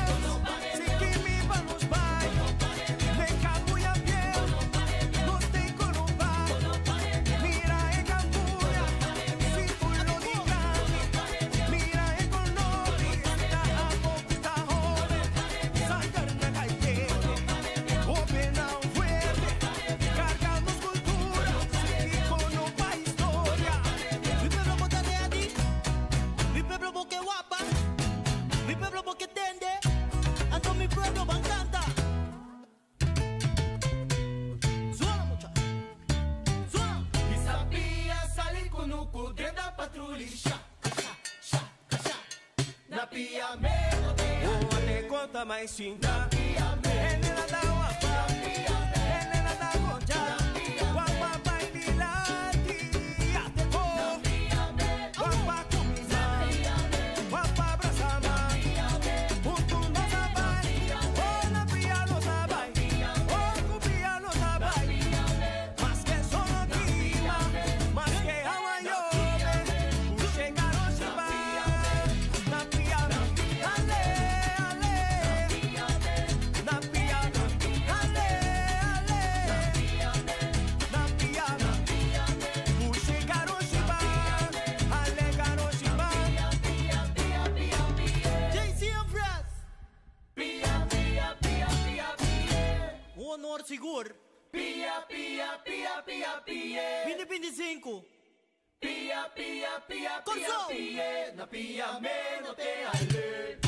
B: Colo pane vieu.
K: Mi pueblo bota ready. Mi pueblo boque guapa. Mi pueblo boque tende. A todo mi pueblo me encanta. Suena mucha. Suena.
B: Isapia sali kunuku drenda patrulisha. Sha, sha, sha. Na pia me
F: Oh, ate conta mais cinta. Ene la da guapa. Ene la da concha. Guapa baililati. Ate ko. Guapa kumisa. Guapa abraçama. Junto no sabai. Oh, na pia no sabai. Oh, cupia no sabai. Más que solo clima. Más que agua llueve. Ushe carochipa. Na pia. Ale, ale. Na pia. Ale, ale. Na pia. Ushe carochipa. Ale carochipa.
K: JC and Friends.
B: Pia, pia, pia, pia, pia.
K: Un honor sigur.
B: Pia, pia, pia, pia, pia.
K: 2025.
B: Pia, pia, pia, pia,
K: Corso.
B: pia. Na pia me no te ale.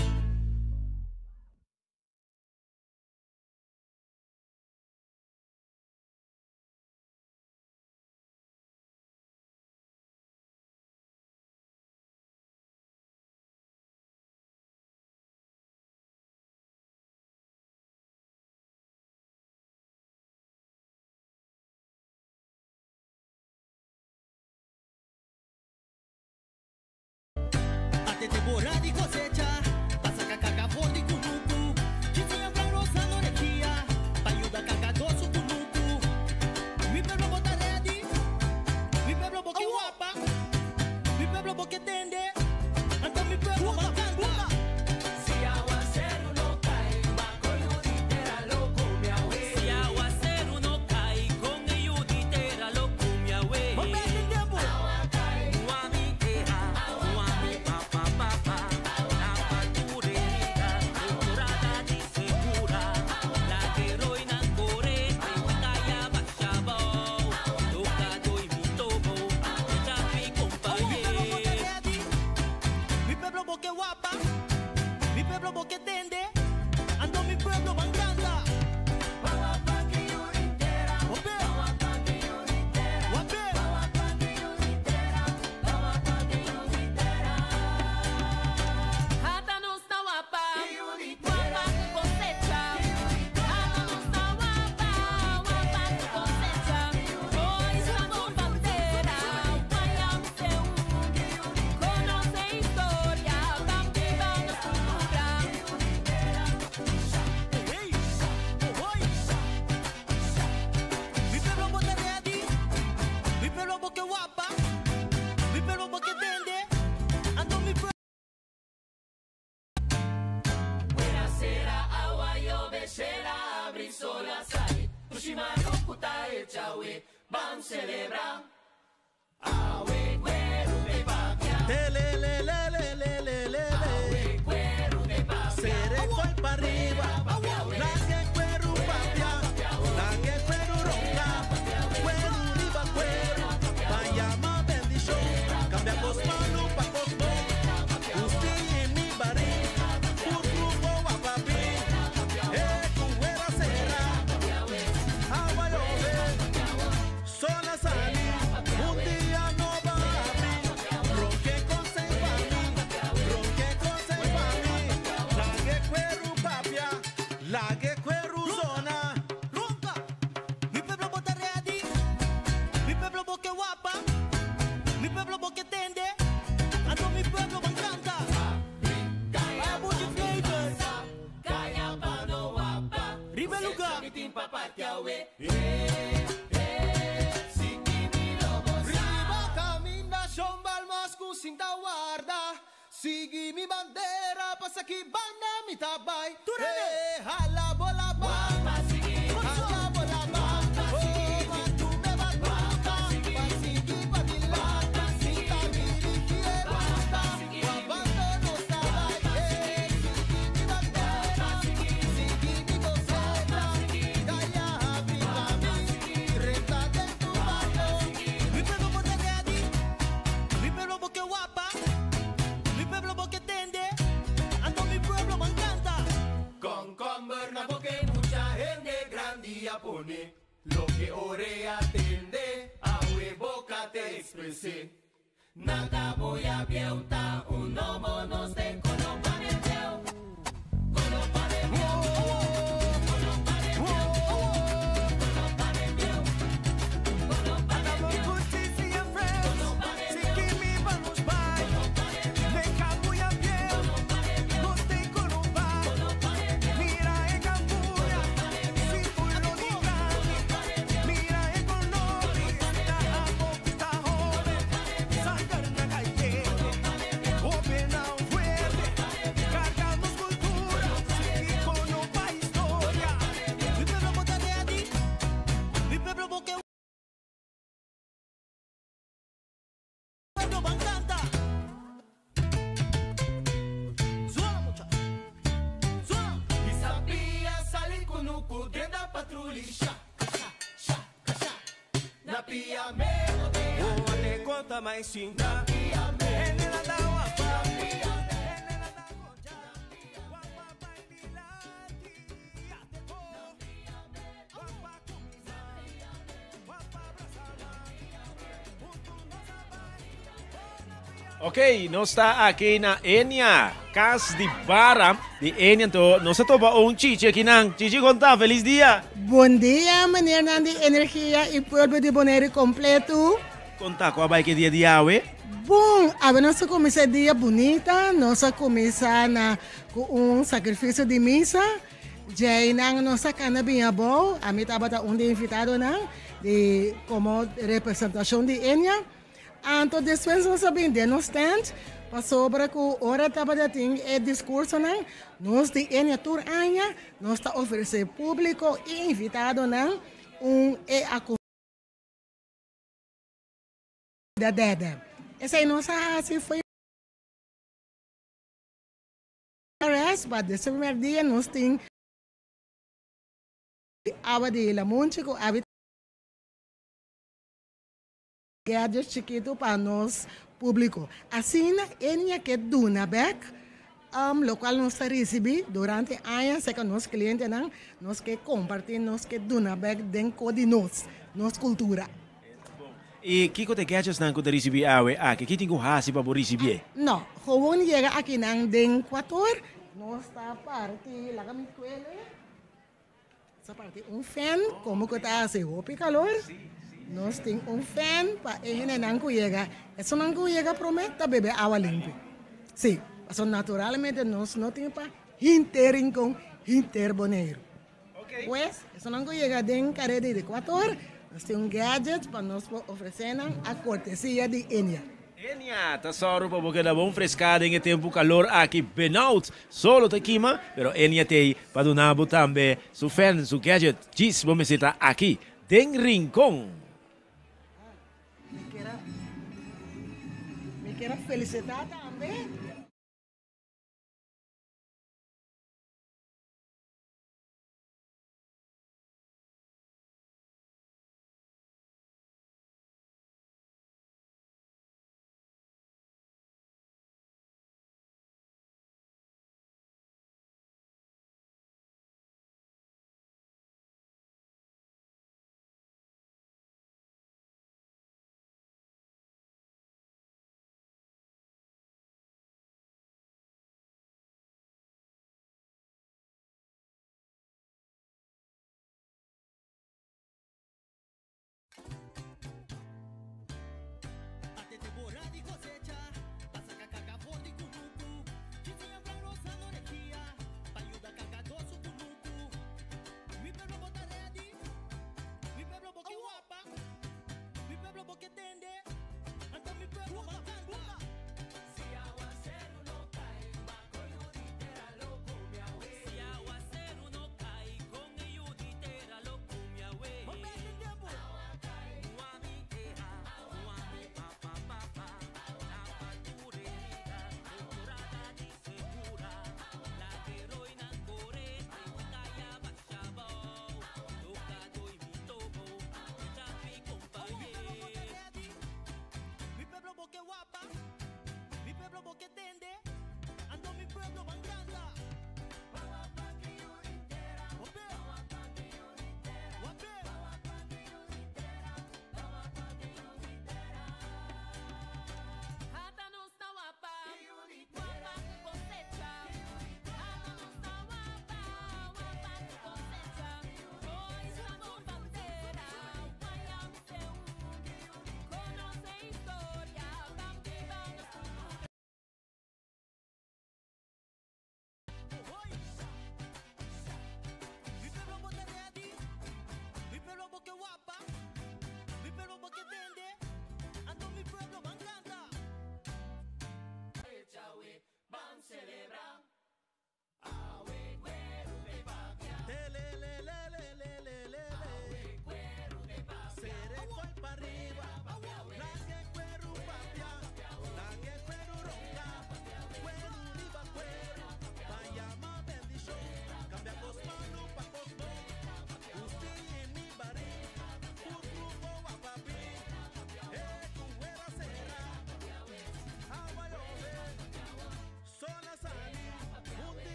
K: Ate te borra di cosecha, pasa cacaca for di kunuku. Chisi ang rosando energia, pa ayuda cacadoso kunuku. Mi pueblo bota ready, mi pueblo boque guapa, mi pueblo boque tende, ante mi pueblo me encanta.
B: Si aguacero no cae, va con yuditera lo come awe.
L: Si aguacero no cae, con yuditera lo come awe.
K: Agua
L: cae, guami teja, guami pa pa pa pa.
B: Sol a sali, dushi maluku ta echa we, ban celebra. Awe cueru te papia.
F: Telelelelelelele.
B: Awe cueru te papia.
F: Seré coi pa arriba. La que cuero papia. La que cuero ronca. Cuero riba cuero. Pa llama bendición. Cambia cosmano pa cosmo. Usted y mi barril. Un grupo a papi. Cuera será. Agua llover. Sol a salir. Un día no va a abrir. Ronque con se pa mí. Ronque con se pa mí. La que cuero papia. La que cuero zona.
K: Ronca. Mi pueblo bota ready. Mi pueblo boque guapa. Mi pueblo boque tende. A todo mi pueblo me encanta. Abuji flavor.
B: Calla pa no guapa.
K: Ribe lugar.
B: Mi timpa parte awe.
F: Riba camina shombal masku sinta guarda. Sigi mi bandera pasa ki banda mi tabay. Hey, hala bola ba. Hala bola ba. Oh, ma tu me batuta. Pa sigi pa dilata. Sinta dirigi e ruta. Wa bando no sabay. Hey, sigi mi bandera. Sigi mi boceta. Calla abri pa mi. Renta de tu barrio.
K: Mi pueblo bota ready. Mi pueblo boque guapa. Mi pueblo boque tende. A todo mi pueblo me encanta.
B: Con converna porque mucha gente grande a pone lo que orea tende a boca te expresé. Nada voy a vieuta un homo nos de colo pane vieu. Colo pane vieu. Colo pane vieu. Colo pane vieu. Colo pane vieu.
K: Mi pueblo bota ready. Mi pueblo boque pueblo me encanta. Suena mucha. Suena.
B: Y sabia salir con un kudrenda patrulisha. Sha, sha, sha. Na pia me
F: Te conta mais cinta.
A: Ok, nos ta aki na Enia, Cas di Bara di Enia. Anto, nos a topa un Chichi aki nan. Chichi, kon ta? Felis dia!
M: Bon dia, meneer nan di Energia y pueblo di Bonaire completo.
A: Kon ta, kon a bai ke dia di awe?
M: Bon, awe nos a cuminsa e dia bunita. Nos a cuminsa na cu un sacrificio di misa. Djei nan nos a cana bin abou. Ami tabata un di e invitadonan di como representacion di Enia. Anto despues nos a bin den nos tent, pasobra ku ora tabata tin e diskursonan, nos di Enia tur aña nos ta ofresé públiko i invitadonan un e akomida dèdè. Esei nos a hasi fo'i rès, pa des primer dia nos tin awa di lamunchi ku awa. Gadgets chikitu pa nos públiko. Asina Enia ke duna bèk lokual nos ta risibí durante aña serka nos klientenan, nos ke kompartí, nos ke duna bèk den ko di nos, nos kultura.
A: I kiko ta e gadgetsnan ku ta risibí awe aki? Ki tin ku hasi pa bo risibié?
M: No, gewoon yega akinan den kuator. Nos ta parti, laga mi kuele. Sa parti un fan, como cu ta haci hopi calor, nos tin un fan pa e hendenan cu yega. Esunnan cu yega prome ta bebe awa limpi. Si, pasobra naturalmente nos no tin pa henter Rincon, henter Boneiru. Pues, esunnan cu yega den careda di Ecuador, nos tin un gadget pa nos por ofrece nan a cortesia di Enia.
A: Enia ta sòru pa bo keda bon freská den e tempu kalor aki. Benauwd, solo ta kima, pero Enia t'ei pa duna bo tambe su fèn, su gadget. Djis bo mester ta aki den Rincon.
M: Mi kier a mi kier a felicita tambe.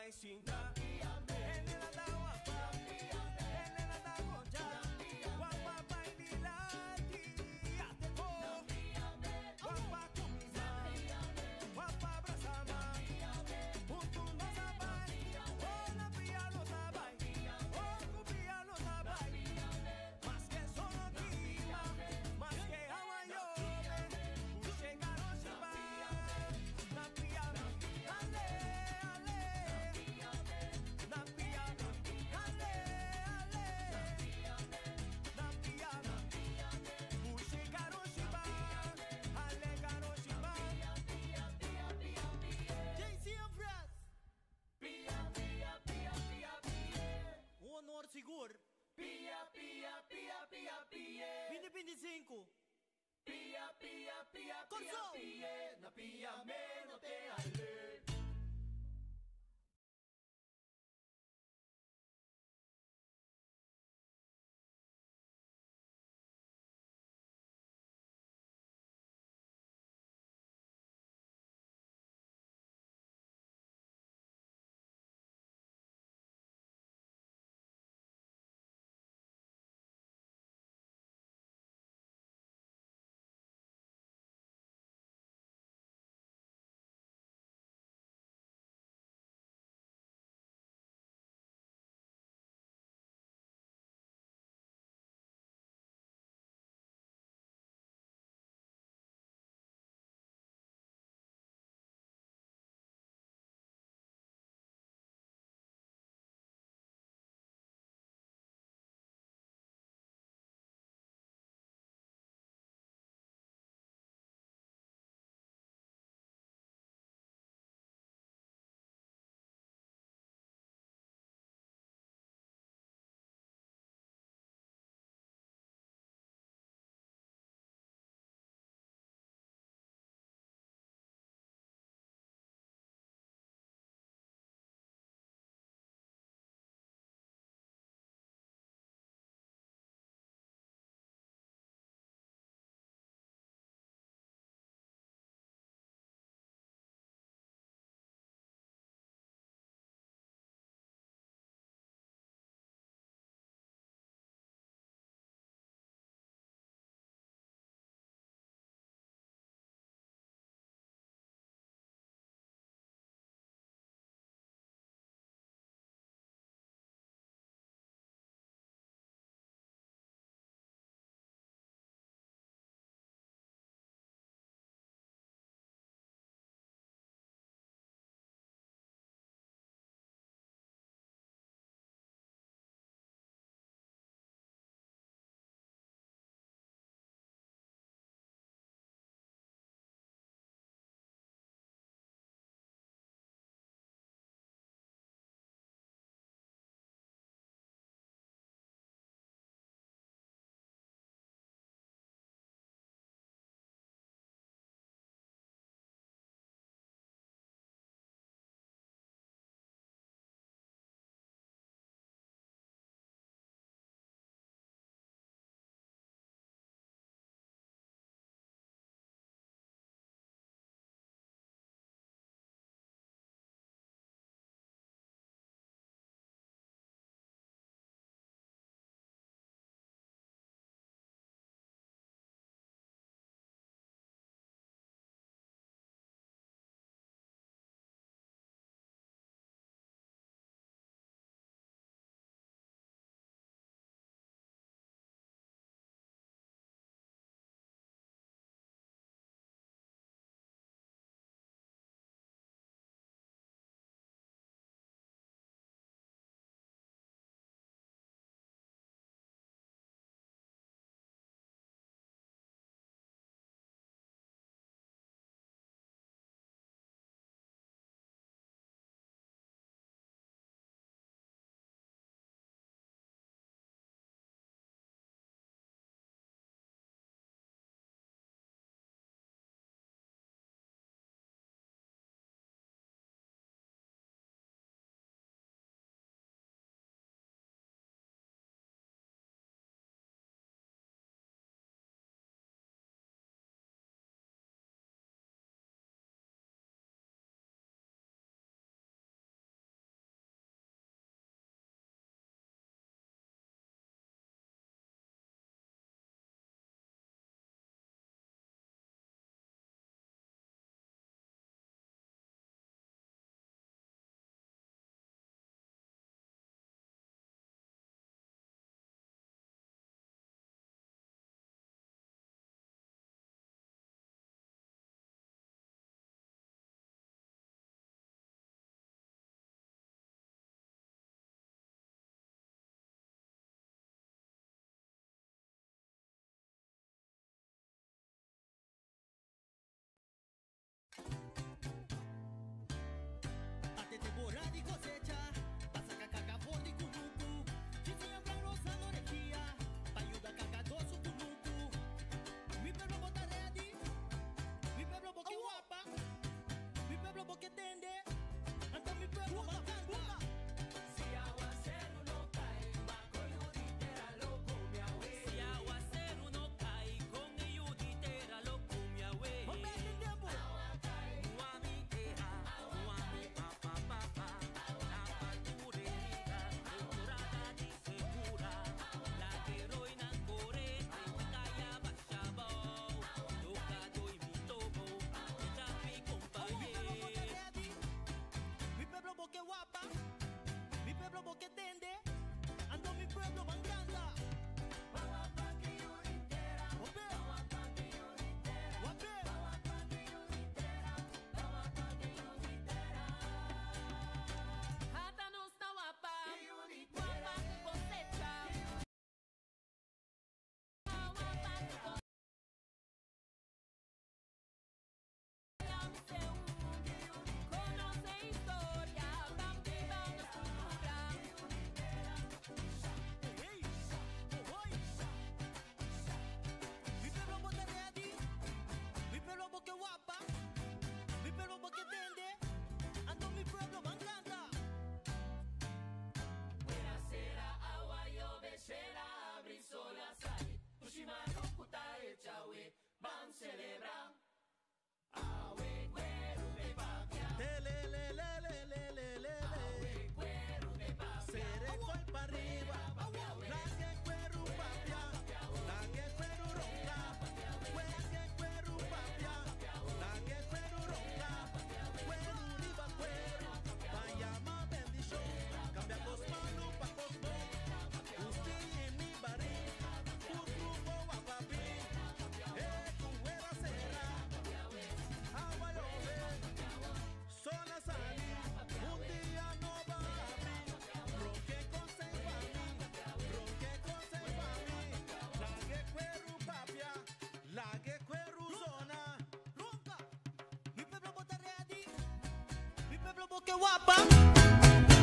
T: Bai sinta. Hende nan ta wapa. Hende nan ta gocha. Wapa bai dilanti. Ate ko. Wapa kuminsa. Wapa brasa man. Huntu nos a bai. Oh, na pia nos a bai. Oh, ku pia nos a bai. Maske solo kima. Maske awa yobe. Pushe garoshi ba. Na pia. Ale, ale. Na pia. Ale, ale. Na pia. Pushe garoshi ba. Ale garoshi ba.
K: JC and Friends. Pia, pia, pia, pia, pia. Honor sigur. Pia, pia, pia, pia, pia. 2025.
B: Pia, pia, pia, pia,
K: Kòrsou.
B: pia. Na pia me no te ale.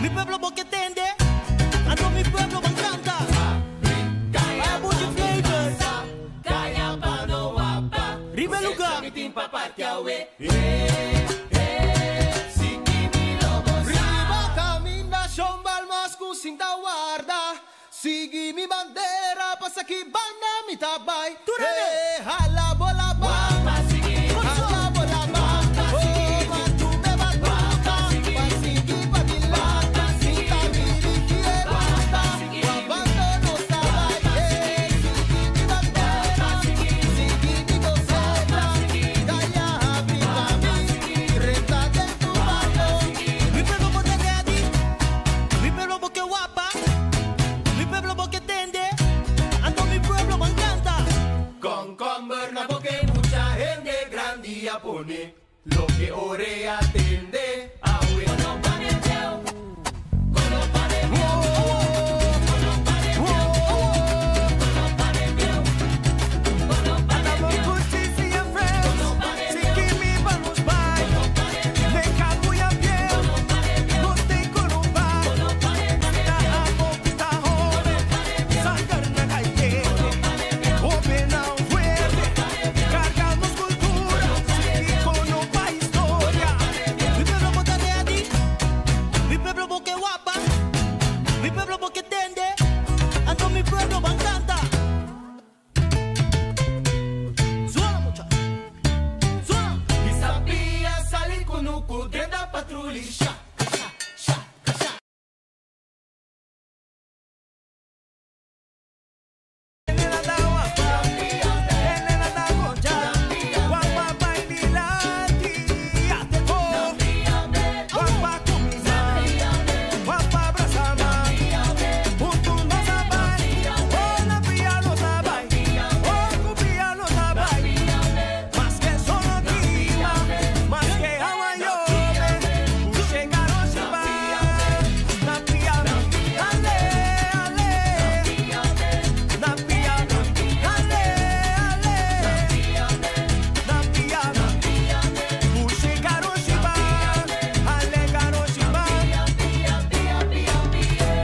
K: Mi pueblo bo ke tende, anto mi pueblo ban kanta. Abuji flavor,
B: Kaya pa no wapa.
K: Riba lugar.
B: Mi tin pa partia we.
F: Riba caminda shombal mas ku sinta guarda. Sigi mi bandera pasa ki banda mi tabay. Hey, hala bola ba. Hala bola ba. Oh, matume batuta. Pasigi padilata. Sinta dirigi errata. Abandono sabay. Hey, sigi mi bandera. Sigi mi gozeta. Kaya abri pa mi. Renta del tu barrio.
K: Mi pueblo bo ta ready, mi pueblo bo ke wapa, mi pueblo bo ke tende, anto mi pueblo ban kanta.
B: Concomber na boque mucha gente grande a pone lo que orea tende awe.
K: Mi pueblo bo ta ready, mi pueblo bo ke wapa, mi pueblo bo ke tende, anto mi pueblo ban kanta. Suena mucha, suena.
B: Isapia sali kunuku drenda patrulisha.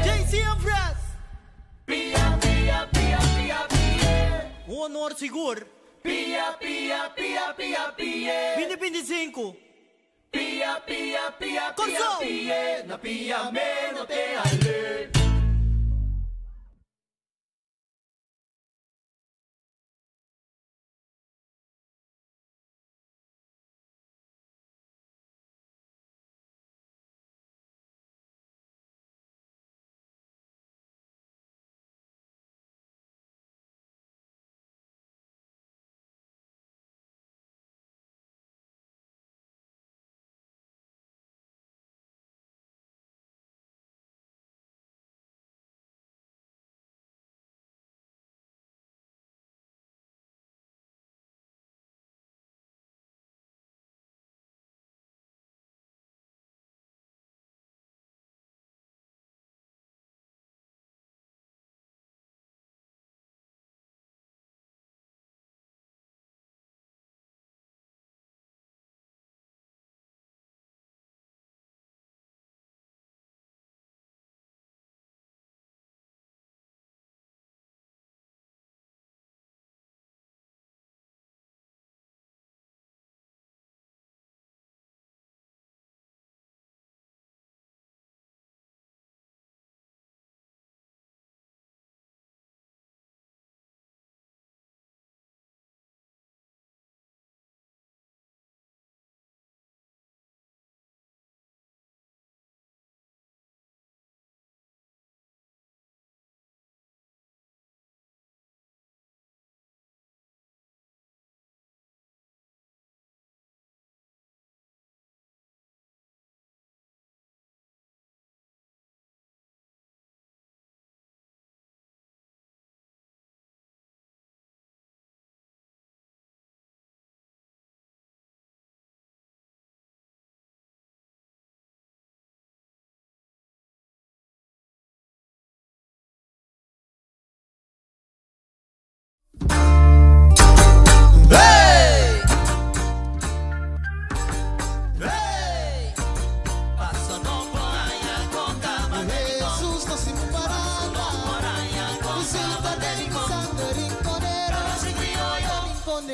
K: JC and Friends.
B: Pia, pia, pia, pia, pia.
K: Un honor sigur.
B: Pia, pia, pia, pia, pia.
K: 2025.
B: Pia, pia, pia, pia,
K: Corso.
B: pia. Na pia me no te ale.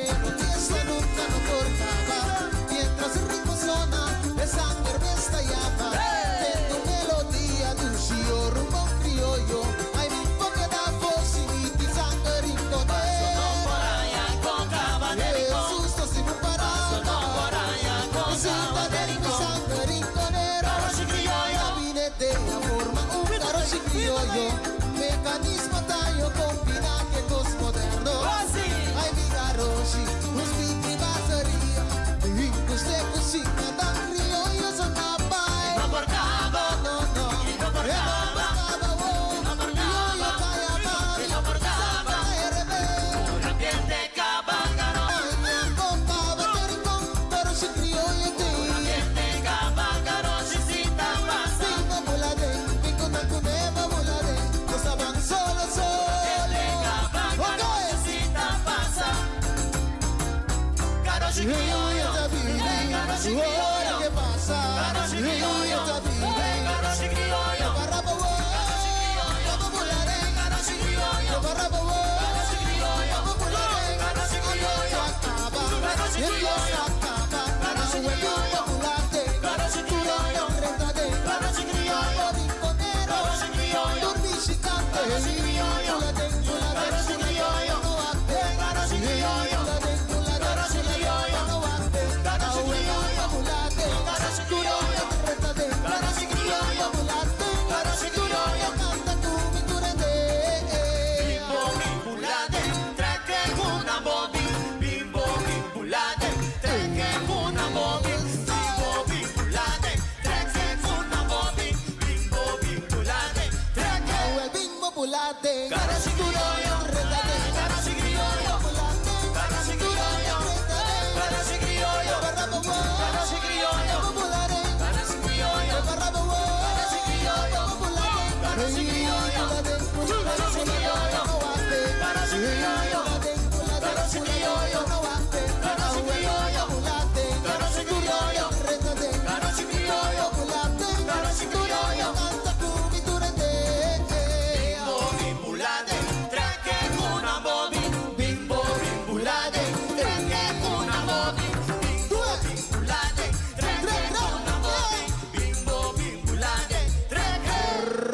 N: Fiesta nunca no cortaba. Mientras el ritmo suena, el sangre me estallaba. De tu melodía, dulce rumbo criollo. Ay, mi poca voz y mi sangre rinconero. Jesús, sin un parado. De mi sangre rinconero. Gabinete forma un garoshi criollo. Mecanismo tallo combina que cos moderno. Ay, mi garoshi, mi batería. Hijos de cocina tan criollos son la paz. No por cabo, no, no. No por cabo, no por cabo. No por cabo. Solo, solo. Ora, ¿qué pasa?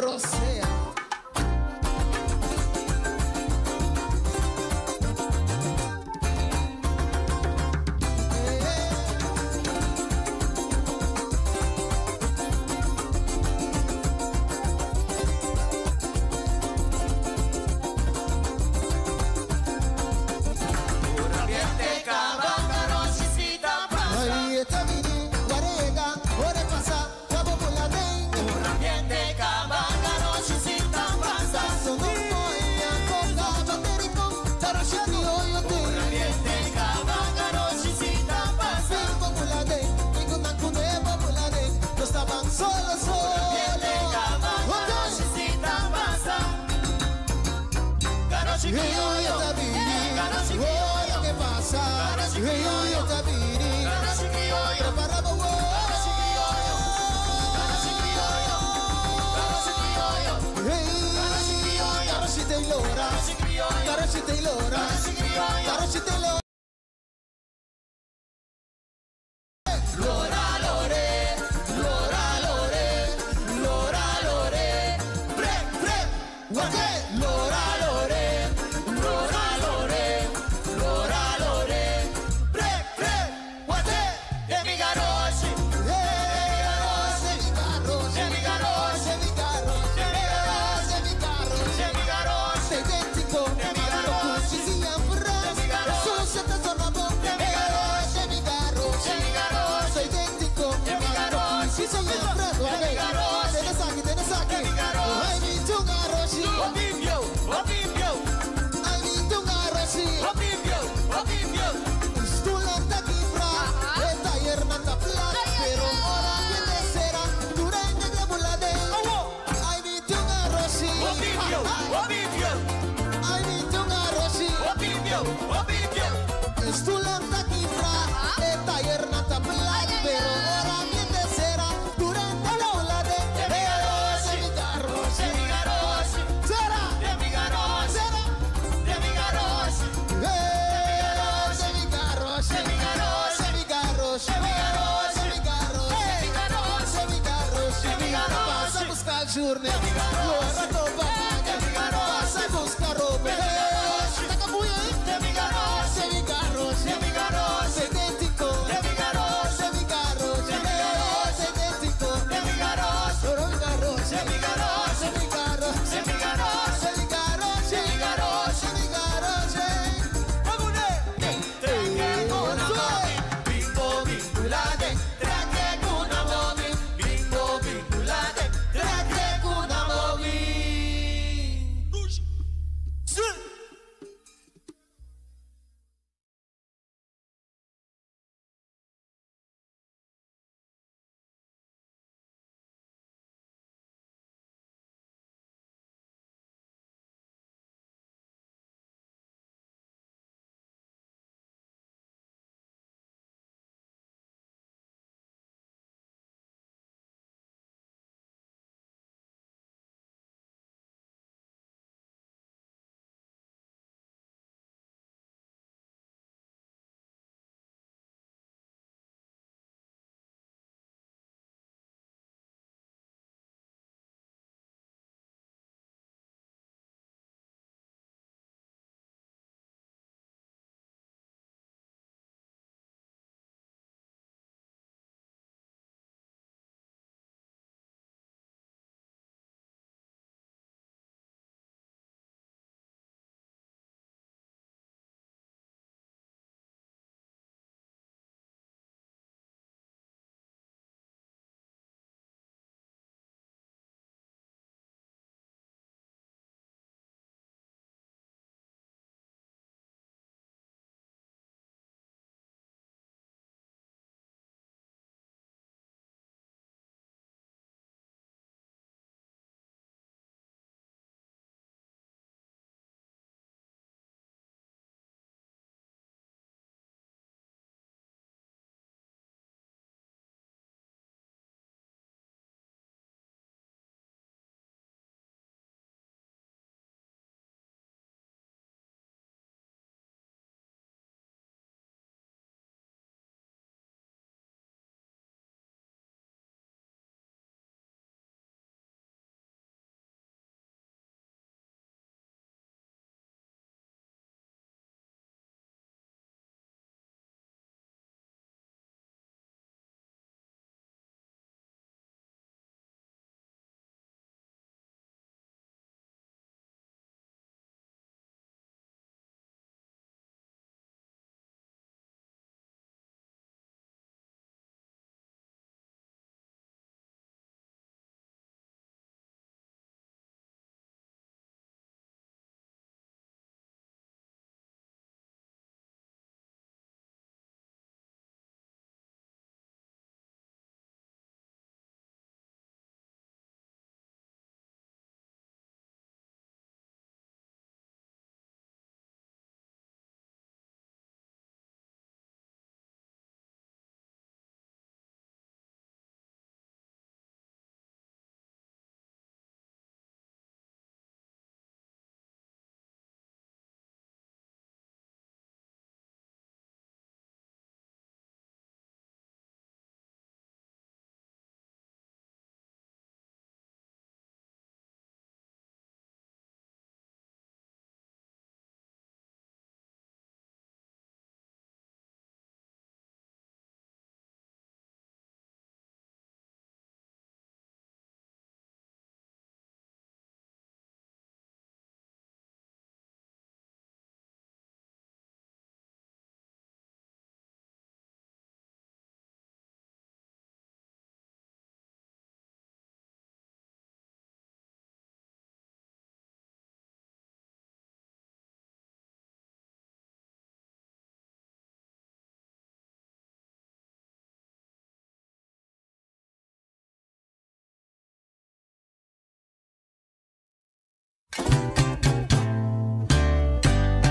N: Rosea. Ahí está Vini, Guarega, ore pasa, cabo voladén. Sonó poña, conga, batericón, taroshi criollo te. Bimbo voladén, ninguna cuneba voladén, no estaban solo, solo. Ora, ¿qué pasa? Garoshi Taylora, Garoshi Taylora. Lora, lore, lora, lore, lora, lore, pre, pre, guate, lora, lore, lora, lore, lora, lore, pre, pre, guate, de mi garoshi, de mi garoshi, de mi garoshi, de mi garoshi, de mi garoshi, de mi garoshi, de mi garoshi, idéntico, de mi garoshi, de mi garoshi, de mi garoshi, de mi garoshi, de mi garoshi, idéntico, de mi garoshi, de mi garoshi, de mi garoshi, ay mi tu garoshi, obibio, obibio, ay mi tu garoshi, obibio, obibio, Stulanta kibra, el taller nata plat, pero ahora viene será, durante de bulade, ay mi tu garoshi, obibio, obibio, ay mi tu garoshi, obibio, obibio, Stulanta kibra, el taller nata plat, pero ahora viene será, durante de bulade, de mi garoshi, de mi garoshi, será, de mi garoshi, será, de mi garoshi, de mi garoshi, journey. Lora topa pasa busca robe. De mi garroche, de mi garroche, de mi garroche, idéntico. De mi garroche, de mi garroche, de mi garroche, idéntico. De mi garroche, de mi garroche, de mi garroche, de mi garroche, de mi garroche, de mi garroche, de mi garroche, de mi garroche. Bingo, vinculade, traque kuna mobi, bingo, vinculade, traque kuna mobi.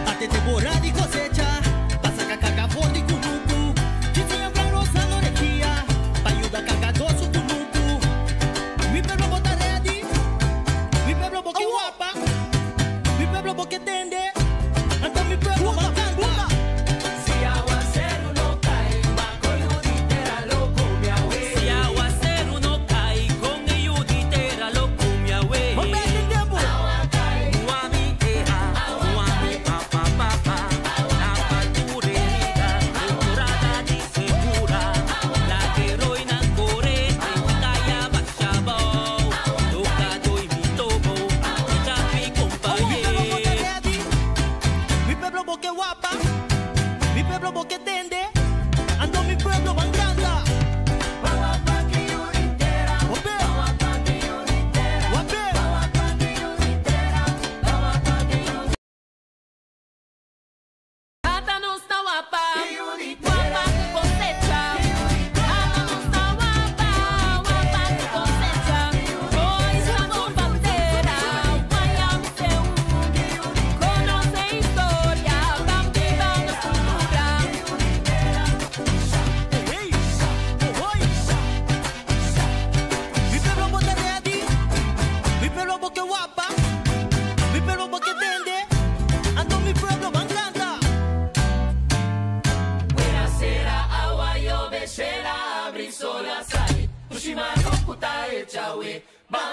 K: Ate temporada y cosecha, pasa caca forte y cunucu. Quince usando energía, pa ayuda caca su cunucu. Mi pueblo bota ready, mi pueblo boque guapa, mi pueblo boque tende, ante mi pueblo canta.
L: Si aguacero no cae, si aguacero no cae, con ello ditera lo come.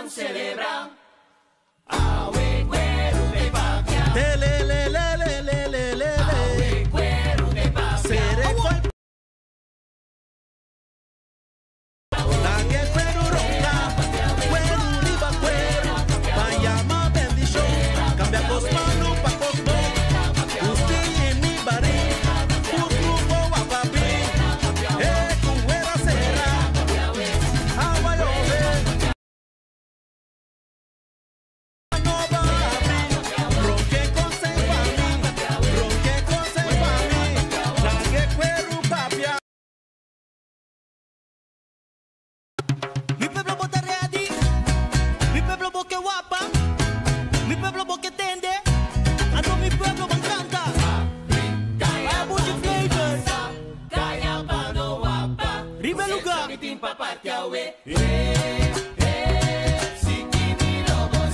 B: Ban celebra. Awe cuero de papia.
F: Le le le le le le le.
B: Awe cuero de papia.
F: Seré cual. Lague cuero ronca, cuero riba cuero, payama bendición, cambia cosmano pa cosmo. Usted en mi barril, un grupo guapapi, cuera será, agua llove. No va a abrir, ronque con se pa mí, ronque con se pa mí, lague cuero papia.
K: Mi pueblo bota ready, mi pueblo boque guapa, mi pueblo boque tende, a todo mi pueblo me encanta. Abuji flavor,
B: Calla pa no guapa.
K: Riba lugar.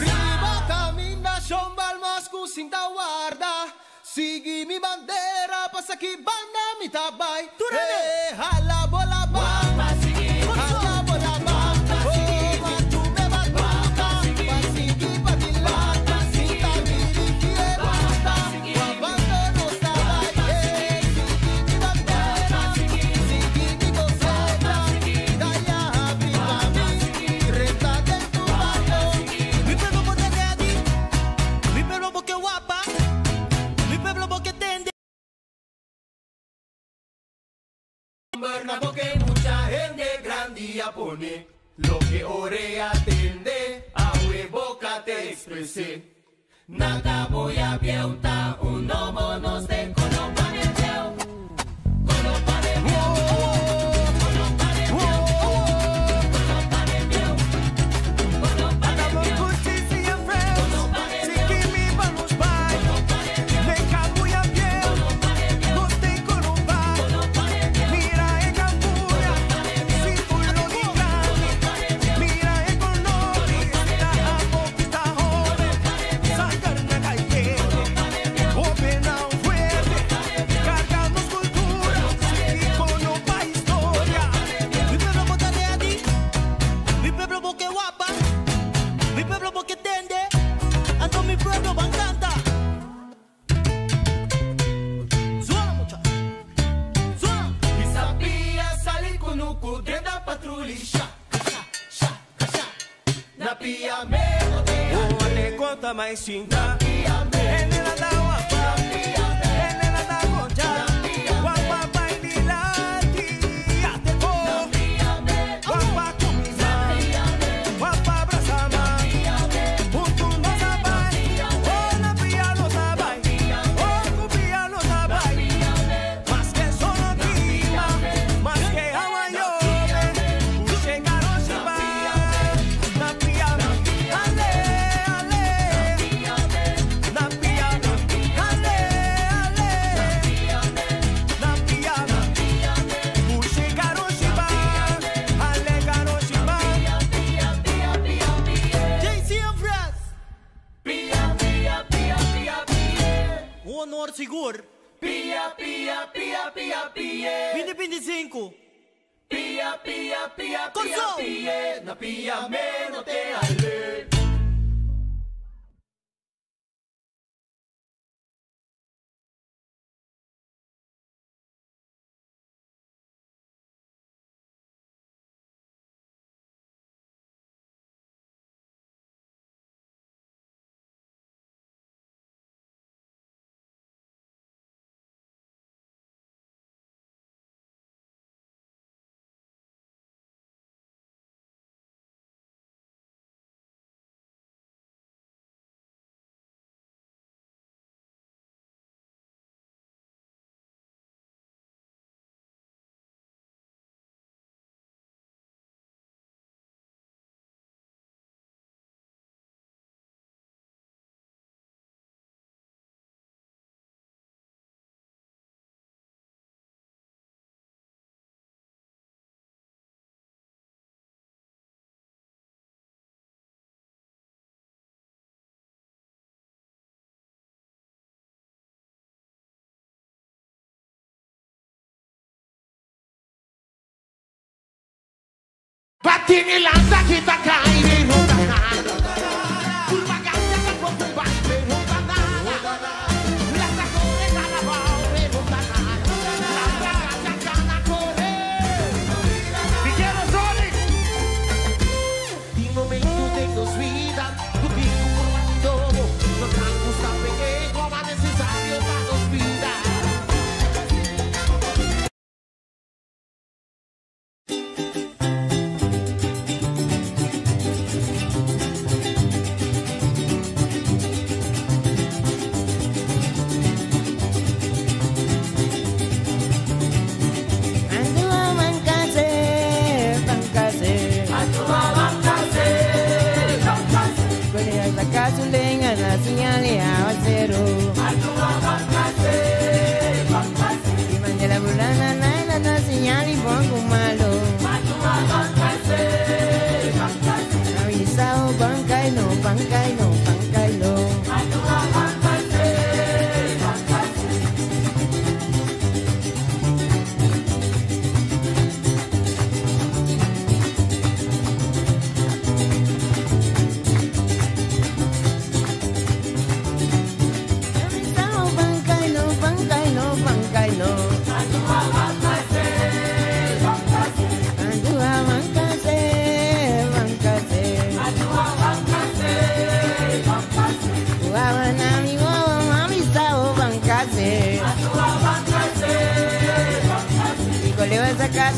F: Riba camina, shombal masku sinta guarda. Sigi mi bandera, pasa ki banda mi tabay. Eh, hala bola ba. Hala bola ba. Oh, matume batuta. Pasigi padilata. Sinta dirigi e bata. Guapando no sabay. Eh, sigi mi bandera. Sigi mi gozeta. Daya abri pa mi. Renta del tu barrio.
K: Mi pueblo bote ready, mi pueblo boque guapa, mi pueblo boque tende.
B: Porque mucha gente grande a pone lo que orea tende, a boca te expresé. Nada voy a vieuta, un no nos de colo
K: Mi pueblo bota ready, mi pueblo boque guapa, mi pueblo boque tende, a todo mi pueblo me encanta. Suena mucha, suena.
B: Y sabía salir con un cudrenda patrulla. Sha, sha, sha, sha. Na pia me
T: Oh, conta mais cinta. Ela dá uma pá, ela dá concha. Guapa baililati, ateko. Guapa kumisa, guapa abraçama. Junto nos abai, oh na pia nos abai, oh cupia nos abai. Mas que solo clima, mas que agua llove. Chegaron chipa, na pia, ale, ale. Na pia, ale, ale. Na pia, puxe carochiba, ale carochiba.
K: JC and Friends.
B: Pia, pia, pia, pia, pia.
K: Un honor seguro.
B: Pia, pia, pia, pia, pia.
K: 2025.
B: Pia, pia, pia, pia,
K: Corso.
B: pia. Na pia me no te ale.
O: Batini lanta kita kairi ruta.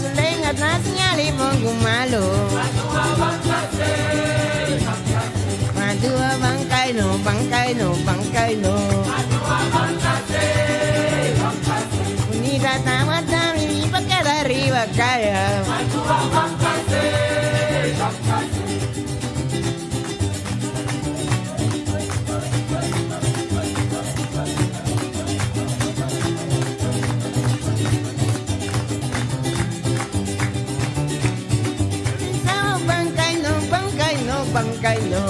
O: su lenga na señal y pongo malo. Madua bancay no, bancay no, bancay no. Unida tamata mi pa queda arriba calla. Bancay no, bancay no, bancay no.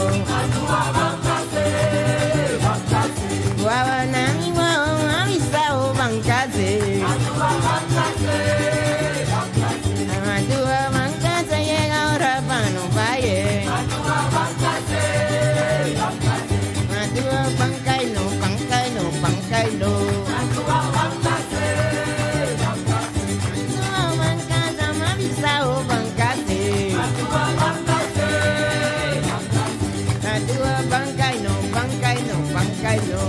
O: Guava nami guava avisao bancase. Amadua bancase llega ahora pa no valle. Madua bancay no, bancay no, bancay no. Madua bancasa avisao bancase. Madua bancay no, bancay no, bancay no.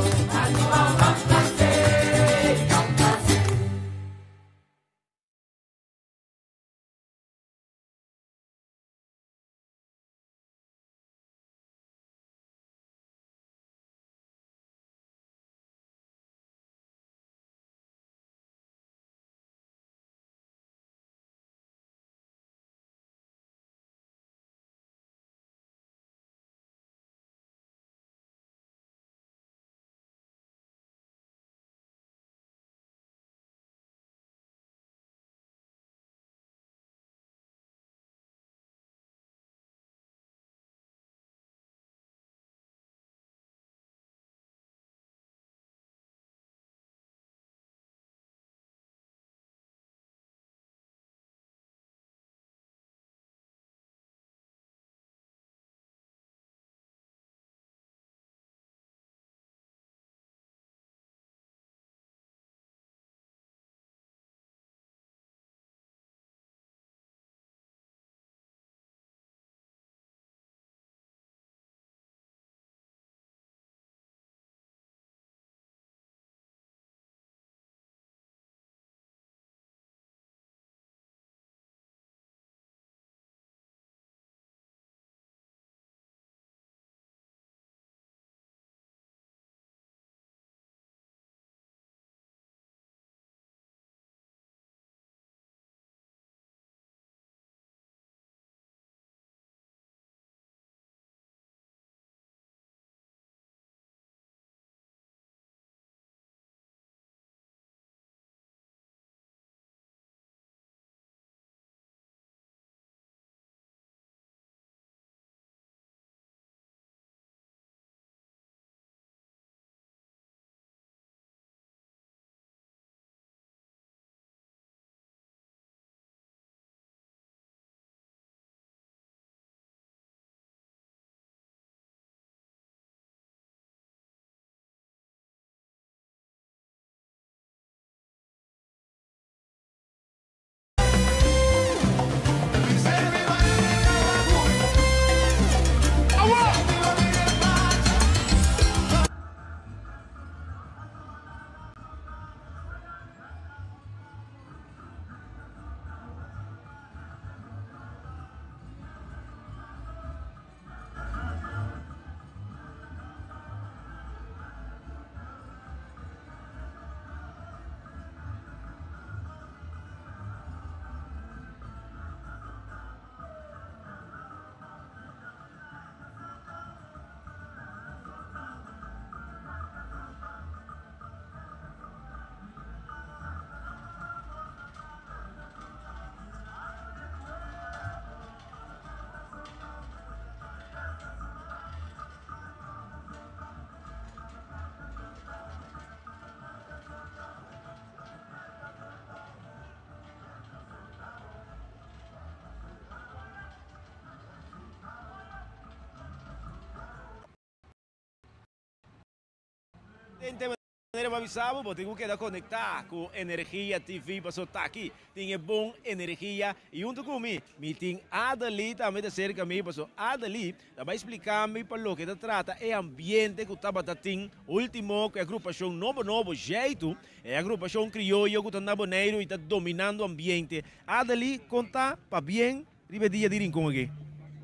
A: Manera bo a bisa bo, bo tin ku keda konektá ku Energia TV pasobra ta aki tin e bon energia. I huntu ku mi, mi tin Adelie tambe ta serka mi pasobra Adelie ta bai splika mi pa loke ta trata e ambiente ku tabata tin ultimo ku e agrupashon nobo nobo Zjeitu, e agrupashon krioyo ku ta na Boneiru i ta dominando ambiente. Adelie, konta pabien riba e dia di Rincon aki.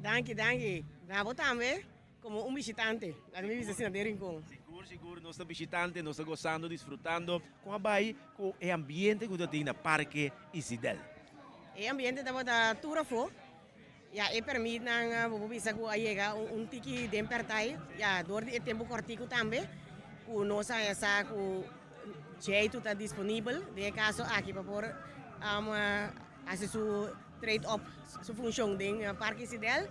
P: Danki, danki. Na bo tambe. Como un bishitante, laga mi bisa asina den Rincon.
A: Sigur, sigur, nos ta bishitante, nos ta gozando, disfrutando con a bay cu e ambiente cu ta tin na Parke Isidel.
P: E ambiente tabata tur afo, ya e permitnan bo por bisa cu a yega un tiki den pertay, ya door di e tempo cortico tambe cu nos a haña sa cu Jaitu ta disponibel den e caso aki pa por haci su trade op su funcion den Parke Isidel.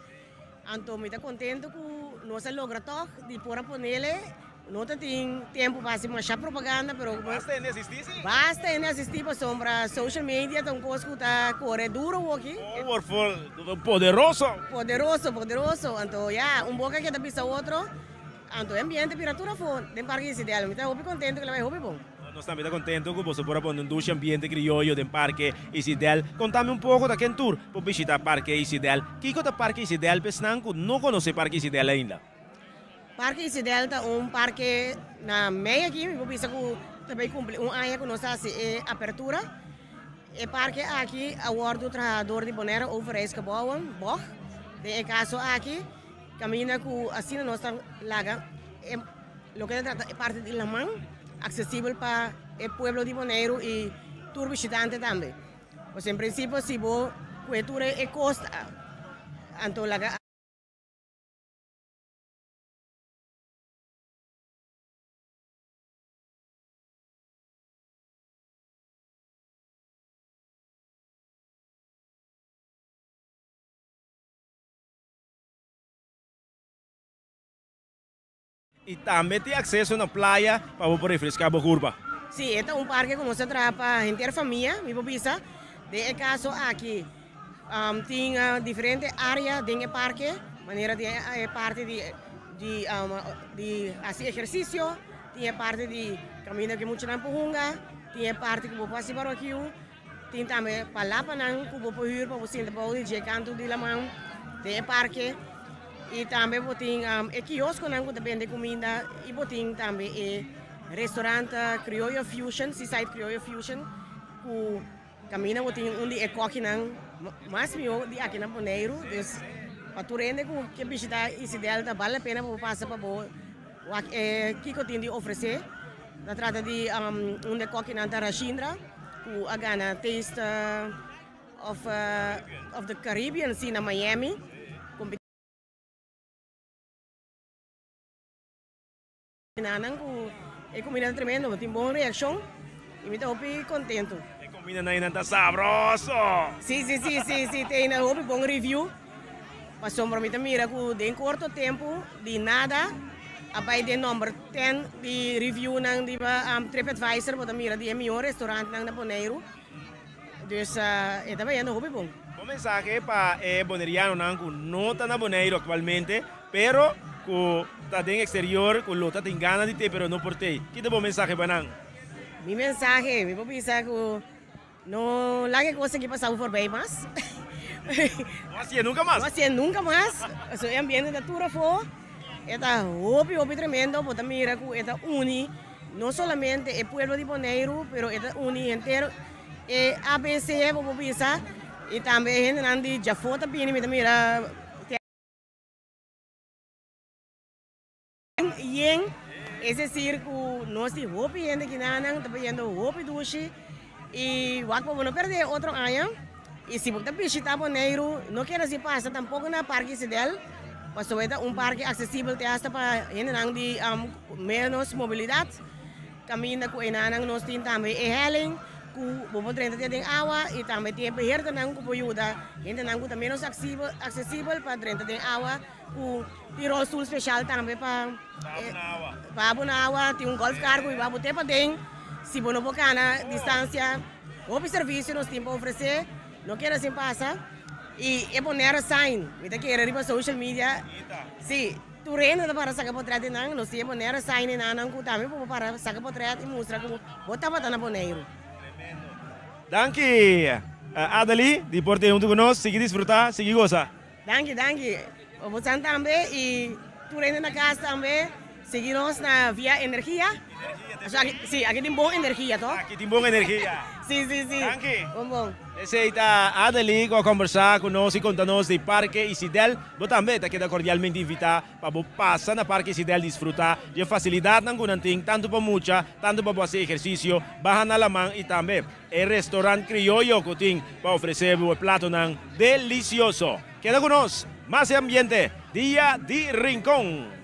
P: Anto mi ta contento cu nos a logra toch di por a ponele. No ta tin tempo pa haci masha propaganda, pero
A: Basta hende asisti si.
P: Basta hende asisti pasobra social media ta un cos cu ta core duro awoki.
A: Powerful, poderoso.
P: Poderoso, poderoso. Anto ya, un boca keda bisa otro. Anto e ambiente bira tur afo den Parke Isidel. Mi ta hopi contento cu lo bay hopi bon.
A: Nos tambe ta contento cu boso por a pone un dushi ambiente crioyo den Parke Isidel. Contami un poco ta ken tur por bishita Parke Isidel. Kico ta Parke Isidel pa esnan cu no conoce Parke Isidel ainda?
P: Parke Isidel ta un parke na mei aki. Mi por bisa cu ta bay cumpli un aña cu nos a haci e apertura. E parke aki a wordo traha door di Bonaire Overheidsgebouwen, bog. Den e caso aki caminda cu asina nos ta laga e loke ta trata e parti di laman aksesibel pa e pueblo di Boneiru i tur bishitante tambe. Pues en prinsipio si bo kue tur e kosta anto laga.
A: Y tambe tin acceso na playa pa bo por refresca bo curpa.
P: Sí, e ta un parke ku nos ta traha pa henter famia, mi por bisa. Den e kaso aki tin diferente área den e parke, manera tin e parti di di di hasi ehersisio, tin e parti di kaminda ku e muchanan por hunga, tin e parti ku bo por hasi barbekiu. Tin tambe palapanan ku bo por hür pa bo sinta bou di dje kantu di laman den e parke. I tambe bo tin e kioskonan ku ta bende kuminda i bo tin tambe e restaurant Crioyo Fusion, Seaside Crioyo Fusion, ku kaminda bo tin un di e kokinan mas mihó di aki na Boneiru. Dus pa tur hende ku ke bishitá Isidel ta bal la pena pa bo pasa pa bo wak e kiko tin di ofresé. Ta trata di un di e kokinan ta Rashindra ku a gana Taste of of the Caribbean si na Miami. Nan ku e kumida ta tremendo, tin bon reakshon i mi ta hopi kontentu.
A: E kumindanan einan ta sabroso!
P: Si si si si si tin hopi bon review. Pasobra mi ta mira ku den korto tempu di nada a bai den number ten di reviewnan di TripAdvisor bo ta mira di e mihó restaurantnan na Boneiru. Dus e ta bayendo hopi bon.
A: Bo mensahe pa e bonerianonan ku no ta na Boneiru aktualmente pero ku ta den eksterior ku lo ta tin gana di te pero no por te. Ki ta bo mensahe pa nan?
P: Mi mensahe, mi por bisa ku. No laga e kos aki pasa bo forbij mas.
A: No hasié nunka mas.
P: No hasié nunka mas. Pasobra e ambiente ta tur afó. E ta hopi hopi tremendo. Bo ta mira ku e ta uni no solamente e pueblo di Boneiru, pero e ta uni henter e ABC bo por bisa. I tambe e hendenan di djafó ta bini. Mi ta mira. Yen, es decir cu nos tin hopi hende kinanan ta bayendo hopi dushi y wak pa bo no perde otro aña y si bo ta bishita Boneiru no keda sin pasa tampoco na Parke Isidel pasobra e ta un parke accesibel te hasta pa hendenan di menos mobilidad. Kaminda ku enanan nos tin tambe e helling ku bo por drenta te den awa i tambe tin e beheerdernan ku por yuda hendenan ku ta menos aksesibel pa drenta den awa ku tin rolstoel speshal tambe pa pa abo na awa tin un golf cart ku hiba bo te paden si bo no por kana distansia. Hopi servisio nos tin pa ofresé no keda sin pasa i e Bonaire sign mi ta kere riba social media si. Tur hende ta para saka potret di nan, nos tin e Bonaire sign einan nan ku tambe por para saka potret i mustra ku bo tabata na Boneiru.
A: Danki Adely di por ta huntu ku nos, sigui disfruta, sigui gosa.
P: Danki danki, bo san tambe i tur hende na kas tambe sigui nos na Via Energia. Si, aki tin bon energia to.
A: Aki tin bon energia.
P: Si, si, si.
A: Danki.
P: Bon bon.
A: Esey ta Adely cu a combersa cu nos y conta nos di Parke Isidel. Bo tambe ta keda cordialmente invita pa bo pasa na Parke Isidel disfruta di e facilidadnan cu nan tin tanto pa mucha, tanto pa bo haci ehercicio, baha na laman y tambe e restaurant crioyo cu tin pa ofrece bo e platonan delicioso. Keda cu nos, mas e ambiente Dia di Rincon!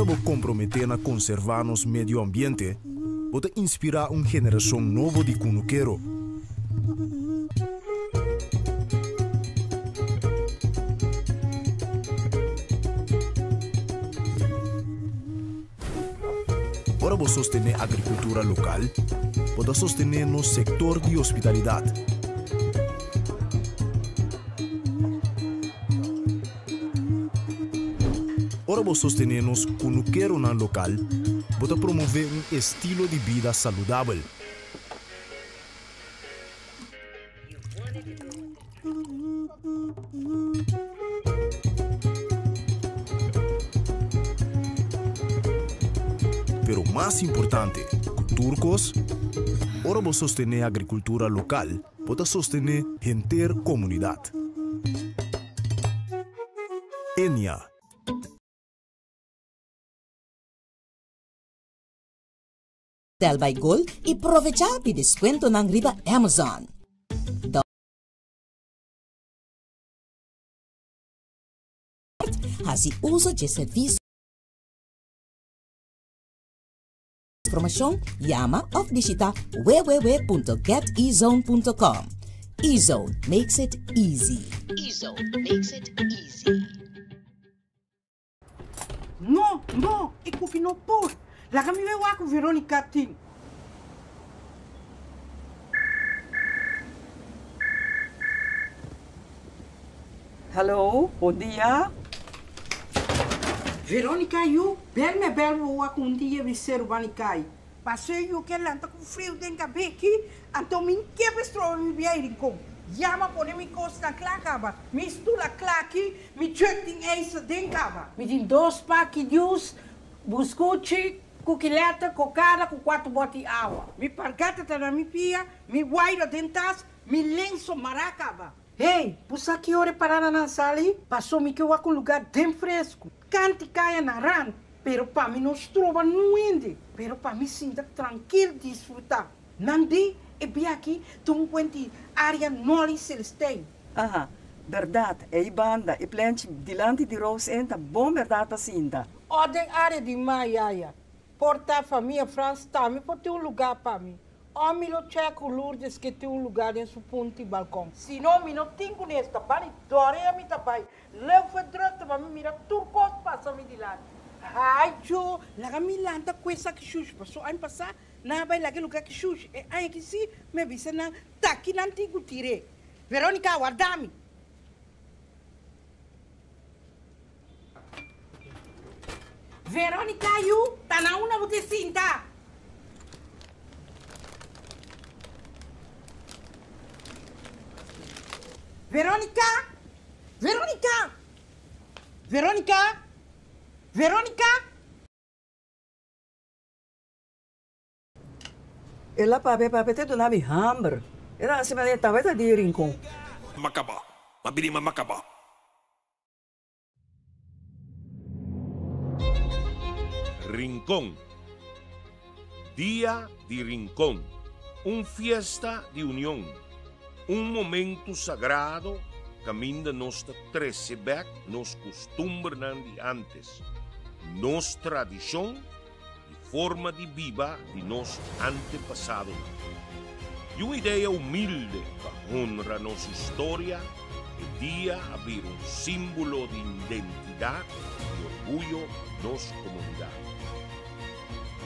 Q: bo komprometé na konservá nos medio ambiente, bo ta inspirá un generashon nobo di kunukero. Ora bo sostené agrikultura lokal, bo ta sostené nos sektor di hospitalidat. Ora bo sostené nos kunukeronan lokal, bo ta promové un estilo di bida saludabel. Pero mas importante ku tur kos, ora bo sostené agrikultura lokal, bo ta sostené henter komunidat. Enia.
G: Tel by Gold y provecha di descuentonan riba Amazon. Haci uso dje servicio Informacion, yama of bishita www.getezone.com. Ezone makes it easy. Ezone makes it easy.
V: No, no, e kuki no por. Laga mi bai wak ku Veronica tin.
W: Hallo, bon dia.
V: Veronica yu, bel me bel bo wak un dia mi seru bani kai. Paso e yu ke lanta ku friu den kabeki, anto mi n'ke pa stroba mi bia i rincon. Yama pone mi kosnan kla kaba, mi stula kla aki, mi jug tin ijs aden kaba. Mi tin dos paki juice, buskuchi, kukilèter, kokada ku kuater bòt'i awa. Mi pargata ta na mi pia, mi waira den tas, mi lenso mará kaba. Hey, bo sa ki ora e paradanan sali? Paso mi ke wak un lugá den fresku. Kanti kaya na rand, pero pa mi no stroba nuende, pero pa mi sinta trankil disfrutá. Nan di, e biaha aki ta un kuenti área Nolly Celestijn.
W: Aha, bèrdat, ei banda, e plenchi dilanti di Rose Inn ta bon bèrdat pa sinta.
V: O den área di Mayaya, por ta famia Frans tambe por tin un lugá pa mi. O mi lo chèk ku Lourdes ke tin un lugá den su punti balkon. Si no, mi no tin ku nesta, bani dorea mi ta bai. Leu fue drukte pa mi mira tur kos pasa mi dilanti. Hai Joe, laga mi lanta ku esaki shushi paso aña pasá nan a bai laga e lugá ki shushi e aña aki si mi a bisa nan ta ki nan tin ku tir'é. Veronica warda mi. Veronica yu, ta na unda bo te sinta? Veronica! Veronica! Veronica! Veronica!
W: El a papia papia te duna mi hamber. E ta hasi manera tabata di Rincon.
E: Makaba, mabirima makaba.
X: Rincon. Dia di Rincon, un fiesta di union, un momento sagrado caminda nos ta trece bek nos custumbernan di antes, nos tradicion y forma di biba di nos antepasadonan. Di un idea humilde pa honra nos historia, e dia a bira un símbolo di identidad y orguyo nos comunidad.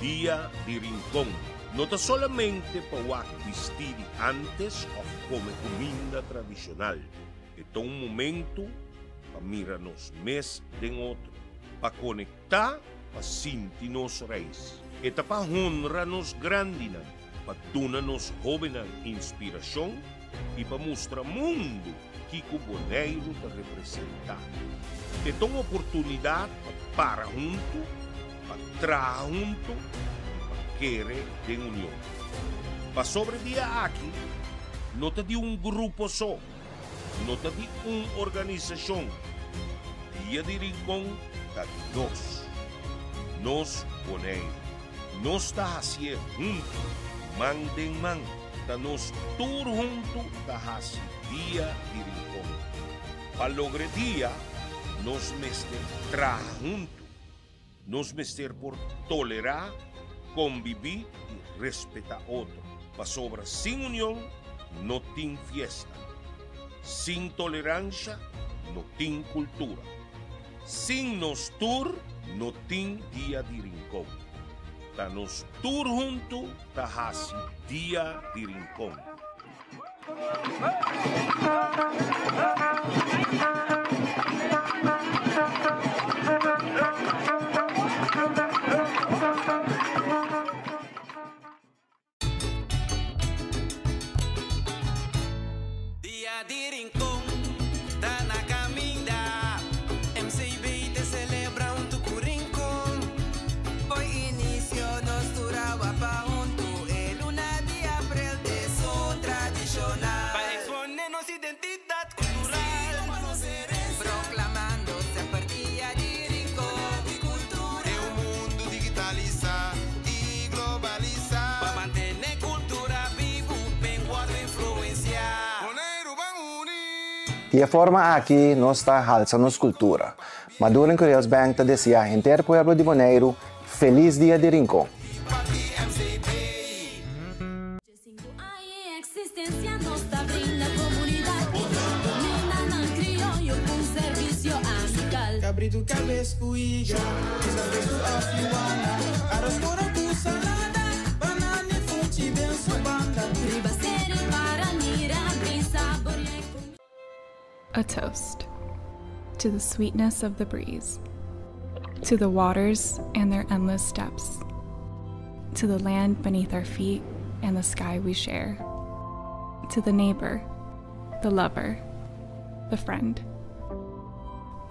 X: Dia di Rincon no ta solamente pa wak bisti di antes of come cuminda tradicional, e ta un momento pa mira nos mes den otro, pa conecta, pa sinti nos reis. E ta pa honra nos grandinan, pa duna nos hóbennan inspirashon i pa mustra mundu kiko Boneiru ta representá. E ta un oportunidat pa para huntu, pa traha huntu i pa kere den union. Pasobra e dia aki no ta di un grupo so, no ta di un organisashon. Dia di Rincon ta di nos. Nos Boneiru. Nos ta hasié huntu, man den man. Ta nos tur huntu ta hasi Dia di Rincon. Pa logra e dia, nos mester traha huntu. Nos mester por tolerá, konbibí i respetá otro, pasobra sin union no tin fiesta, sin toleransha no tin kultura, sin nos tur no tin Dia di Rincon. Ta nos tur huntu ta hasi Dia di Rincon.
B: Dia di Rincon ta na caminda. MCB te celebra hunto cu Rincon.
C: Fo'i inicio nos tur a wapa hunto. E luna di april t'esun tradicional.
B: Pa expone nos identidad cultural.
C: Proclamando semper Dia di Rincon.
B: Den un mundo digitalisa y globalisa. Pa mantene cultura bibu p'e wordo influencia. Boneiru ban uni.
R: Di e forma aki nos ta halsa nos kultura. Maduro en Curiels Bank ta deseá henter pueblo di Boneiru felis Dia di Rincon.
H: A toast to the sweetness of the breeze, to the waters and their endless steps, to the land beneath our feet and the sky we share, to the neighbor, the lover, the friend,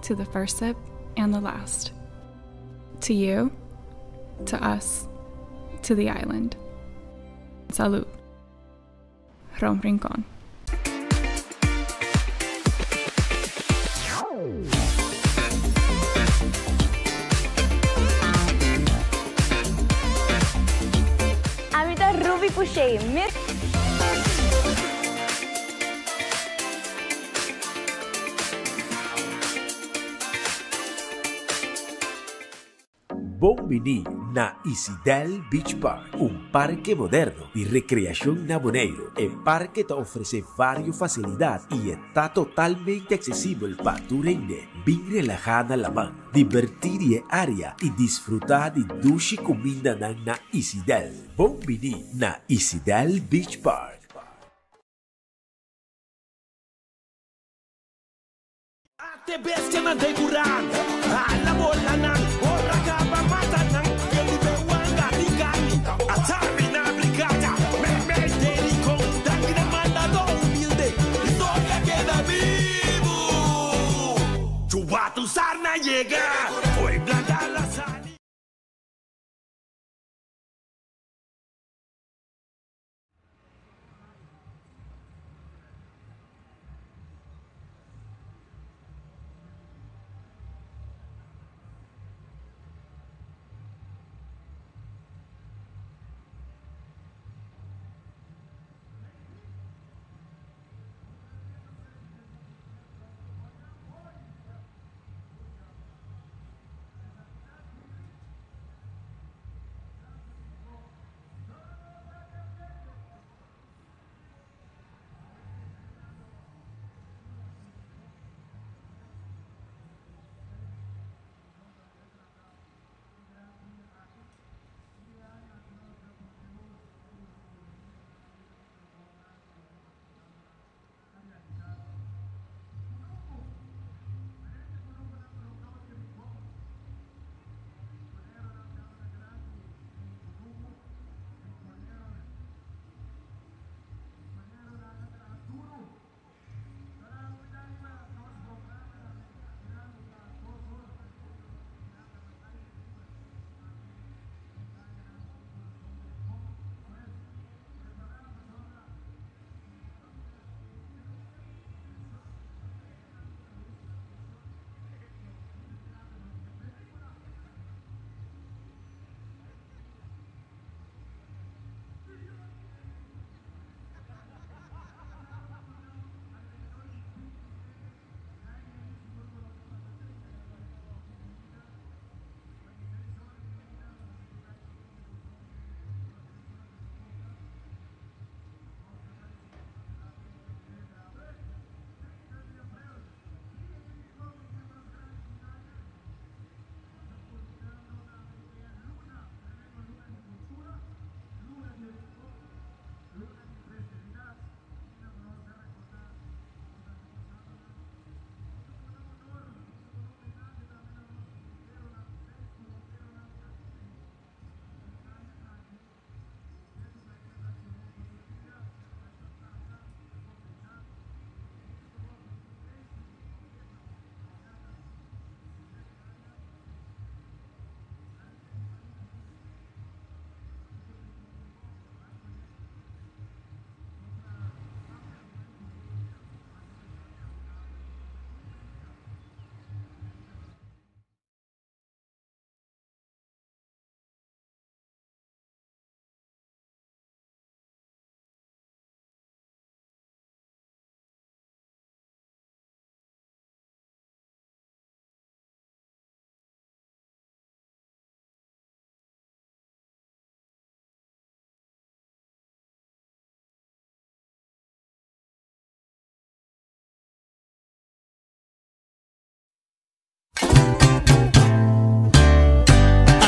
H: to the first sip and the last, to you, to us, to the island. Salud. Ron Rincon.
I: Ami ta Ruby Pouchet, Miss.
A: Bon biní na Isidel Beach Park, un parke moderno di rekreashon na Boneiru. E parke ta ofresé vario fasilidat i e ta totalmente aksesibel pa tur hende. Bin relahá na laman, dibertí di e área i disfrutá di dushi kumindanan na Isidel. Bon biní na Isidel Beach Park.
B: Ate bestianan den Uran, hala bolanan, ora kaba mata nan, ken di be wanga di karni, atami na brigada, meimei den Rincon, danki na mandadó humilde, historia keda bibu. Chubato sarna yega, fo'i blanda la sali.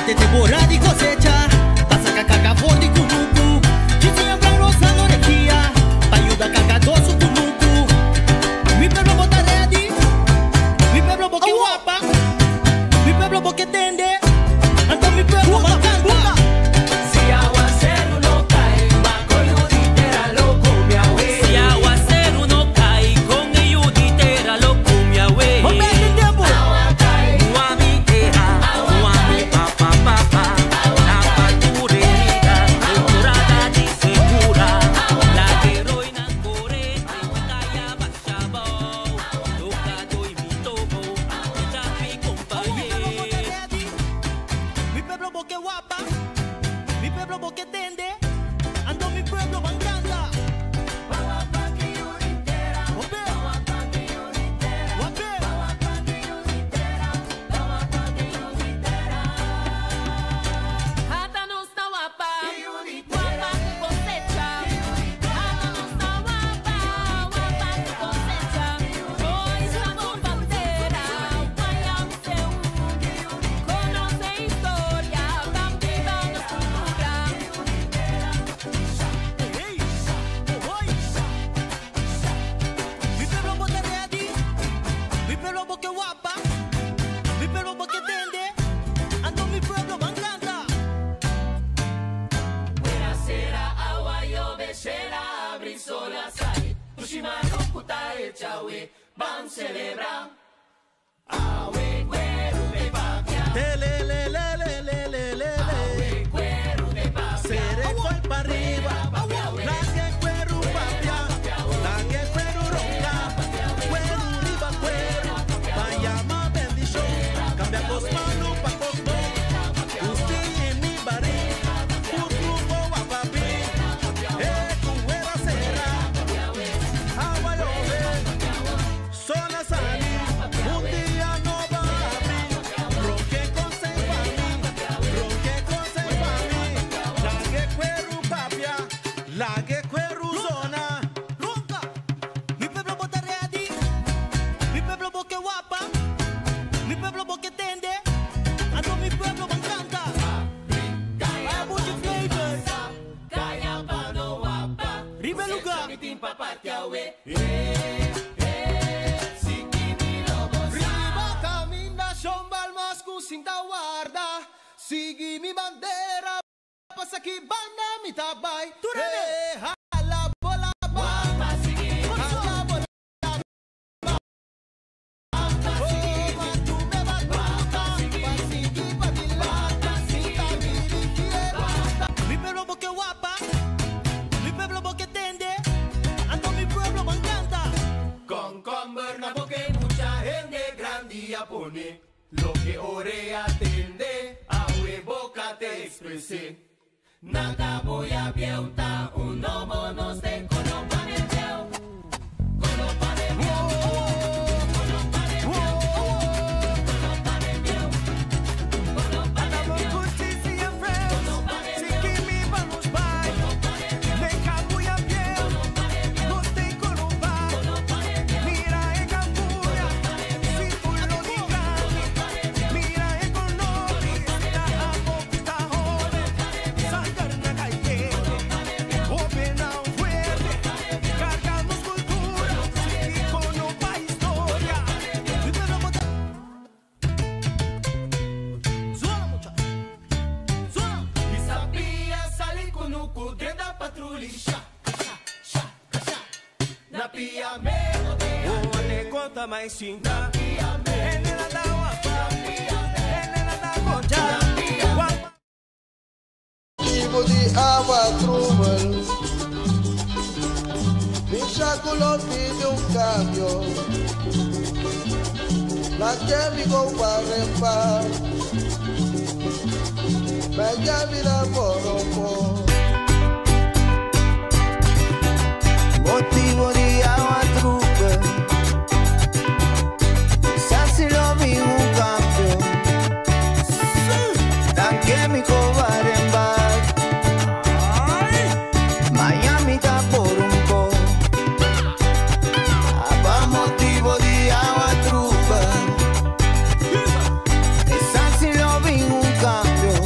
K: Te borra di cosecha, pasa caca for di kunuku. Chisi rosando energia, pa ayuda caca su kunuku. Mi pueblo bota ready, mi pueblo boque guapa, mi pueblo boque tende, ando mi pueblo canta.
L: Si aguacero no cae, macoyo ditera lo come awe. Si aguacero no cae, con ello ditera lo come awe.
K: Mi pueblo boque guapa, mi pueblo boque tende, ando mi pueblo bancanda.
L: Hata no está guapa, guapa tu cosecha. Hata no está guapa, guapa tu cosecha. Hoy somos bandera, guayam conoce historia, van viva nuestra cultura.
K: Mi pueblo bote ready, mi pueblo boque guapa, mi pueblo boque tende, ando mi pueblo bancanda.
L: Buenasera, aguayo, bechera, brisola, sal. Tushimano, puta, echawe, van celebra. Awe, cuero de papia.
F: Le le le le le le le le.
L: Awe, cuero de papia.
F: Seré coi pa arriba. La que cuero papia. La que cuero ronca. Cuero riba cuero. Vaya bendición. Cambia cosmano pa cosmo. Usted en mi barril. Un grupo a papi. Cuera será. Agua llove. Sola salir. Un día no va a abrir. Ronque con se pa mí. Ronque con se pa mí. La que cuero papia. La que cuero zona.
K: Ronca. Mi pueblo bota ready, mi pueblo boque guapa, mi pueblo boque tende, ando mi pueblo bancanda. Abuji flavor,
L: Calla pa no guapa.
K: Ribe lugar.
N: Riba camina, shombal masku sinta guarda. Sigui mi bandera, pasa ki banda mi tabay. Turene, hala bola ba. Hala bola ba. Oh, matume ba Pasigi pa dilata, sinta dirigir.
K: Mi pueblo boque guapa, mi pueblo boque tende, ando mi pueblo bancanda.
B: Con converna porque mucha gente grande a pone lo que orea tende a boca te expresé.
L: Nada voy a vieuta, un lobo no se coloca en el vieu. Coloca en el vieu. Coloca en el vieu. Coloca en el vieu. Coloca en el vieu.
K: Mi pueblo bota. Suena mucha. Suena.
B: Y sabía salir con un cudrenda patrulla. Sha, sha, sha. Na pia me
T: Oh, ane kota mai sinta. Ene la da wapa. Ene la da concha. Wapa.
N: Tipo di água trubel Mi saculo pide un cambio La que mi compadre pa Bella vida por un
C: Motivo di agua trupe Sassi lo mi un cambio Tanque mi cobar en bar Miami está por un po Pa motivo di agua trupe Sassi lo mi un cambio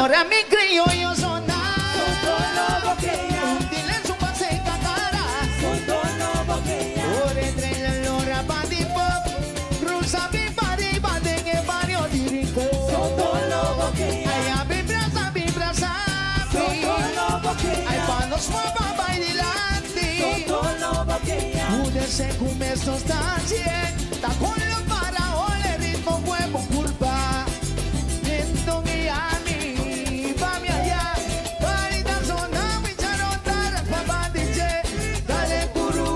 K: Ora mi criollo sonar. Un su pase cara. Ora entre la lora pa di pop. Cruza mi pari pa en el barrio de Rincón. Allá vibra, vibra, sabi. Ay, pa nos mueva bailante. Pude ser começo está Ta con lo para ole ritmo huevo culpa. Viento Miami, pa mi allá. Parita zona, mi charota, papá dice, dale gurú.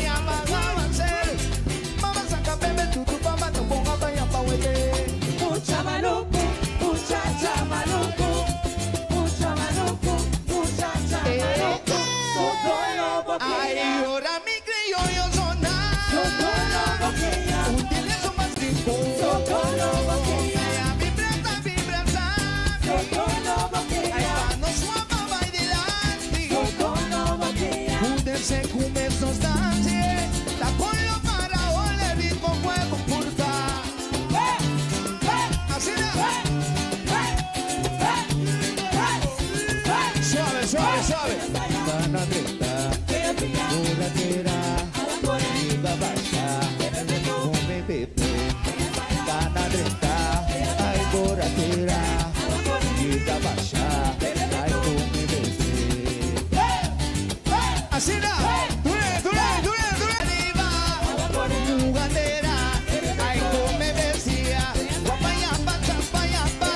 K: Y amaga ser. Mamá saca bebé, tu tu papá, tu ponga pa ya pa huete.
L: Mucha maluco, muchacha maluco, mucha maluco, muchacha maluco. Sotolo
K: Ay, ahora mi criollo sonar. Un tilezo más rico. Ay, vibra, vibra, sabi. Ay, pa nos suava bailante. Júntense, começo stance. Ta con lo para ole ritmo huevo curta. Así na. Suave, suave, suave. Mano dreta, borratera, liga baixa, come bebê. Cana dreta, ai borratera, liga baixa, ai come bebê. Así na. Dure, dure, dure, dure. Arriba, jugadera, ai come decía, guapayapa, chapayapa,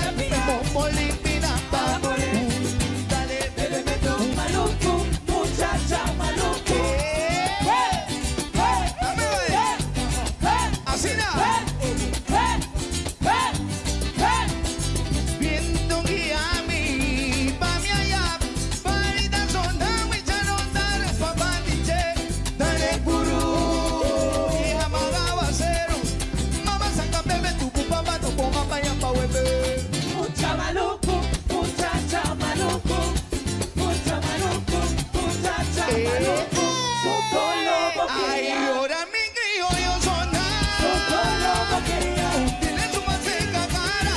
K: mopolipinapa. Dale,
L: Maluco, muchacha maluco.
K: Así na. Viento guiami, pa mi allá, parita zona, wicharota, papá dice, dale gurú, y amagaba cero, mamá saca bebé, tu papá, tu ponga pa allá pa hueve.
L: Mucha maluco, muchacha maluco, mucha maluco, muchacha maluco. Sotolo
K: Ay, ahora mi criollo sonar. Un tiene su maseca cara.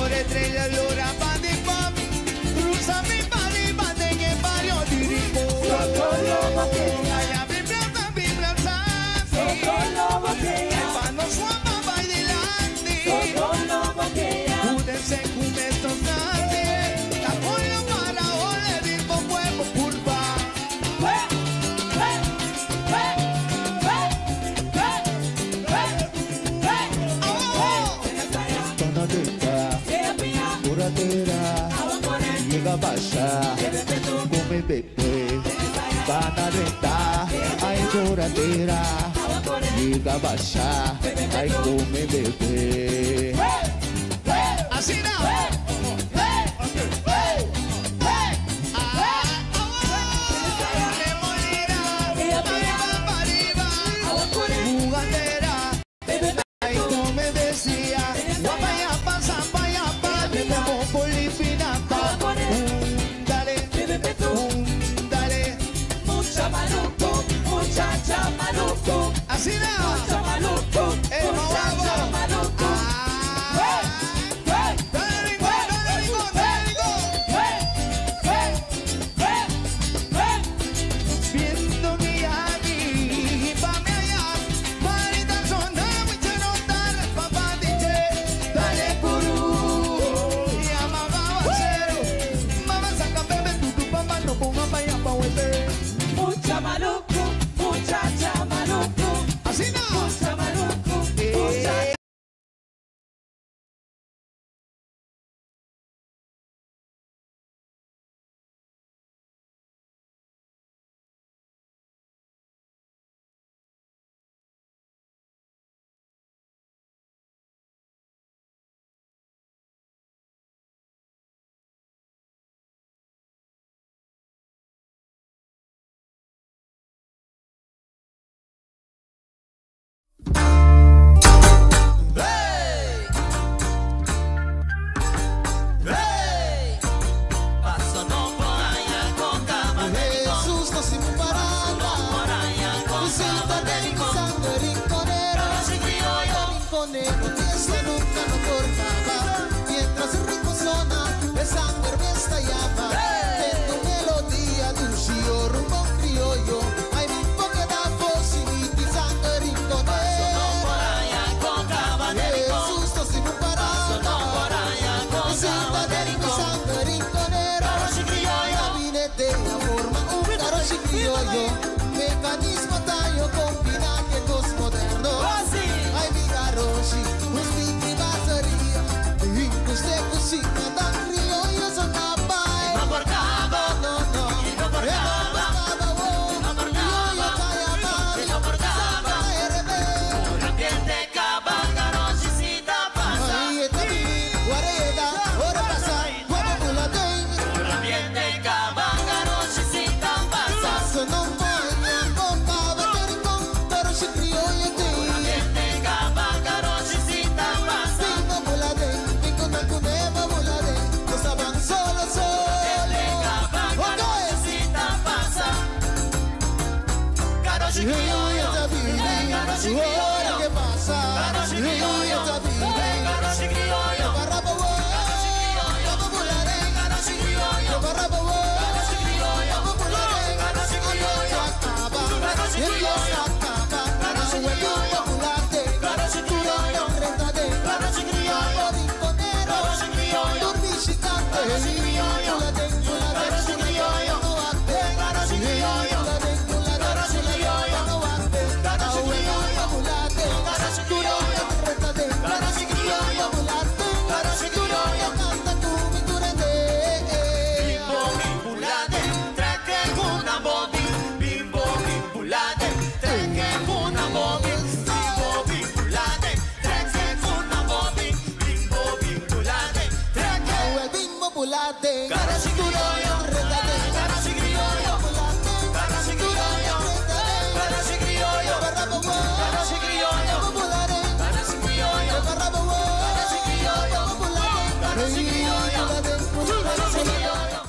K: Ora estrella lora pa di pop. Cruza mi pari pa de en el barrio de Rincón. Allá vibra, vibra, sabi. Ay, pa no suama bailante. Júdense, começo nade. La cola para ole ritmo huevo curva.
F: Tonadita, borratera, llega baixa, come bebê. Panadeta, ai borratera, llega baixa, ai come bebê.
K: Así na. Jugadera, ay como decía, guapayapa, zapayapa, mopolipinapa, un dale, un dale,
L: Mucha maluco, muchacha maluco.
K: Así na.
L: Mucha maluco,
K: El
L: muchacha
K: maguago.
L: maluco.
K: Dale rincón, dale rincón, dale rincón. Viendo Miami, pa' mi allá, parita zona, wicharota, papá dice, dale gurú, y amagaba cero, mamá saca bebé, tu tu papá no ponga pa' allá pa' huete.
L: Mucha maluco, muchacha maluco.
K: Así no.
L: Mucha maluco, muchacha.
N: populate. Carachi criollo, rétate. Carachi criollo, carachi criollo, carachi criollo, carachi criollo, carachi criollo, carachi criollo, carachi criollo, carachi criollo.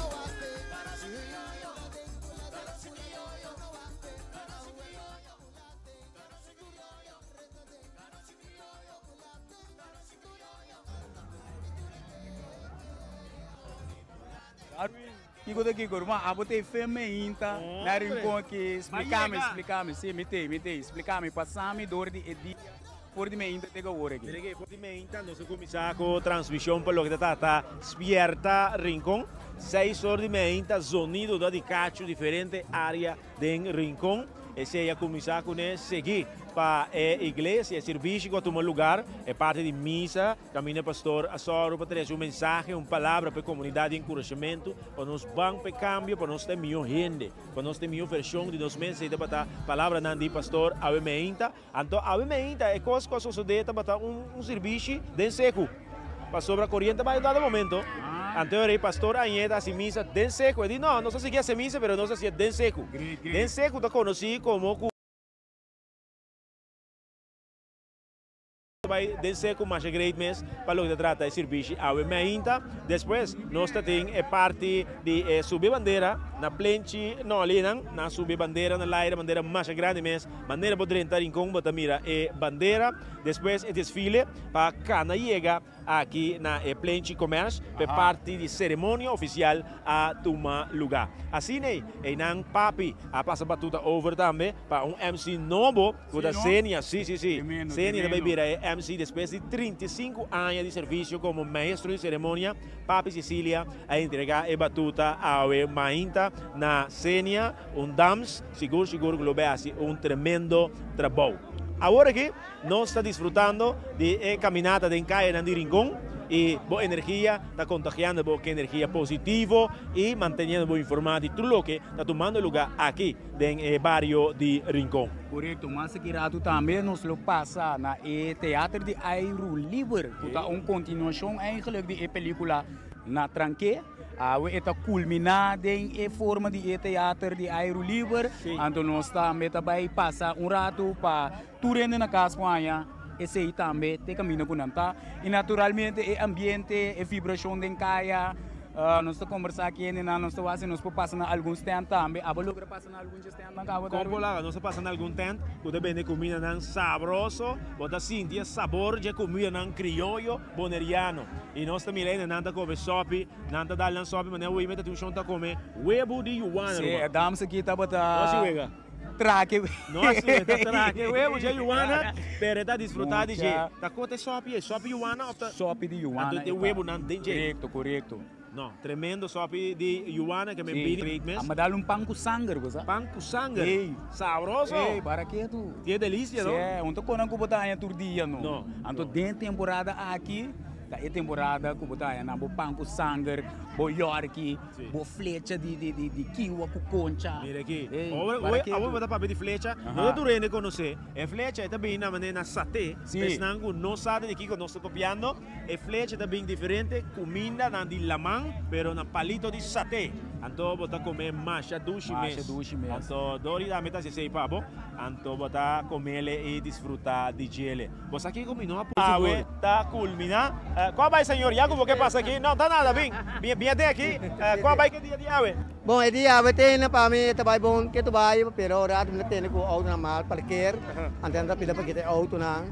D: Kiko ta kiko, ruman, abo ta e fe meinta na Rincon aki. Splikami, splikami, si, mi t'ei, mi t'ei. Splikami, pasami dor di e dia for di meinta te awor aki.
A: Mira ke for di meinta nos a kuminsá ku transmishon pa loke ta trata Spierta Rincon. Seis or di meinta zonido ta di kachu diferente área den Rincon. Esei a kuminsá kuné sigui pa e iglesia, e sirbishi ku a tuma lugar, e parti di misa. Kaminda pastor a sòru pa trese un mensahe, un palabra pa e komunidat di enkurashamentu, pa nos ban pa e kambio, pa nos ta e mihó hende, pa nos ta e mihó vershon di nos mes. Esei tabata palabranan di pastor awe meinta. Anto awe meinta e kos ku a sosodé tabata un sirbishi den seku, pasobra koriente bai un dado momento. Anto e rei pastor Añe ta hasi misa den seku. E di, No, nos a sigui hasi misa, pero nos a hasié den seku. Den seku ta konosí komo ku. Bai den seku masha great mes pa loke ta trata e sirbishi awe meinta. Despues nos ta tin e parti di e subi bandera na plenchi nolinan. Nan subi bandera na laira, bandera masha grandi mes. Manera bo drenta Rincon bo ta mira e bandera. Despues e desfile pa kana yega aki na e plenchi Commerce pa e parti di ceremonia oficial a tuma luga. Asina ei, einan Papi a pasa batuta over tambe pa un MC nobo cu ta Senia. Si, si, si. Senia ta bay bira e MC despues di 35 aña di servicio como maestro di ceremonia. Papi Cecilia a entrega e batuta awe mainta na Senia, un dams. Sigur, sigur cu lo bay haci un tremendo trabou. Awor aki nos ta disfrutando di e caminata den cayenan di Rincon y bo energia ta contagiando bo cu energia positivo y manteniendo bo informa di tur loke ta tumando luga aki den e bario di Rincon.
D: Corecto, mas aki rato tambe nos lo pasa na e teater di Airu Liber cu ta un continuacion eigenlijk di e pelicula Na Tranke. Awe e ta culmina den e forma di e teater di airu liber. Anto nos tambe ta bay pasa un rato pa tur hende na cas por haña esey tambe te caminda cu nan ta. Y naturalmente e ambiente, e vibracion den caya. Nos ta combersa cu hendenan, nos ta wak si nos por pasa na algun stand tambe. Abo logra pasa na algun dje standnan caba
A: Darwin? Con por laga, nos a pasa na algun tent cu ta bende cumindanan sabroso. Bo ta sinti e sabor dje cumindanan crioyo. Boneriano y nos ta mira ene nan ta come sopi, nan ta dal nan sopi manera wey meta tin un shon ta come webu di yuwana
D: Sí,
A: ruman.
D: e dams aki tabata
A: No asi wega.
D: trake
A: No asi wega, ta trake webu dje yuwana, pero e ta disfruta di dje.
D: Mucha.
A: Ta kote sopi ei, sopi yuwana of ta?
D: Sopi di yuwana
A: Anto e
D: e ta.
A: webunan den dje.
D: Korekto, korekto.
A: No, tremendo sopi di yuwana ke men
D: Sí,
A: bini great mes.
D: A dal un pan ku sanger, bo sa.
A: Pan ku sanger?
D: Ey.
A: Sabroso.
D: Ey, para ketu.
A: Tie delicia, no?
D: Sí, un ta konan ku bo ta haña tur dia, no.
A: No.
D: Anto den temporada aki, ta e temporada ku bo ta haña nan bo pan ku sanger, bo yorki, bo flecha di di di di kiwa ku koncha.
A: Mira aki.
D: Ey,
A: Awor,
D: para ketu.
A: awor bo ta papia di flecha, no ta tur hende konosé. E flecha e ta bini na manera na saté,
D: Sí.
A: pa esnan ku no sa di kiko nos ta papiando. E flecha ta bin diferente kumindanan di laman, pero na palito di saté. Anto bo ta kome masha dushi mes.
D: Masha dushi mes.
A: Anto Dori tambe ta hasi esei pa bo. Anto bo ta komele i disfruta di djele. Bo sa kiko mi no a por. Awe ta kulminá. Kua bai señor? Ya ku bo ke pasa aki? No ta nada. Bin. Bin aden aki. Kua bai ke dia di awe?
J: Bon, e dia awe tene pa mi ta bai bon ketu bai, pero ora mi ta tende ku outonan mal parker, anto nan ta pida pa kita e outonan.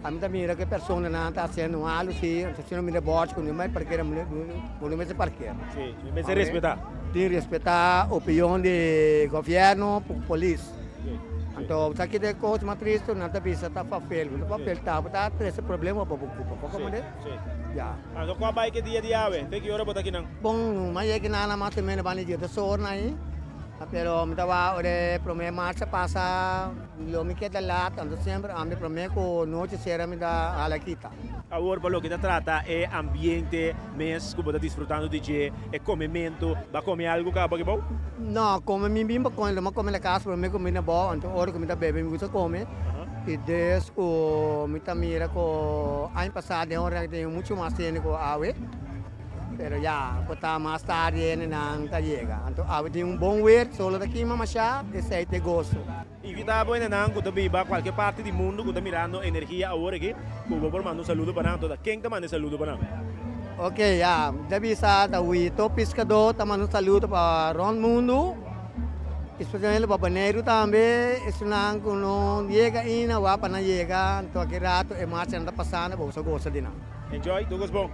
J: Ami ta mira ku e personanan ta hasiendo malu si, anto si no mira bòrchi ku no mai parker, bo no mester parker.
A: Si, mi mester respetá.
J: Tin respetá opion di gobièrnu ku polis. Anto sa kita e kos mas tristu, nan ta bisa ta papel, bo ta papel ta, bo ta trese problema pa bo kupa, bo komprende? Ya.
A: Anto kua bai ke dia di awe? Te ki ora bo ta kinan?
J: Bon, mi a yega kinan mas o menos banda di dies ora ahí, pero mi ta wak ora e prome marcha pasa lo mi keda lat, anto semper ami prome ku nochi sera mi ta hala kita.
A: Awor pa loke ta trata e ambiente mes ku bo ta disfrutando di dje, e komementu, bo a kome algu kaba aki bou?
J: No, kome mi bin pa kome, lo mi a kome na kas prome ku mi na bou, anto ora ku mi ta bebe mi gusta kome. I des ku mi ta mira ku aña pasá den ora tin muchu mas hende ku awe. Pero ya, por ta mas tardi hendenan ta yega. Anto awe tin un bon weer, solo ta kima masha, esei ta e goso.
A: Invita bo hendenan ku ta biba kualke parti di mundu ku ta mirando Energia awor aki, ku bo por manda un saludo pa nan. Anto ta ken ta manda e saludo pa nan?
J: Ok, ya. Mi ta bisa ta Wito Piskadó ta manda un saludo pa rònt mundu, espesialmente pa Boneiru tambe, esunnan ku no yega ainda, wak pa nan yega. Anto aki rato e marchanan ta pasando, bo sa gosa di nan.
A: Enjoy, tur kos bon.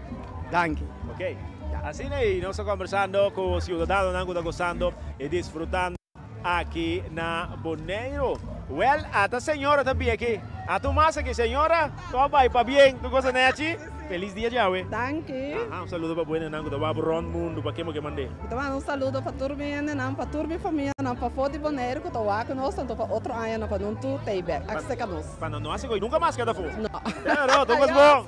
J: Danki.
A: Ok. Asina ei nos ta kombersando ku siudadanonan ku ta gosando i disfrutando aki na Boneiru. Wèl, ata señora ta bin aki. Ata un mas aki, señora. Kon bai? Pabien. Tur kos ta nechi? Felis dia djawe.
M: Danki.
A: Aha, un saludo pa bo hendenan ku ta wak rònt mundu. Pa ken bo ke mand'é?
M: Mi ta manda un saludo pa tur mi hendenan, pa tur mi famianan pafó di Boneiru ku ta wak nos, tantu pa otro añanan pa nun tur t'ei bèk. Ak seka nos.
A: Pa no no haci goy nunca mas keda fu.
M: No.
A: Pero tur cos bon.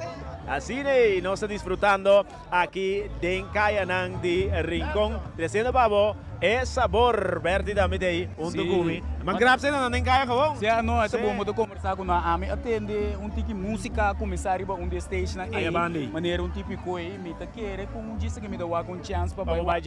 A: Asina ey nos ta disfrutando aki den cayanan di Rincon treciendo pa bo e sabor. Bertie tambe ta ey hunto cu mi. Ma grap sena nan den caya gewoon.
D: Si no, e ta bon bo ta conversa cu nan. Ami a tende un tiki musica cuminsa riba un di e stagenan ey. Manera un tipico ey. Mi ta kere cu un djis aki mi ta wak un chance pa bay wak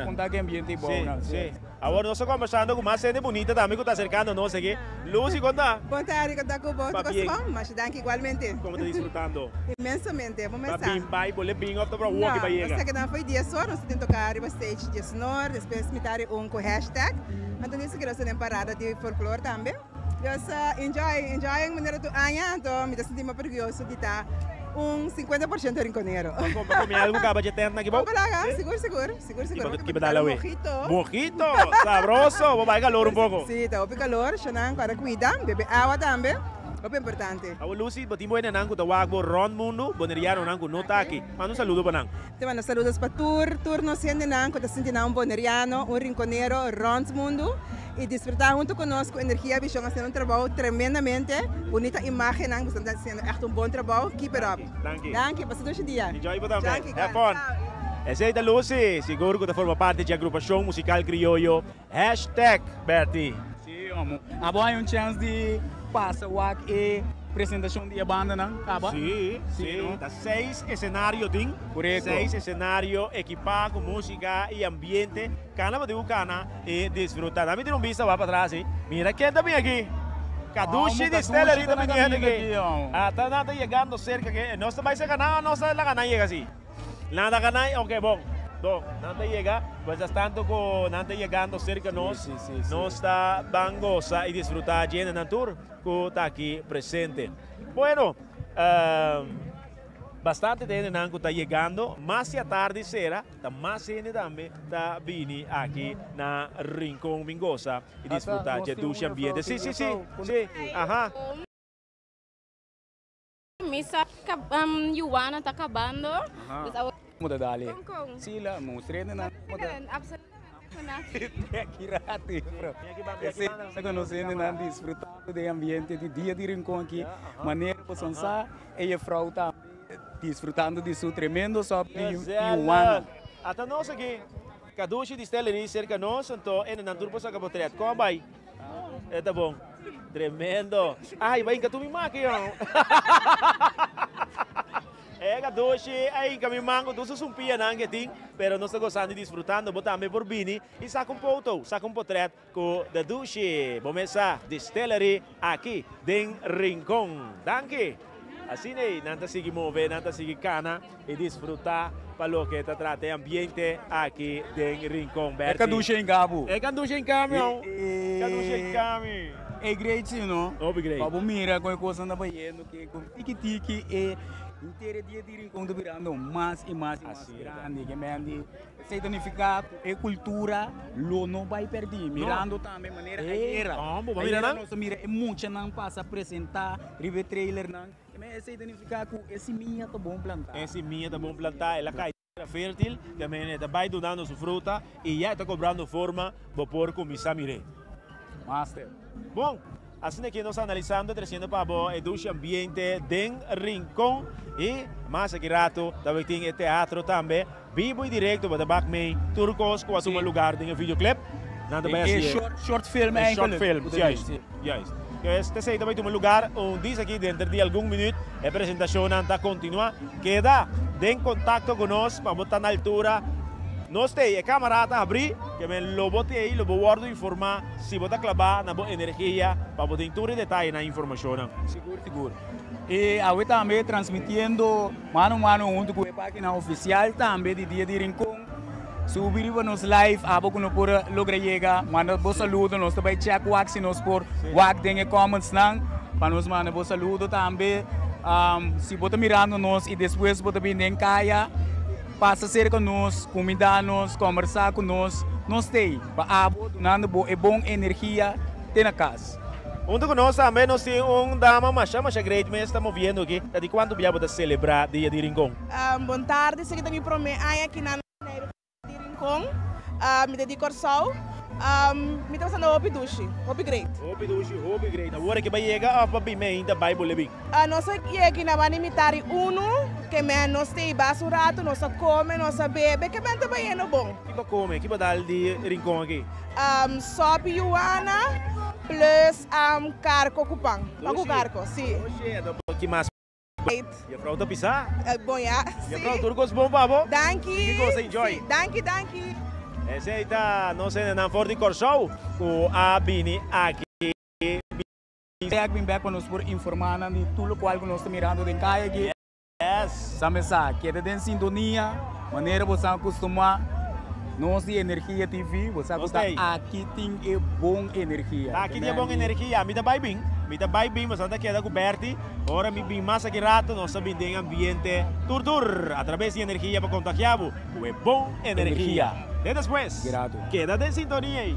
D: con ta ki ambiente ey bou nan.
A: Si, si. Awor nos ta kombersando ku mas hende bunita tambe ku ta aserkando nos aki. Lucy, kon ta?
M: Bon tardi, kon ta ku bo?
A: Pa bien.
M: Bon, masha danki igualmente.
A: Komo ta disfrutando?
M: Inmensamente, bo mester
A: sa. Pa bin bai, bo le bin of ta por awoki pa yega?
M: No, nos ta keda fo'i dies or, nos ta tin toka riba stage dies nor, despues mitad di un ku hashtag. Anto niso ki nos ta den parada di folklor tambe. Just enjoy, enjoying manera tur aña, anto mi ta sinti mi orguyoso di ta un 50% rinconero.
A: Bo a come algo caba dje tent aki bo?
M: Bo laga, sigur sigur, sigur sigur.
A: Kiba dal awe? Mojito. Mojito, sabroso, bo bai calor un poco.
M: Si, ta hopi calor, shonan cu a cuida, bebe awa tambe, hopi importante.
A: Awo Lucy, bo tin bo hendenan cu ta wak bo rond mundo, bonerianonan cu no ta aki, manda un saludo pa nan.
M: Te manda saludos pa tur, tur nos hendenan cu ta sinti nan un boneriano, un rinconero rond mundo y disfruta hunto cu nos cu Energia Vision haciendo un trabou tremendamente bunita imagennan, boso ta haciendo echt un bon trabou, keep it up.
A: Danki.
M: Danki, pasa dushi dia.
A: Enjoy bo tambe.
M: Danki,
A: Have fun. Esey ta Lucy, sigur cu ta forma parti dje agrupacion musical crioyo Hashtag Bertie.
D: Sí, amo. Abo hay un chance di pasa wak e presentacion di e bandanan caba?
A: Sí, sí.
D: no?
A: Ta seis escenario tin.
D: Correcto.
A: Seis escenario equipa cu musica y ambiente. Cana bo tin cu cana y disfruta. Dami tira un bista wak patras así. Mira ken ta bini aki. Kadushi
D: Amo,
A: Distillery
D: Kadushi
A: ta
D: ta na
A: bini
D: caminda
A: aki.
D: aki, amo.
A: Ah, ta nan ta yegando cerca aki. Nos ta bay cerca nan o nos ta laga nan yega así? Nan ta gana, ok bon, bon, nan ta yega, pues tanto cu nan ta yegando cerca nos, nos ta ban goza y disfruta djene nan tur cu ta aki presente. Bueno, bastante ta hendenan cu ta yegando, mas si atardi cera, ta mas hende tambe ta bini aki na Rincon bin goza y disfruta dje dushi ambiente. Si, si, si, si, aha.
I: Misa Juana ta kabando. Dus awor.
D: Mo ta dale.
I: Kon kon.
D: Si la mustr'e na nan.
I: Absolutamente fanático.
D: Aki rato juffrouw. Esei ta konosé nan disfrutando den ambiente di dia di Rincon aki. Manera bo son sa e juffrouw tambe disfrutando di su tremendo sòp di Juana.
A: Ata nos aki. Kadushi Distillery serka nos anto e nan tur por saka potret. Kon a bai? E ta bon. Tremendo. Ay, bai inca tu mi maki yon. E kadushi a inca mi mango tu su sumpia nan ke tin, pero nos ta gozando y disfrutando. Bo tambe por bini y saca un foto, saca un potret cu The Dushi Bomesa Distillery aki den Rincon. Danki. Asina ei nan ta sigui move, nan ta sigui cana y disfruta pa loke ta trata e ambiente aki den Rincon.
D: E kadushi en Gabo.
A: E kadushi en Cami, oh. Kadushi en Cami.
D: E great si no.
A: Hopi great.
D: Pa bo mira con e cosnan ta bayendo ke con tiki tiki e henter e dia di Rincon ta birando mas y mas y mas grandi. Ke men di esey ta nifica cu e cultura lo no bay perdi. Mirando tambe manera ayera. Ayera nos a mira e muchanan pasa presenta riba e trailernan. Esei ta nifiká ku e simia ta bon plantá.
A: E simia ta bon plantá, el a kai tera fértil, ta mene e ta bai dunando su fruta i ya e ta kobrando forma, bo por kuminsá mir'é.
D: Master.
A: Bon, asina ke nos analisando tresiendo pa bo e dushi ambiente den Rincon i mas aki rato ta bai tin e teatro tambe bibo i direkto, bo ta bak mei tur kos ku a tuma lugar den e videoclip. Nan ta bai
D: E
A: hasi
D: short, short film
A: e short
D: eigenlijk.
A: film,
D: Ku ta
A: juist,
D: bin, sí.
A: juist. Dus t'esei ta bai tuma lugar un dis aki denter di algun minuut e presentashonnan ta kontinua. Keda den kontakto ku nos pa bo ta na altura. Nos t'ei, e kamara ta habrí, ke men lo bo t'ei, lo bo wòrdu informá si bo ta klabá na bo energia pa bo tin tur e detayenan i informashonnan.
D: Sigur, sigur. I awe tambe transmitiendo mano mano huntu ku e página ofisial tambe di Dia di Rincon. Subi riba nos live abo ku no por logra yega, manda bo saludo, nos ta bai check wak si nos por wak den e commentsnan pa nos manda bo saludo tambe. Si bo ta mirando nos i despues bo ta bini den kaya, Pasa serka nos, kumindá nos, kòmbersá ku nos. Nos t'ei pa abo, dunando bo e bon energia te na kas.
A: Huntu ku nos tambe nos tin un dama masha masha great mes ta moviendo aki. Ta di kuantu bia bo ta selebrá Dia di Rincon?
M: Bon tardi, esaki ta mi promé aña aki na Boneiru pa Dia di Rincon. Mi ta di Kòrsou. Mi ta pasando hopi dushi, hopi great.
A: Hopi dushi, hopi great. Awor aki bo a yega òf bo a bin meinta bai bo lebin?
M: Nos a yega na banda mitad di unu, ke men nos ta basa un rato, nos a come, nos a bebe, ke men ta bayendo bon.
A: Ki bo come? Ki bo dal di Rincon aki?
M: Sopi yuana plus karko ku pan. Pan ku karko, si.
A: Dushi, ki mas? Juffrouw ta bisa.
M: Bon ya. Si.
A: Juffrouw tur cos bon pa bo.
M: Danki.
A: Sigui goza enjoy.
M: Si. Danki danki.
A: Esey ta nos hendenan for di Corsou cu a bini aki.
D: Bek bin bek pa nos por informa nan di tur locual cu nos ta mirando den caya aki.
A: Yes.
D: Sa mesa keda den sintonia manera bo sa acostuma nos di Energia TV bo sa cu ta aki tin e bon energia.
A: Aki tin e bon energia. Mi ta bay bin. Mi ta bay bin pasobra ta keda cu Bertie. Ora mi bin mas aki rato nos ta bin den ambiente tur tur a traves di energia pa contagia bo cu e bon energia. Te despues. Keda den sintonia ey.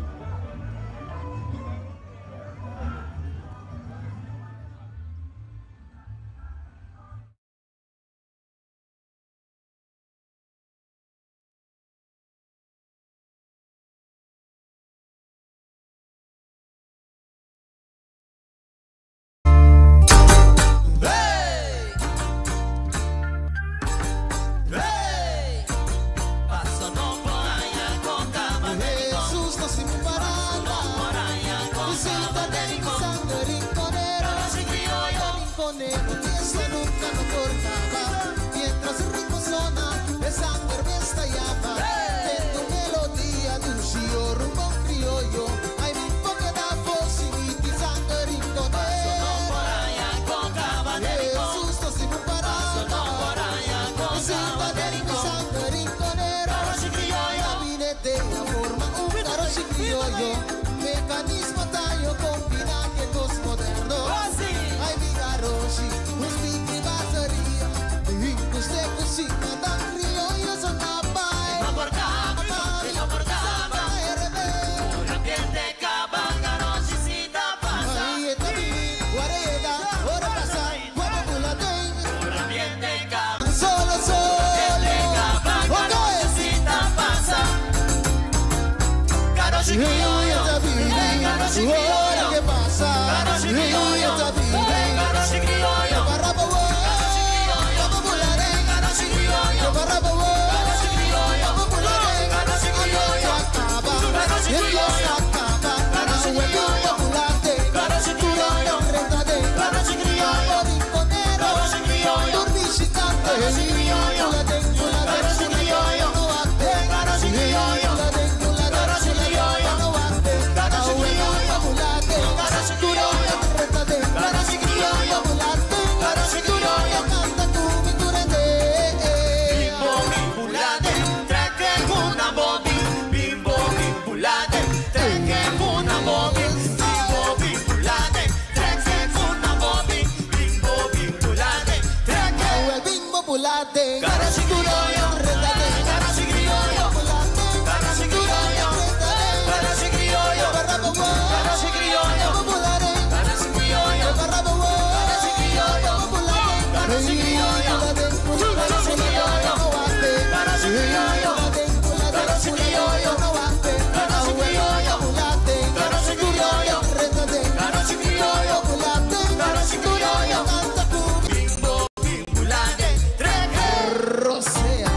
N: Rosea.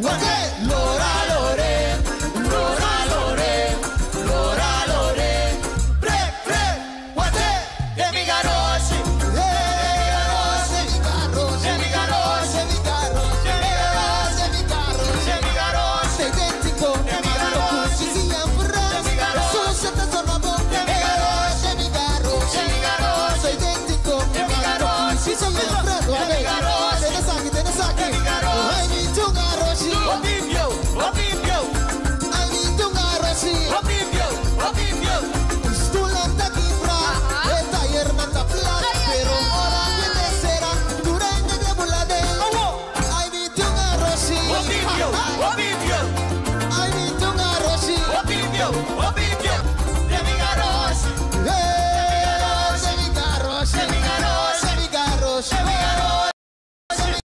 N: Wate, lora lore, lora lore, lora lore. Pre, pre, wate, de mi garoshi, de mi garoshi, de mi garoshi, de mi garoshi, de mi garoshi, de mi garoshi, de mi garoshi, idéntico, de mi garoshi, de mi garoshi, de mi garoshi, de mi garoshi, de mi garoshi, idéntico, de mi garoshi, de mi garoshi, de mi garoshi, I need to garoshi, Obibio, Obibio, I need to garoshi, Obibio, Obibio, Stulanta kibra, e taller nanta plat, pero ora viene será, durante de bulade, I need to garoshi, Obibio, Obibio, I need to garoshi, Obibio, Obibio, de mi garoshi, de mi garoshi, de mi garoshi, de mi garoshi, de mi garoshi.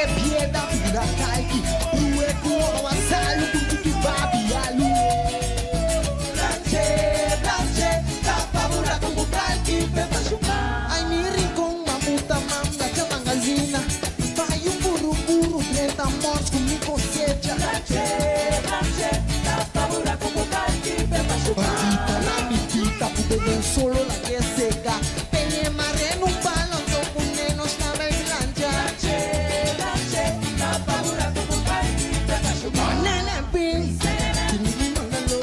N: Come piedra, pura calqui, brue cuo, asalu, tutu babi alu. Blanche, blanche, tapa buraco com calqui, pepa chupa. Ai mi rincón, mamuta, manda, chamangazina. Vai um burro, burro, treta, mors com mi cosecha. Blanche, blanche, tapa buraco com calqui, pepa chupa. Bandita, la mitita, pube de un solo la que seca. Peñe marreno, un palo, toco nenos, la blancha. Blanche, blanche, tapa buraco com calqui, pepa chupa. Nana, pin. Tinini, manalo.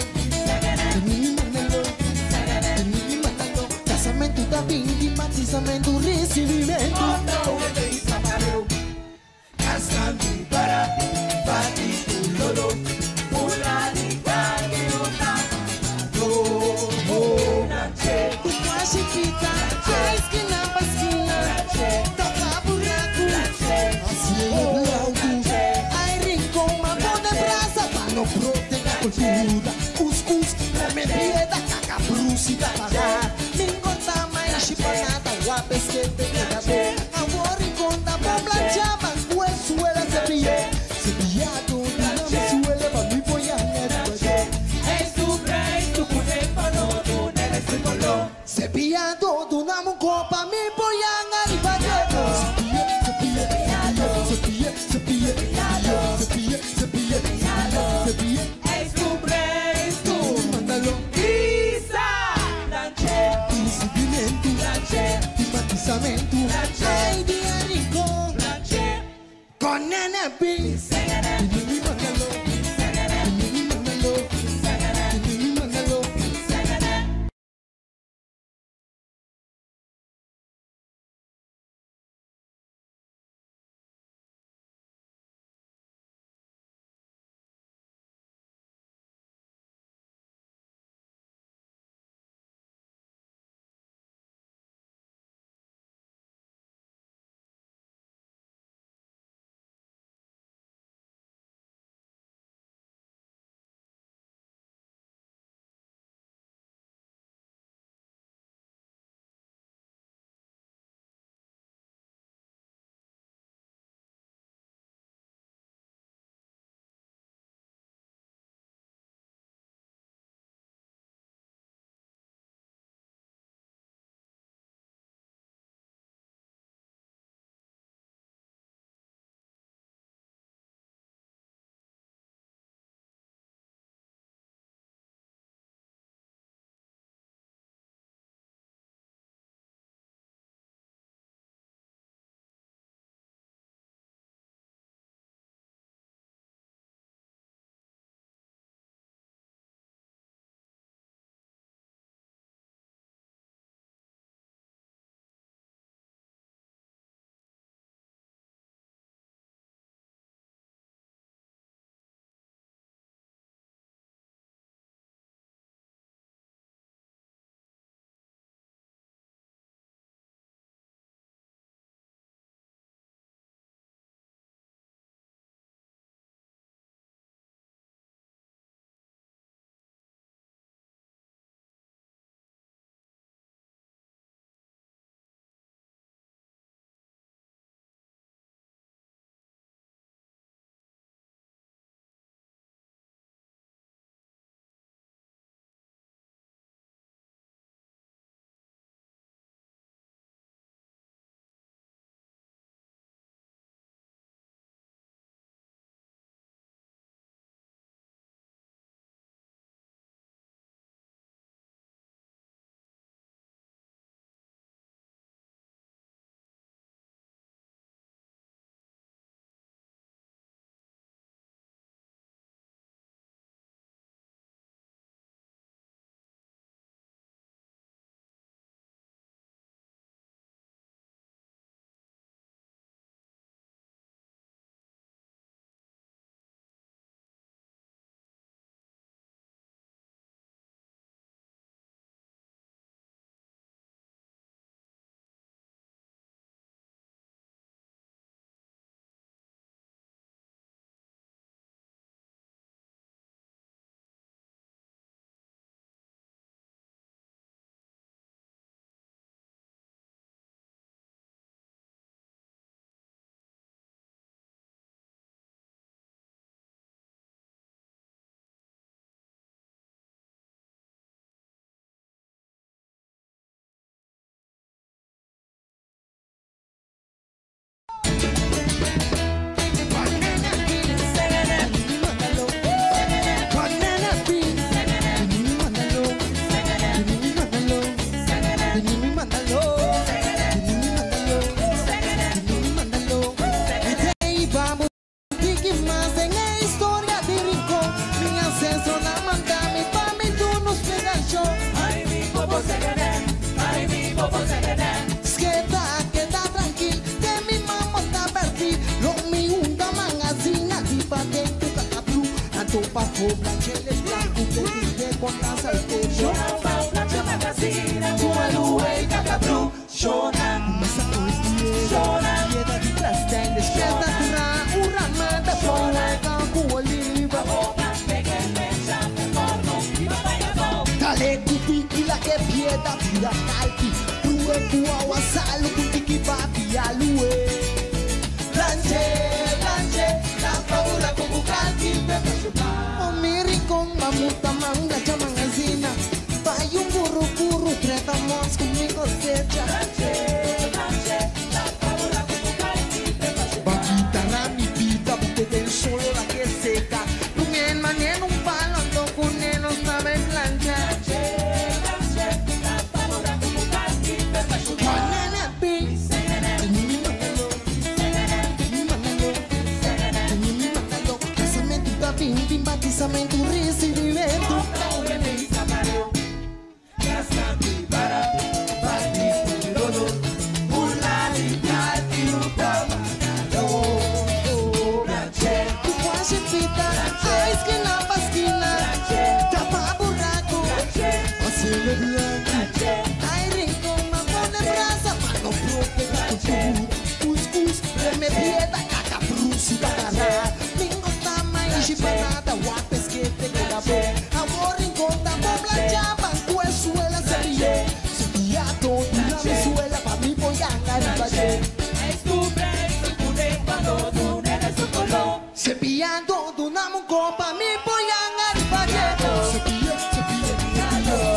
N: Tinini, manalo. Tinini, manalo. Casamento da bindi, batizamento, recebimento. Cultura, cuscuz, come piedra, caca, brucita, pagar. Mingota, mais chipanada, guapesquete, quédate. Amor, rincón, da pobla, chama, suela, cepilla. Cepillado, dame suela, pa' mi polla, Cepillado, dunamo copa, mi polla, arriba, Cepilla, cepilla, cepilla, cepilla, cepilla, cepilla, cepilla. Mándalo.
B: Isa, blanche,
N: Recibimento, batizamento, ai de rincón, con nana B. pa fo, blanco, que te conta saltecho. Shona, piedra di trastel, despierta tra una manda fuega cu oliva. Dale cupi la que piedra tira calqui, prue cu agua sal, cu tiki papi alue. Planche, planche, la paura cu calqui, O mi rincón, mamuta manga, chamangazina. Vai un burro, burro, treta mosca, mi cosecha. Vaquita, mi pita, porque del solo la que seca. Un maneno, un palo, ando con él, no sabe planchar. Banana pin. Casamento da bim, bim, batizamento, recebimento. Pita, a esquina pa esquina, tapa buraco, así blanco. Ay, rincón, ma pone brasa, pa no proteger cultura. Cuscus, me pieda, caca, brusi, tatará. Mingo tama y chipanada, guapes que te queda bo. Amor, rincón, tambo, plancha, banco, suela, cepillo. Cepillado, una suela, pa mi boyanga, ribache. Cepillando, dunamo un compa, mi boyanga, ribache. Cepille, cepille,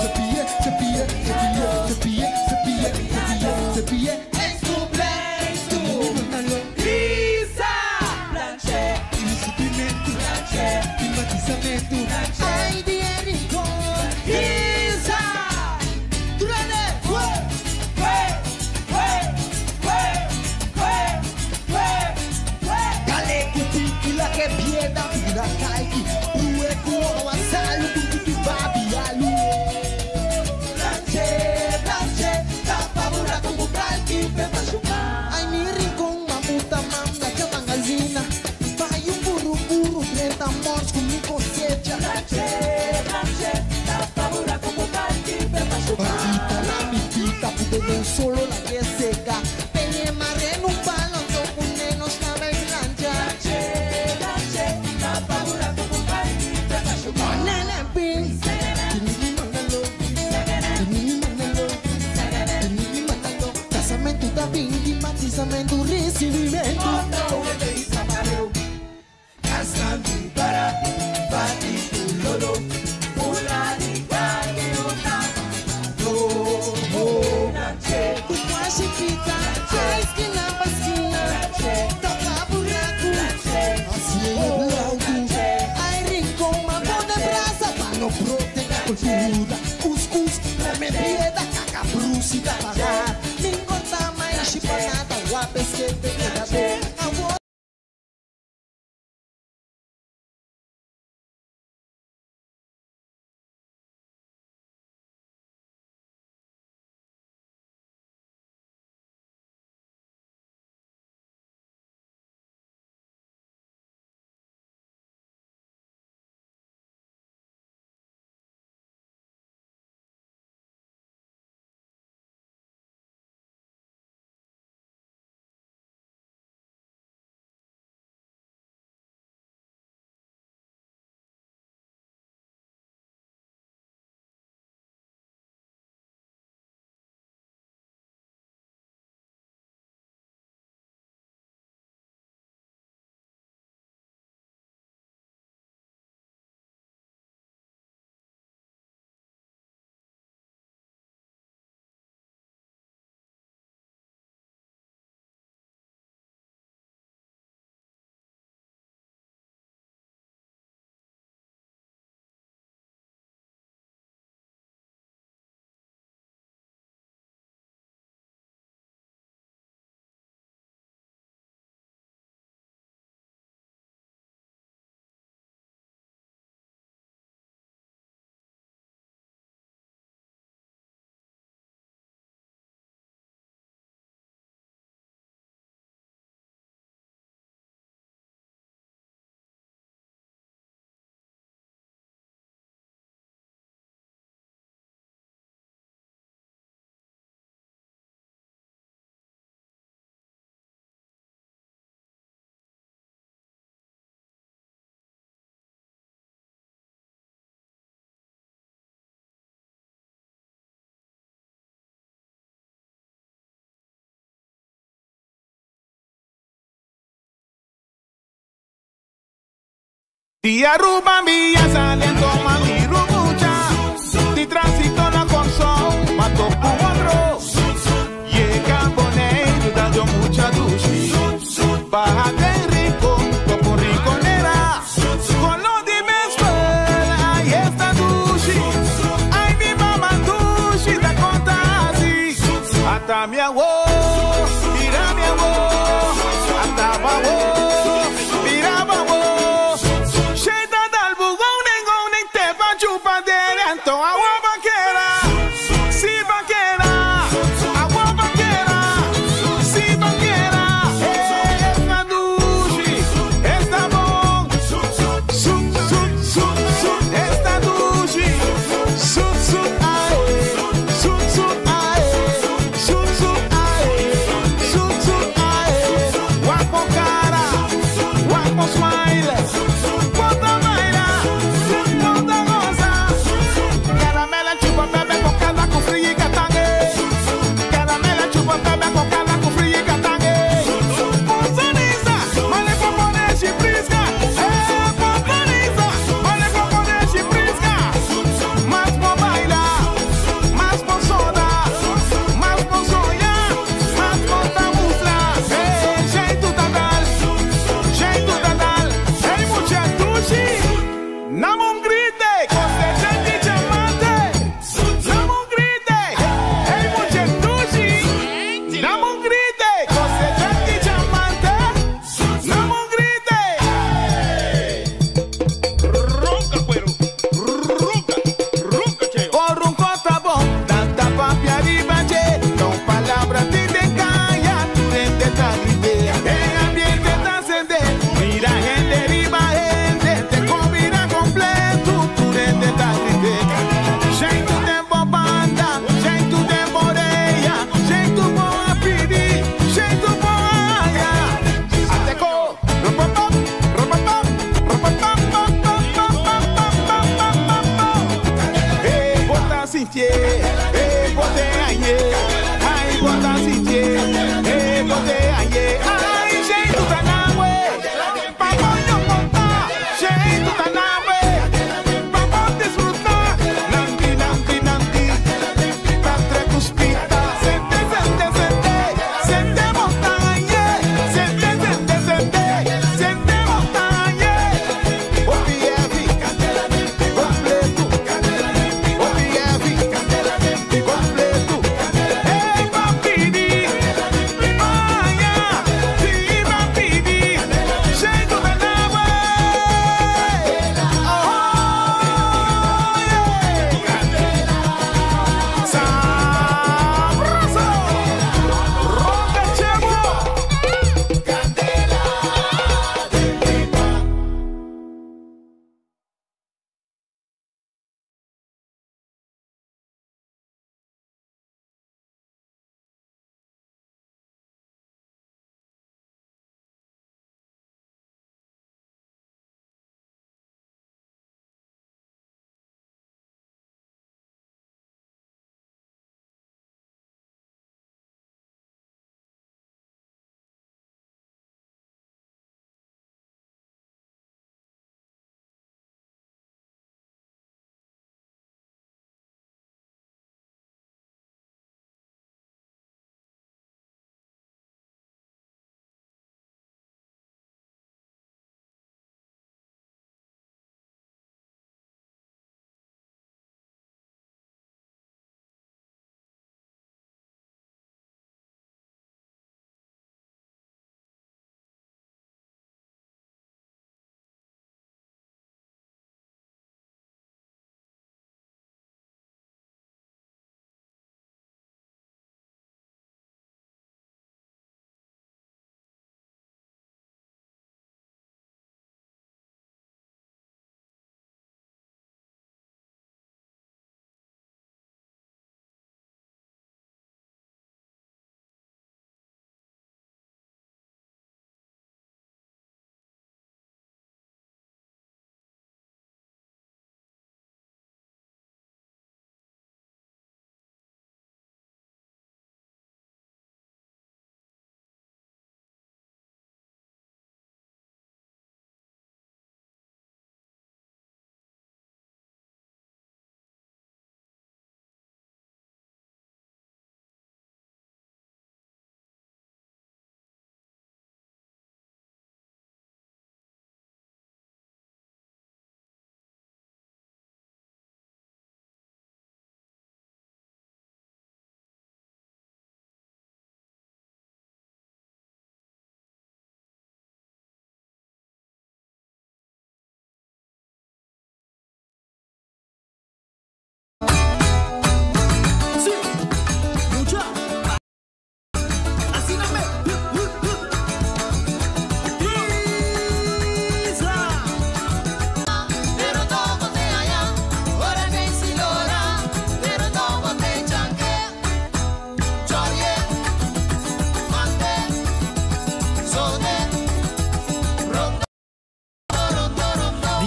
N: cepille, cepille, cepille, cepille, cepille, cepille. En tu play, tu. Lisa, planche, climatizamento, ai di rincón, Lisa, Durane, ue, ue, ue, ue, ue, ue, ue. Dale kupiki la que pieda, pira kaiki, ue kuo asalu, kuki babi alu. Planche, planche, tapa buraco bukalki, pepa chupa. Ai mi rincón, mamuta manga, chamangazina. Vai un burro, burro, 30 mors con mi cosecha. Planche, planche, tapa buraco bukalki, pepa chupa. Batita la mi pita, pude de un solo la que seca. Peñe marreno, un palo, toco un neno, estaba en plancha. Planche, planche, tapa buraco bukalki, pepa chupa. Banana pin. Casamento da bindi, batizamento, recebimento. Pita, a esquina pa esquina, tapa buraco, así é blanco. Ai rincón, ma pone brasa, pa no proteger cultura. Cuscus, come pieda, caca, brusi, tapará. Mingo, tama, e chipanada, guapes que te queda bem.
O: Di Aruba mi a sali anto m'a mira un mucha Di transito na Kòrsou m'a topa un otro Yega Boneiru ta di un mucha dushi Baha den Rincon topa un rinconera Koló di mes pel ai esta dushi Ai mi mama dushi ta konta asi Ata mi awo mira mi awo Ata bo awo mira bo awo Sheta dal bu gounen gounen te pa chupa dede anto awo bo keda Si bo keda awo bo keda Si bo keda Esta dushi esta bon Sut sut sut sut esta dushi Sut sut ae Sut sut ae Sut sut ae.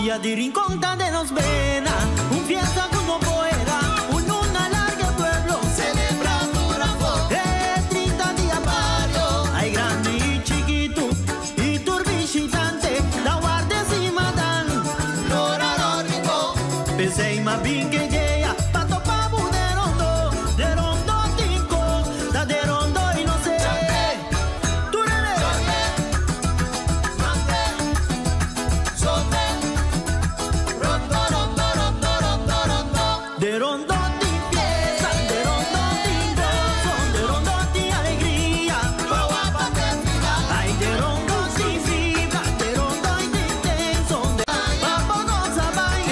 K: Dia di Rincón ta den nos bena, un fiesta ku no poera, un luna larga pueblo celebra tur afó. E 30 di barrio, ay grandi i chikitu i tur bishitante, ta warda e siman lora ro Rincon. P'esei m'a bin ke idea pa topa bu den rondo, den rondo tin kos, ta den rondo i no sé. Turene. De rondo tin fiesta, de rondo tin goso, de rondo tin alegria. Ay, de rondo tin vibra, de rondo intenso. Pa bo gosa bai,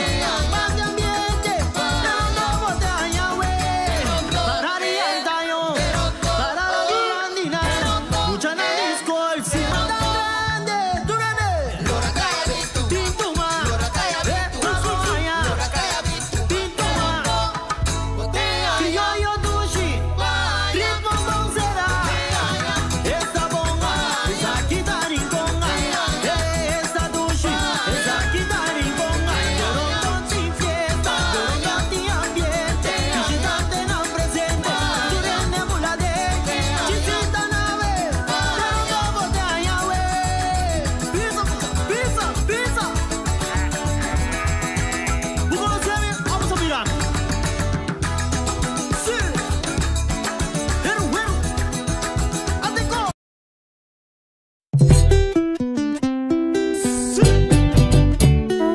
K: pa di ambiente, de rondo bo ta haña we. Para rientayo, para la grandina, muchanan di skol, siman ta grandi, turene. Tintuma, eh, Tintuma, Criollo dushi, ritmo bon será. Esta bon, esaki ta Rincon. Esta dushi, esaki ta Rincon. De rondo tin fiesta, de rondo tin ambiente. Bishitantenan presente, turene mulade, chisita nave, de rondo bo ta haña we. Pisa, pisa, pisa. Bu konosé mi? Vamos a mirar. Sí. Heru, heru. Ateko.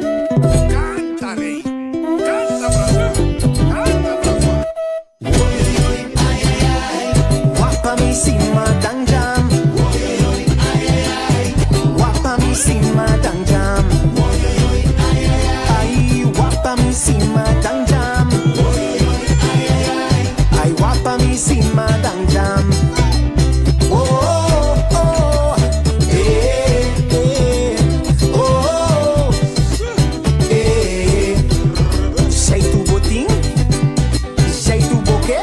E: Canta, rey. Canta, Canta,
P: Wapa mi sima dang jam. Wapa mi sima dang jam. Ay, wapa mi sima dang jam. Ay, wapa mi sima dang jam. Oh, oh, oh, eh, eh, oh, oh, eh. Zij tu botin, zij tu boke.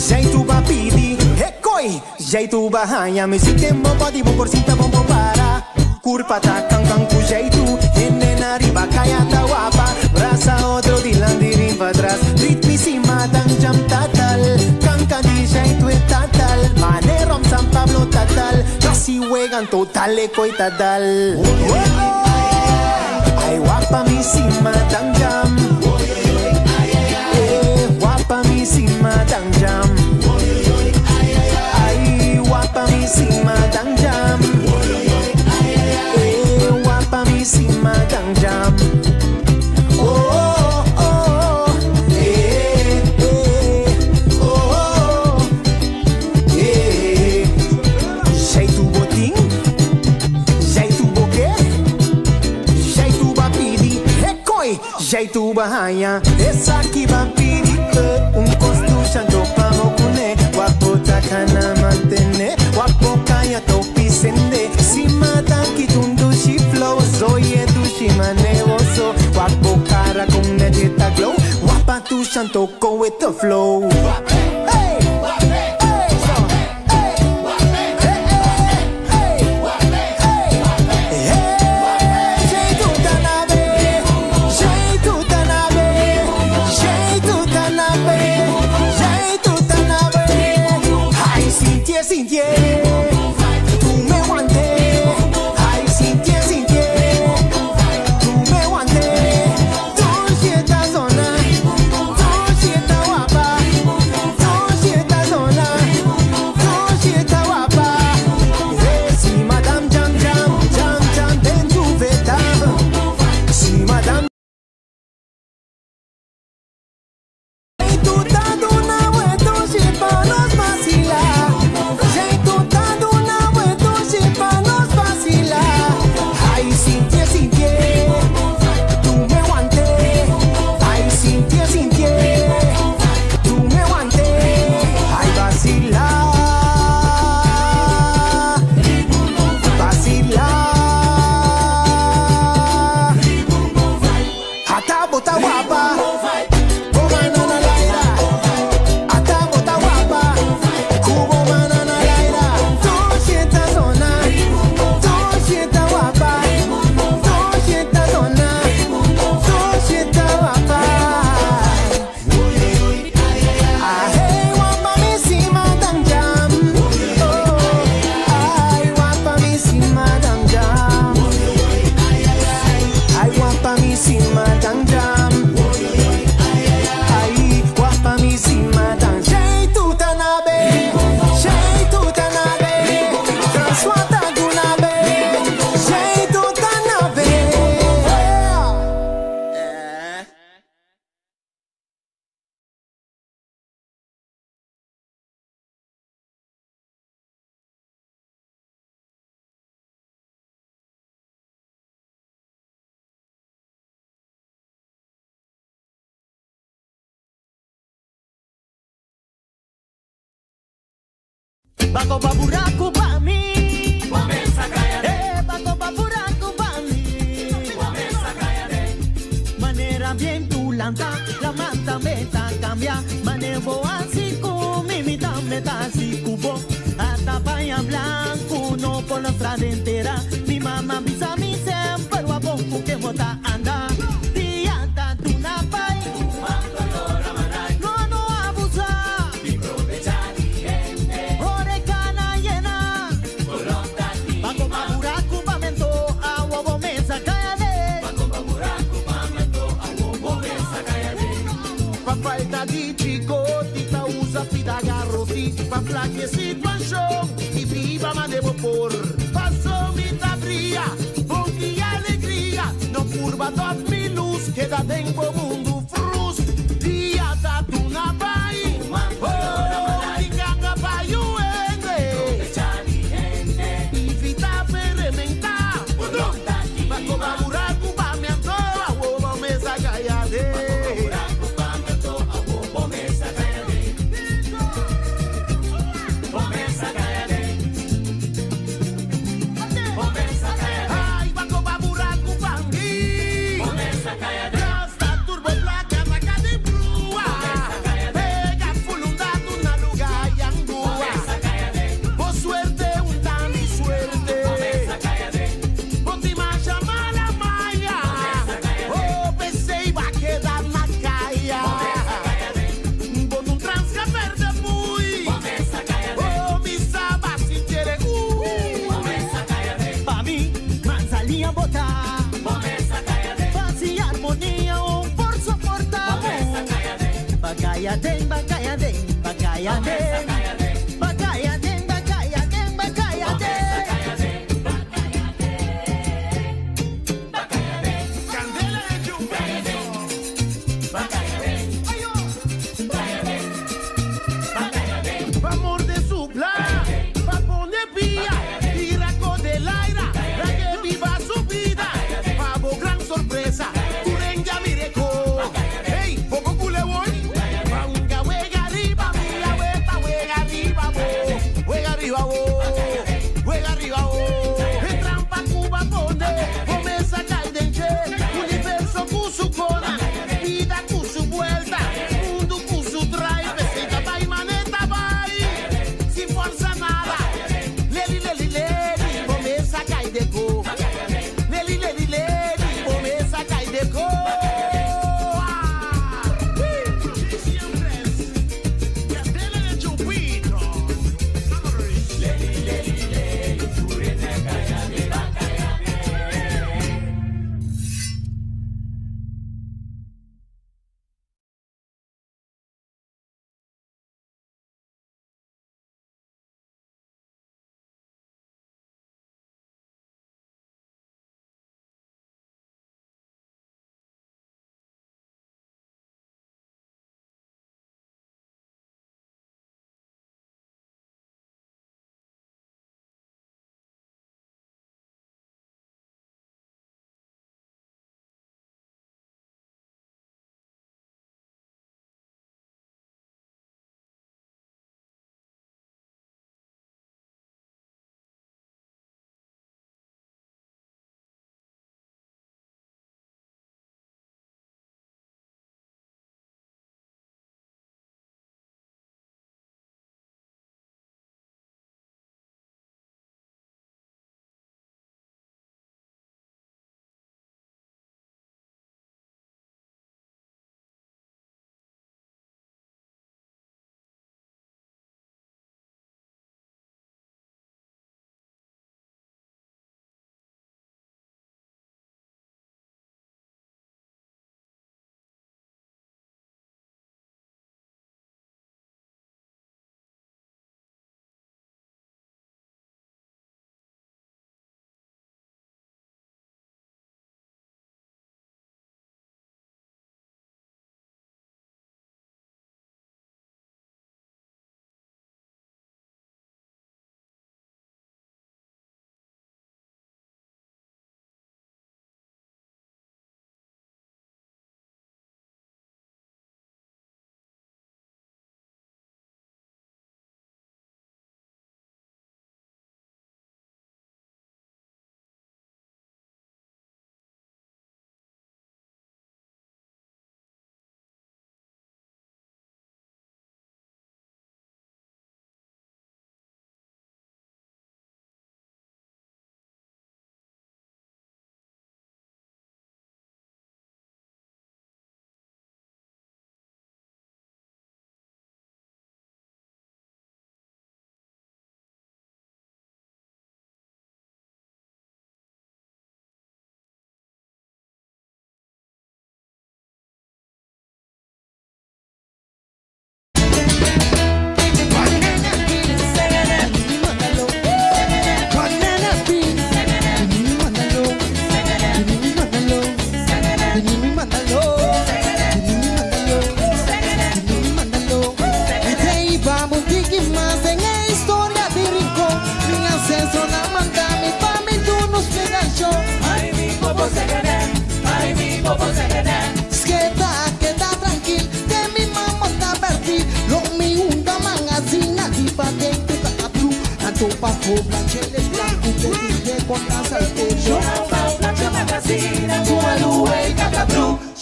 P: Zij tu ba pidi, hekoi. Zij tu ba hanya, music den bo body bo por sinta bon bo para. Kurpa ta kan kan ku jeitu, hende na riba kaya ta wapa. Brasa otro dilanti rin pa tras. Ritmi sima dang jam tatal. Kanka di jeitu e tatal. Manerom San Pablo tatal. Kasi wegan total e koi tatal. Ay wapa mi sima dang jam. Eh, wapa mi sima dang jam. Ay, wapa mi sima dang jam. Eh, wapa mi sima dang jam. Oh, oh, oh, eh, eh, oh, oh, eh. Zij tu botin, zij tu boke, zij tu ba pidi, hekoi, zij tu ba hanya. Esaki ba pidi, eh, un construcción topa mokune, wapo takana mantene, wapo kaya topi sende, sima taki tundushi flow, zoye dushi manevoso, wapo cara con nejeta glow, wapa tu shanto go with the flow. Hey! Hey! Hey! Hey! Hey! Jeito tanabe, jeito tanabe, jeito tanabe, jeito tanabe. Ai, sintie, sintie, tu me aguante. Ai, sintie, sintie, tu me aguante. Tu sienta zona, tu sienta guapa.
K: Bako baburaku pa mi. Eh, bako baburaku pa mi. Manera bien tulanta, la manta meta cambia. Manejo así con mi mita meta así cubo. Hasta paña blanco no por nuestra dentera. Mi mamá avisa mi siempre guapo que bota anda. Dianta tu pai. No, no abusa. Orecana llena. Paco baburaku pamento agua bomesa cállate.
O: Pa falta di chicotita usa pida garroti Pa flaque situación y viva manejo por Paso mi tabría, y alegría No curva toda mi luz, queda dentro mundo frus Dia tatuna pai, oh, tinganga pai uende Evita fermenta, Paco baburaku pa mi antoa, uomo mesa callade. Ay, banco baburaku pangui. Rasta turbo placa raca de brua. Pega fulunda tuna lugar yangua. Por suerte un tan mi suerte. Ponti macha mala maya. Oh, pensé iba a quedar na calle. Con un transca verde muy. Oh, mi saba si quiere.
K: Pa mí, manzanilla bota. Paz y armonía, un por soportar. Bacaya den, bacaya den, bacaya den. Bacaya den, bacaya den, bacaya den.
O: Candela de chupete. Pa' morder su plan, pa' poner pía, tira con del aire, la que viva su vida, pa' bo gran sorpresa, curenga mireco, hey, poco cule voy, pa' un gawe gariba, mi abuela,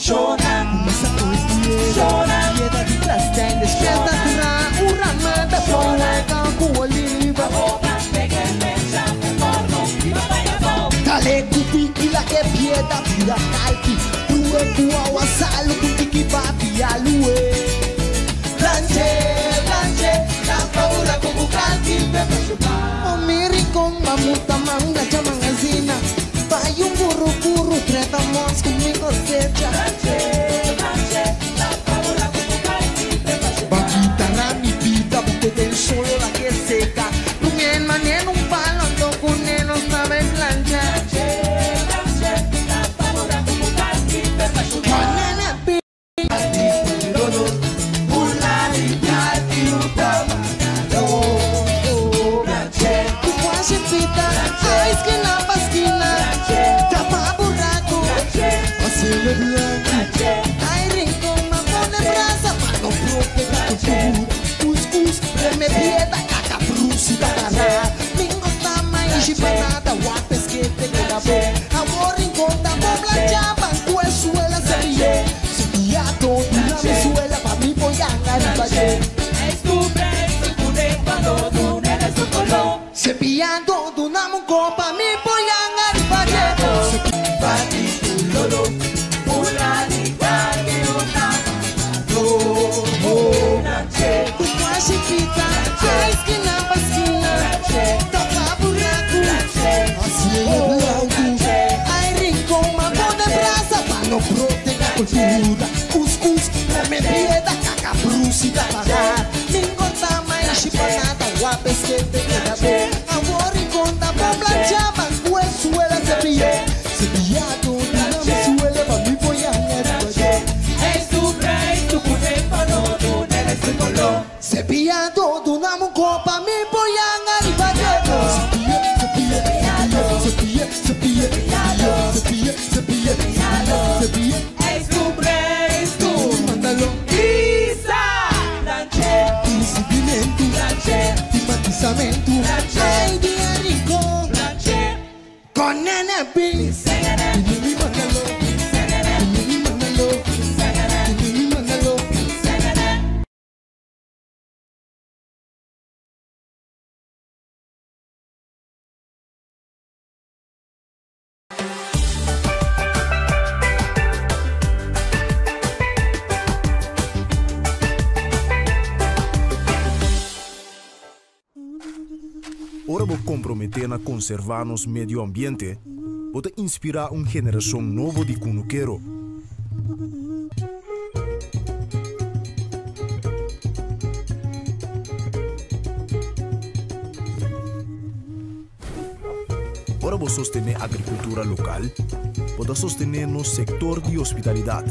P: Shona, Shona, piedra di trastende, despesa tra un ramada, shona, con oliva. Dale kupi ila ke piedra tira kalki, true kua wasalu kuntiki papi alue. Blanche, blanche, la paura como kalki pepe chupa. O mi rincón, mamuta manga chamangazina, vai un burro burro treta mosca mi cosecha. Blanche, blanche, la paura como kalki pepe chupa. Baquita mi vida, porque del solo la que seca. Rumien manen un palo, ando con no sabe planchar. Ay, rincón, mamón en brasa, mano propia, cultura, cuscús, me pieda, caca, brusi, tatará, mingo, tama, y chipanada, guapes, que te queda bo, amor, rincón, tamo, plancha, banco, suela, cepillo, cepillado, una suela, pa' mi pollanga, riballe. Cepillando, dunamo un copa, mi pollanga, riballe. Esquina pa esquina, toca buraco, cielo blanco. Ay, rincón, mamón de brasa, pa' no proteger cultura. Cuscús, come piedra, caca, brucita, pagar. Mingo, tama, y chipanada, guapes que te queda bien. Amor, rincón, tamo, plancha, banco, suela, cepillo. Cepillado, una suela, pa' mi pollanga, Cepillado, dunamo un copa, mi pollanga, riballe. Cepilla, cepilla, cepilla, cepilla, cepilla, cepilla, cepilla.
L: Es tu es tu.
P: Mándalo.
L: Isa. Lanche.
P: Recibimiento.
L: Lanche.
P: Climatizamento.
L: Lanche.
P: Ay, día rico.
L: Lanche.
P: Con NB. Mi mándalo. Mi mándalo. Mi mándalo.
G: Ora bo comprometer na conservar nos medio ambiente, bo ta inspira un generacion nobo di kunukero. Ora bo sostene agricultura local, bo ta sostene nos sector di hospitalidad.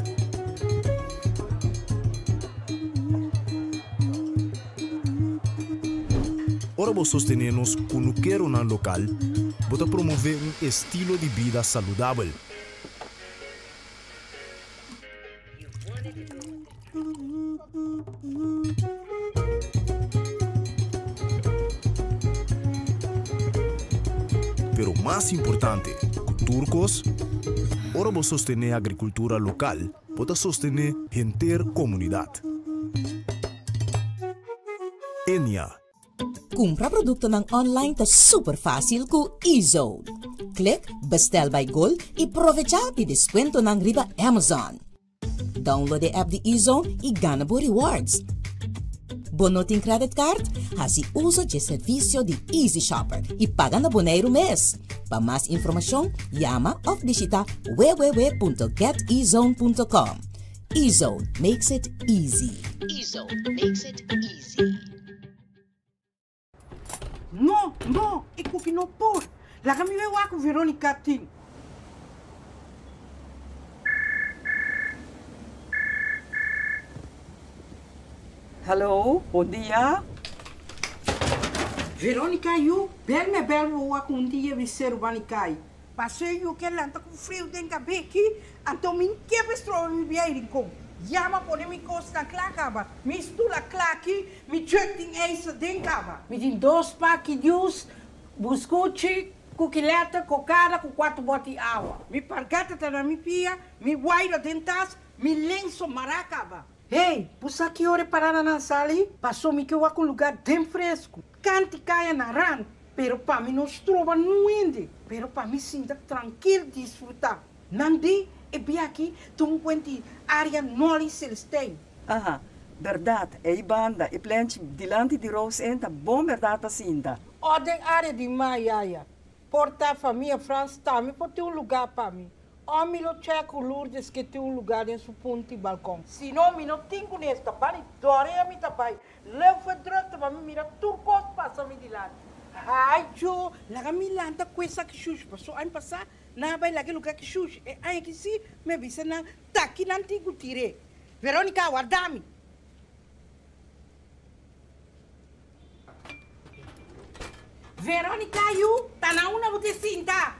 G: Ora bo sostene nos kunukeronan local, bo ta promove un estilo di bida saludabel. Pero mas importante, cu tur cos, ora bo sostene agricultura local, bo ta sostene henter comunidad. Ennia.
Q: Cumpra productonan online ta super facil cu eZone. Click Bestel by Gold y provecha di descuentonan riba Amazon. Download e app di eZone y gana bo rewards. Bo no tin credit card? Haci uso di servicio di Easy Shopper y paga na Boneiro mes. Pa mas informacion, yama of bishita www.getezone.com. eZone makes it easy.
S: eZone makes it easy.
V: No, no, e kuki no por. Laga mi wak ku Veronica tin.
W: Hallo, bon dia.
V: Veronica yu, bel me bel bo wak un dia mi ser banikai. Pasei yu ke lanta ku friu den kabeki, anto mi ke bestro mi bia rincon. Yama pone mi costa kla kaba. Mi stula klaki, mi chuck tin ijzer den kaba. Mi tin dos pakkie juice, buscuchi, Kukilèter, kokada ku kuater bòt'i awa. Mi pargata ta na mi pia, mi waira den tas, mi lenso mará kaba. Hey, bo sa ki ora e paradanan sali? Paso mi ke wak un lugá den fresku. Kanti kaya na rand, pero pa mi no stroba nuende, pero pa mi sinta trankil disfrutá. Nan di, e biaha aki ta un kuent'i área Nolly Celestijn.
W: Aha, bèrdat, ei banda, e plenchi dilanti di Rose Inn ta bon bèrdat pa sinta.
V: O den área di Mayaya, por ta famia Frans tambe por tin un lugá pa mi. O mi lo chèk ku Lourdes ke tin un lugá den su punt'i balkon. Si no, mi no tin ku nesta, bani dorea mi ta bai. Leu fue drukte pa mi mira tur kos pasa mi dilanti. Ai Djo, laga mi lanta ku esaki shushi, paso aña pasá nan a bai laga e lugá ki shushi, e aña aki sí mi a bisa nan ta ki nan tin ku tir'é. Veronica, warda mi! Veronica, yu, ta na unda bo ta sinta?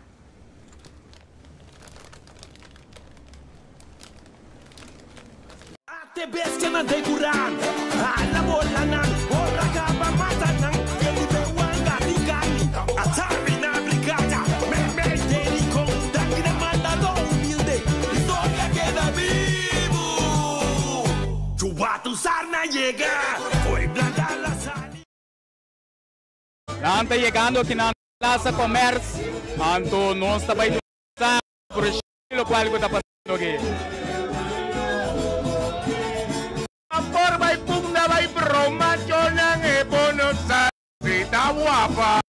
E: Ate bestianan den kuran, hala bolanan, ora kaba mata nan, Keli be wanga di kani, atami na brigada, meimei den Rincon, danki na mandadó humilde, historia keda bibu. Chubato sarna yega, fo'i blanda la sali.
D: Nan ta yegando aki na Plaza Commerce, anto nos ta bai duna sa locual cu ta pasando aki.
E: Por bai punda bai broma chonan e bo no sa si ta guapa.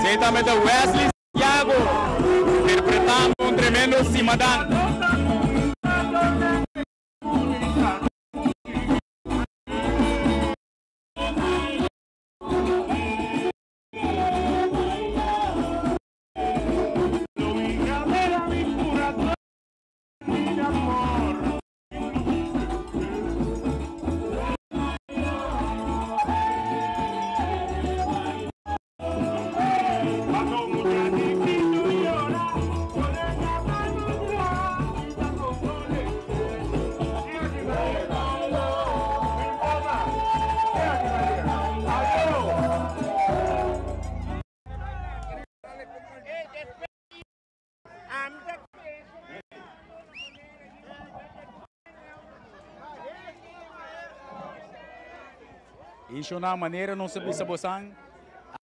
D: Si tambe ta Wesley Santiago interpretando un tremendo Simadan. Ishonan manera nos a bisa bosan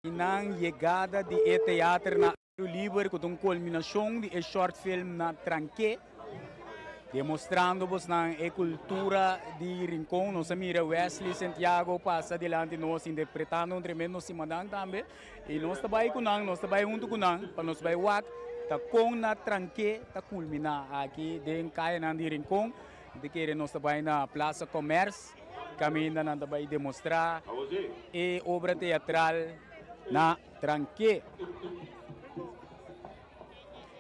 D: nan yegada di e teater na Aire Liber ku ta un kulminashon di e short film na Tranké demostrando bosnan e kultura di Rincon. Nos a mira Wesley Santiago pasa dilanti nos interpretando un tremendo simadan tambe. I nos ta bai ku nan, nos ta bai huntu ku nan pa nos bai wak ta kon na Tranké ta kulminá aki den kayanan di Rincon. Mi ta kere nos ta bai na Plaza Commerce kaminda nan ta bai demostrá e obra teatral na Tranké.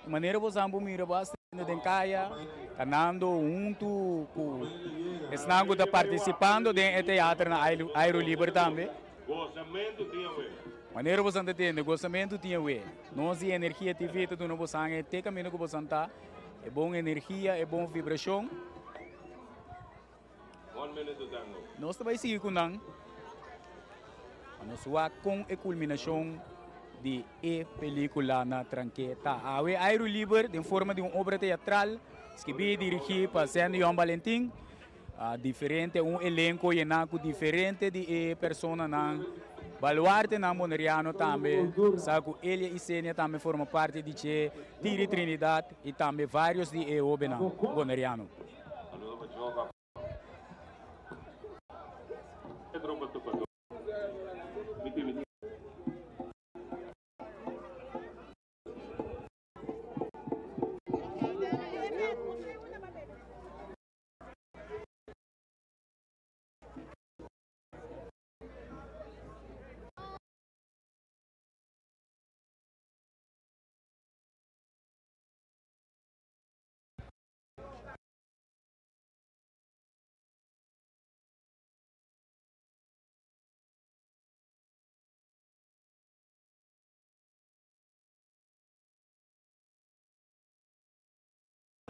D: Di manera bo san bo mira basta hende den kaya kanando huntu ku esnan ku ta partisipando den e teater na Aire Liber tambe. Manera bosan ta tende, gosamentu tin awe. Nos di Energia TV ta duna bosan e te kaminda ku bosan ta, e bon energia, e bon vibrashon. Nos ta bai sigui ku nan pa nos wak kon e kulminashon di e pelikula na Tranké ta. Awe Airu Liber den forma di un obra teatral skibí i dirigí pa Sandy Yon Balentin. Diferente un elenko yená ku diferente di e personanan. Baluartenan boneriano tambe sa ku Elia i Senia tambe forma parti di dje, Tiri Trinidad i tambe vários di e hóbennan boneriano.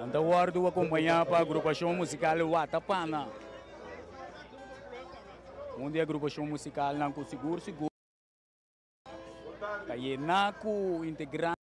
D: Nan ta wòrdu akompañá pa agrupashon musikal Watapana. Un di agrupashon musikalnan ku sigur sigur. Ta yená ku integrante.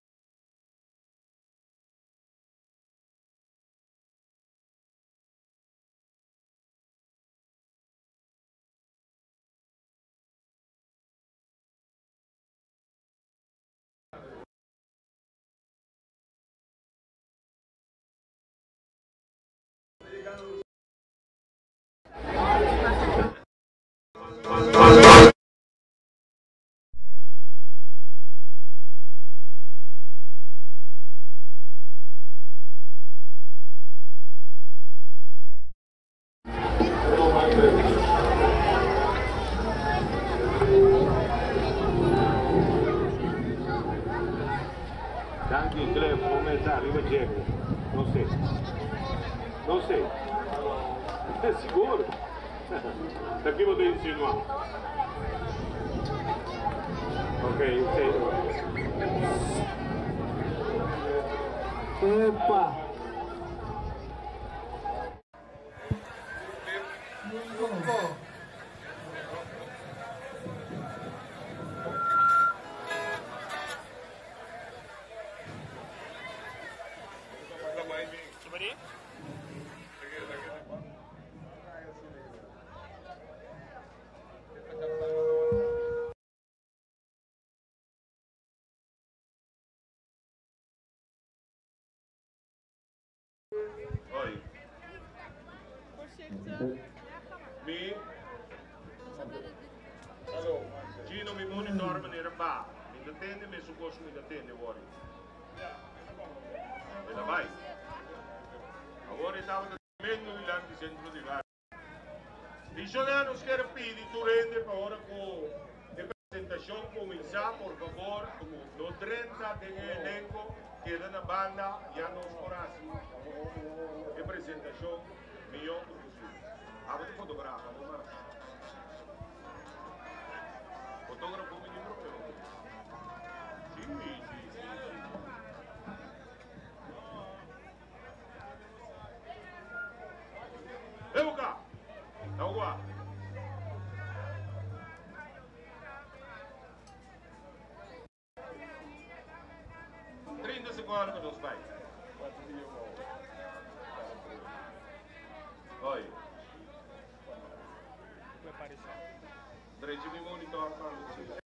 H: Danki Cliff, bo mester ariba dje. No sé. No sé. Sigur. Ta ki bo ta insinua? Ok, sí.
P: Epa!
H: Oi. Mi. Gino, mi monitor manera ba. Mi ta tende mesun kos ku mi ta tende wòri. E ta bai. Awor e tabata tremendo dilanti sentro di bario. Misionan nos kier pidi tur hende pa ora ku e presentashon kuminsá por fabor no drenta den e elenko, keda na banda ya nos por hasi e presentashon mihó ku posibel. Abo ta fotografa no mas. Fotógrafo mi tin problema ku Sí, sí, sí, sí. Ebuka! Tawwa! 30 sekondo pa nos bai. Oi. Drecha mi monitor pa mi.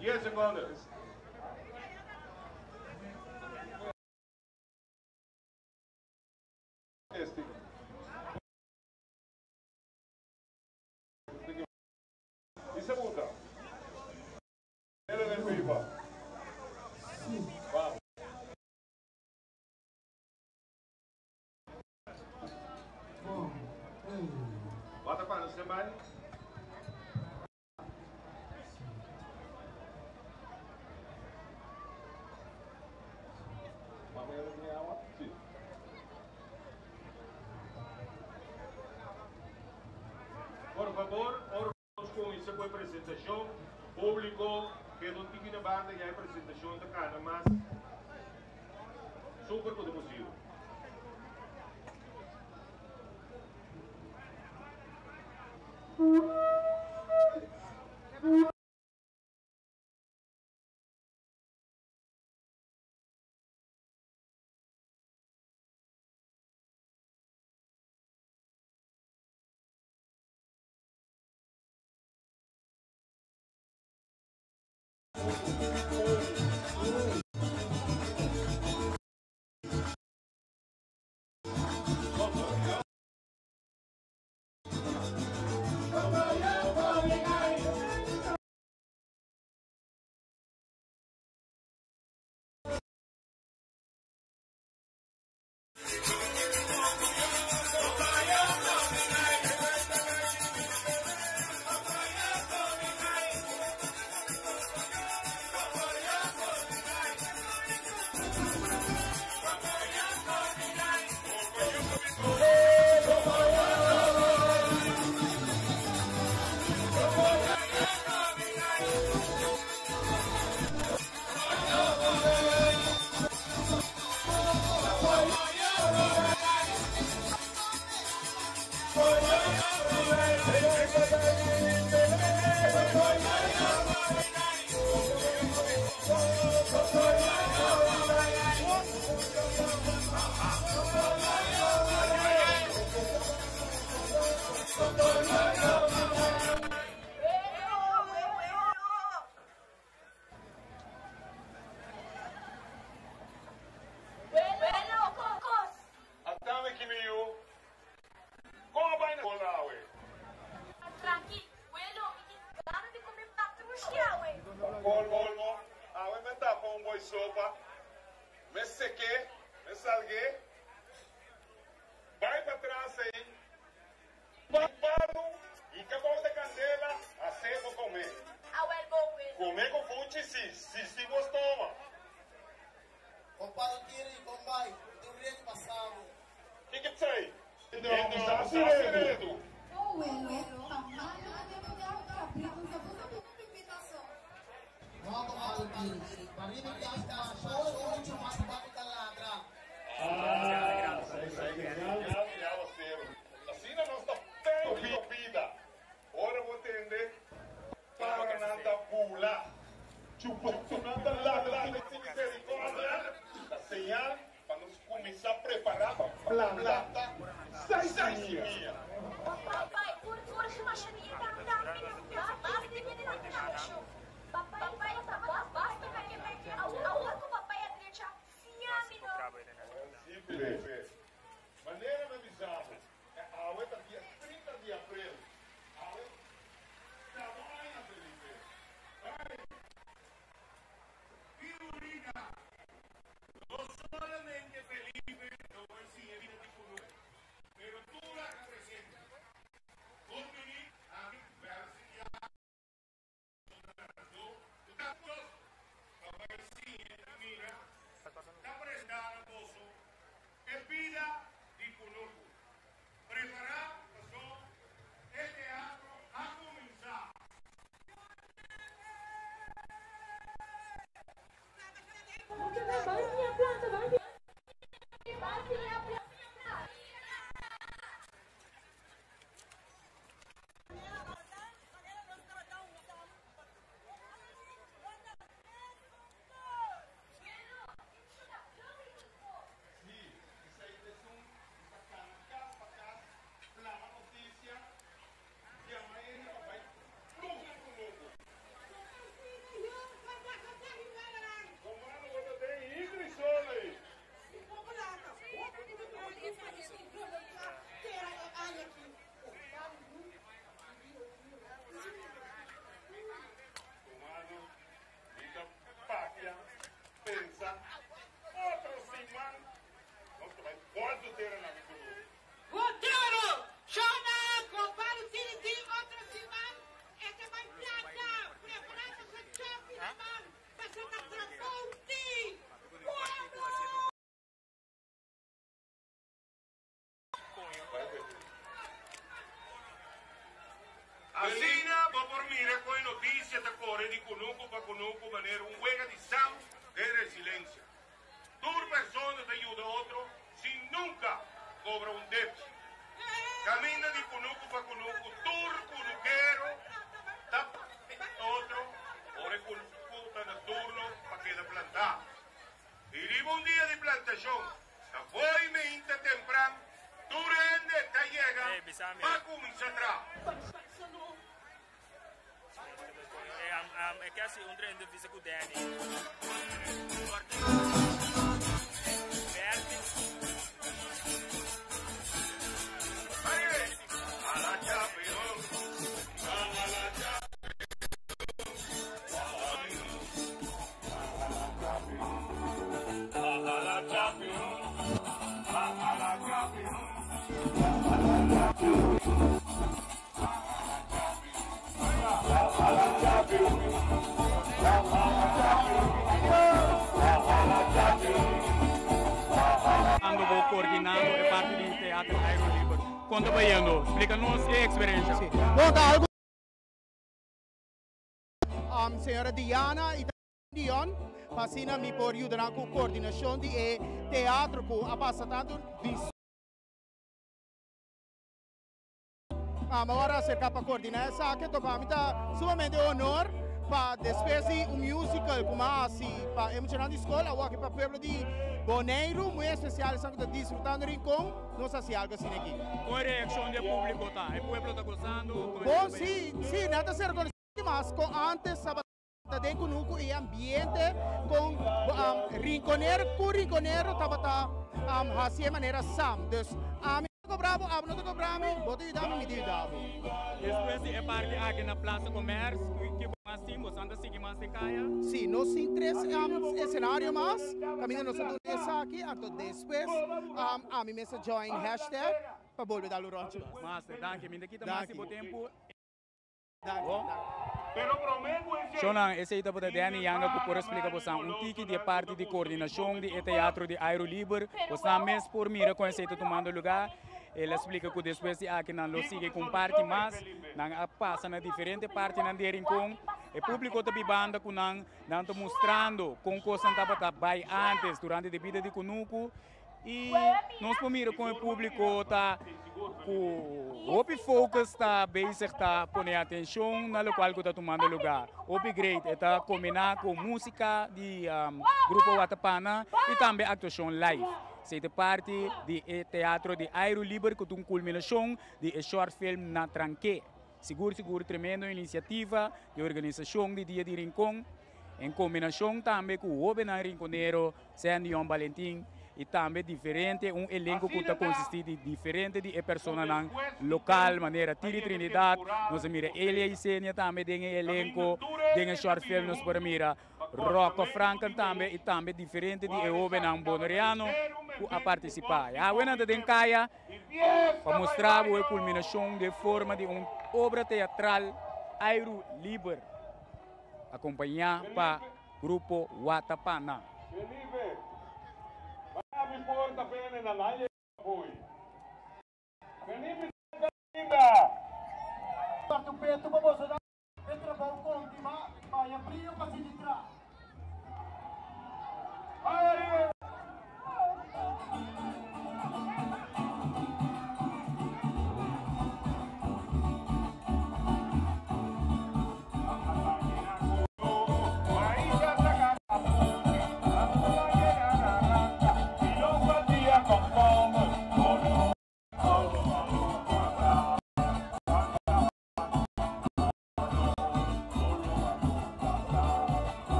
H: Dies sekondo. Isa buta. Ela den pipa. Vamos. Bata pa nos stand-by. Por favor, ora nos cuminsa cu e presentacion, publico keda un tiki na banda ya e presentacion ta cana mas super cu ta posibel. Atame ki mi yu, kon a bai na skol awe?
R: Tranki, welo, mi tin gana di kome patrushi awe.
H: Kolmo, awe mi a tapa un boi sopa, mi sek'é, mi salg'é, bai patras ei, pa palu i kabou de kandela, asé bo kome.
R: Awel bo, welo.
H: Kome ku fuchi si, si si bo stoma.
N: Compadre Kiri, kon bai? Mi tin un redu pa sabo.
H: Kiko esei? No sa si redu.
T: Oh welo, ta malo a debe di awe kabrito sa bo sa bo pipita so.
N: No, compadre Kiri, pa riba di kas ta solo mucho mas papi ta ladra.
H: Ah, esei ta gran di awaseru. Asina nos ta pèrdè bida. Ora bo tende Paranan ta bula, chupachunan ta ladra sin misericordia, ta señal pa nos cuminsa prepara pa planta seis simia. Simple. Manera mi a bisa bo, e awe ta dia 30 di april. Awe ta bo aña, Felipe. Bai.
U: Pirulina, No solamente Felipe lo por siña bida di Kunuku, pero tur aki presente. Bon bini, ami, Bèlsi i ami. Pa bai siña i mira, ta presentá na boso e bida di kunuku. Prepará paso e teatro a kuminsá.
H: Sí, esei ta esun ku ta kana kas pa kas, plama notisia, yama hende pa bai pluga kunuku. Komando bo ta den hidri sol ei. Tumado, mi ta papia, pensa, otro siman nos ta bai bolto tera na mi kunuku.
V: Botero, Shona, Compadre Tini tin otro siman e ta bai planta, prepara boso chapi na man, pasobra trabou tin. Pueblo!
U: Asina bo por mira kon e notisia ta kore di kunuku pa kunuku manera un wega di sam den resilensia. Tur persona ta yuda otro sin nunka kobra un depchi. Kaminda di kunuku pa kunuku tur kunukero ta pidi otro ora e kunuku ta na turno pa keda plantá. I riba un dia di plantashon, ta fo'i meinta tempran, tur hende ta yega pa kuminsá traha.
D: Ando bo coordinando e parti di Teatro Airo Liber. Con ta bayendo? Splica nos e experiencia.
X: Bon, ta algo Señora Diana y Dion pa asina mi por yuda nan cu coordinacion di e teatro cu a pasa tanto di. Mi a aserká pa koordiná esaki, anto pa mi ta sumamente un honor pa despues di un musical ku mi a hasi pa e muchanan di skol, awor aki pa pueblo di Boneiru, muy espesial esnan ku ta disfrutando Rincon, nos hasi algu asina aki.
D: Kon e reakshon di e públiko ta? E pueblo ta gosando?
X: Bon, si, si, nan ta ser konosí mas ku ántes tabata. Ta den kunuku i ambiente kon rinkonero ku rinkonero tabata hasi e manera sam. Dus ami ta kobra bo, abo no ta kobra mi, bo ta yuda mi, mi ta yuda bo.
D: Despues di e parti aki na Plaza Commerce, kiko mas tin? Boso anda sigui mas den kaya?
X: Si, nos tin tres escenario mas kaminda nos ta duna esaki, anto despues ami mes ta join hashtag pa bolbe dal un ròntje mas.
D: Master, danki. Mi ta kita mas di bo tempu. Shownan, esei tabata Danny Yanga ku por a splika bosan un tiki di e parti di koordinashon di e teatro di Airu Liber. Bosnan mes por mira kon esei ta tumando lugá. El a splika ku despues di aki nan lo sigui ku un parti mas. Nan a pasa na diferente partinan di e rincon. E públiko ta bibanda ku nan. Nan ta mustrando kon kosnan tabata bai ántes durante di bida di kunuku. Y nos por mira con e publico ta cu hopi focus ta bezig ta pone atencion na locual cu ta tumando lugar. Hopi great, e ta combina cu musica di Grupo Watapana y tambe actuacion live. Esey ta parti di e teatro di Airu Liber cu ta un culminacion di e short film Na Tranke. Sigur sigur tremendo iniciativa di organisacion di Dia di Rincon. En kombinashon tambe ku hóbennan rinkonero Sandion Balentin i tambe diferente un elenko ku ta konsistí di diferente di e personanan lokal manera Tiri Trinidad, nos a mira Elia Isenia tambe den e elenko, den e short film nos por a mira Rocco Franken tambe i tambe diferente di e hóbennan boneriano ku a partisipá. E awenan ta den kaya pa mustra bo e kulminashon den forma di un obra teatral airu liber. Acompañá pa Grupo Watapana.
H: Felipe, bai abri porta p'e na nan yega fo'i. Felipe ta linda.
C: Parti un petu pa boso nan.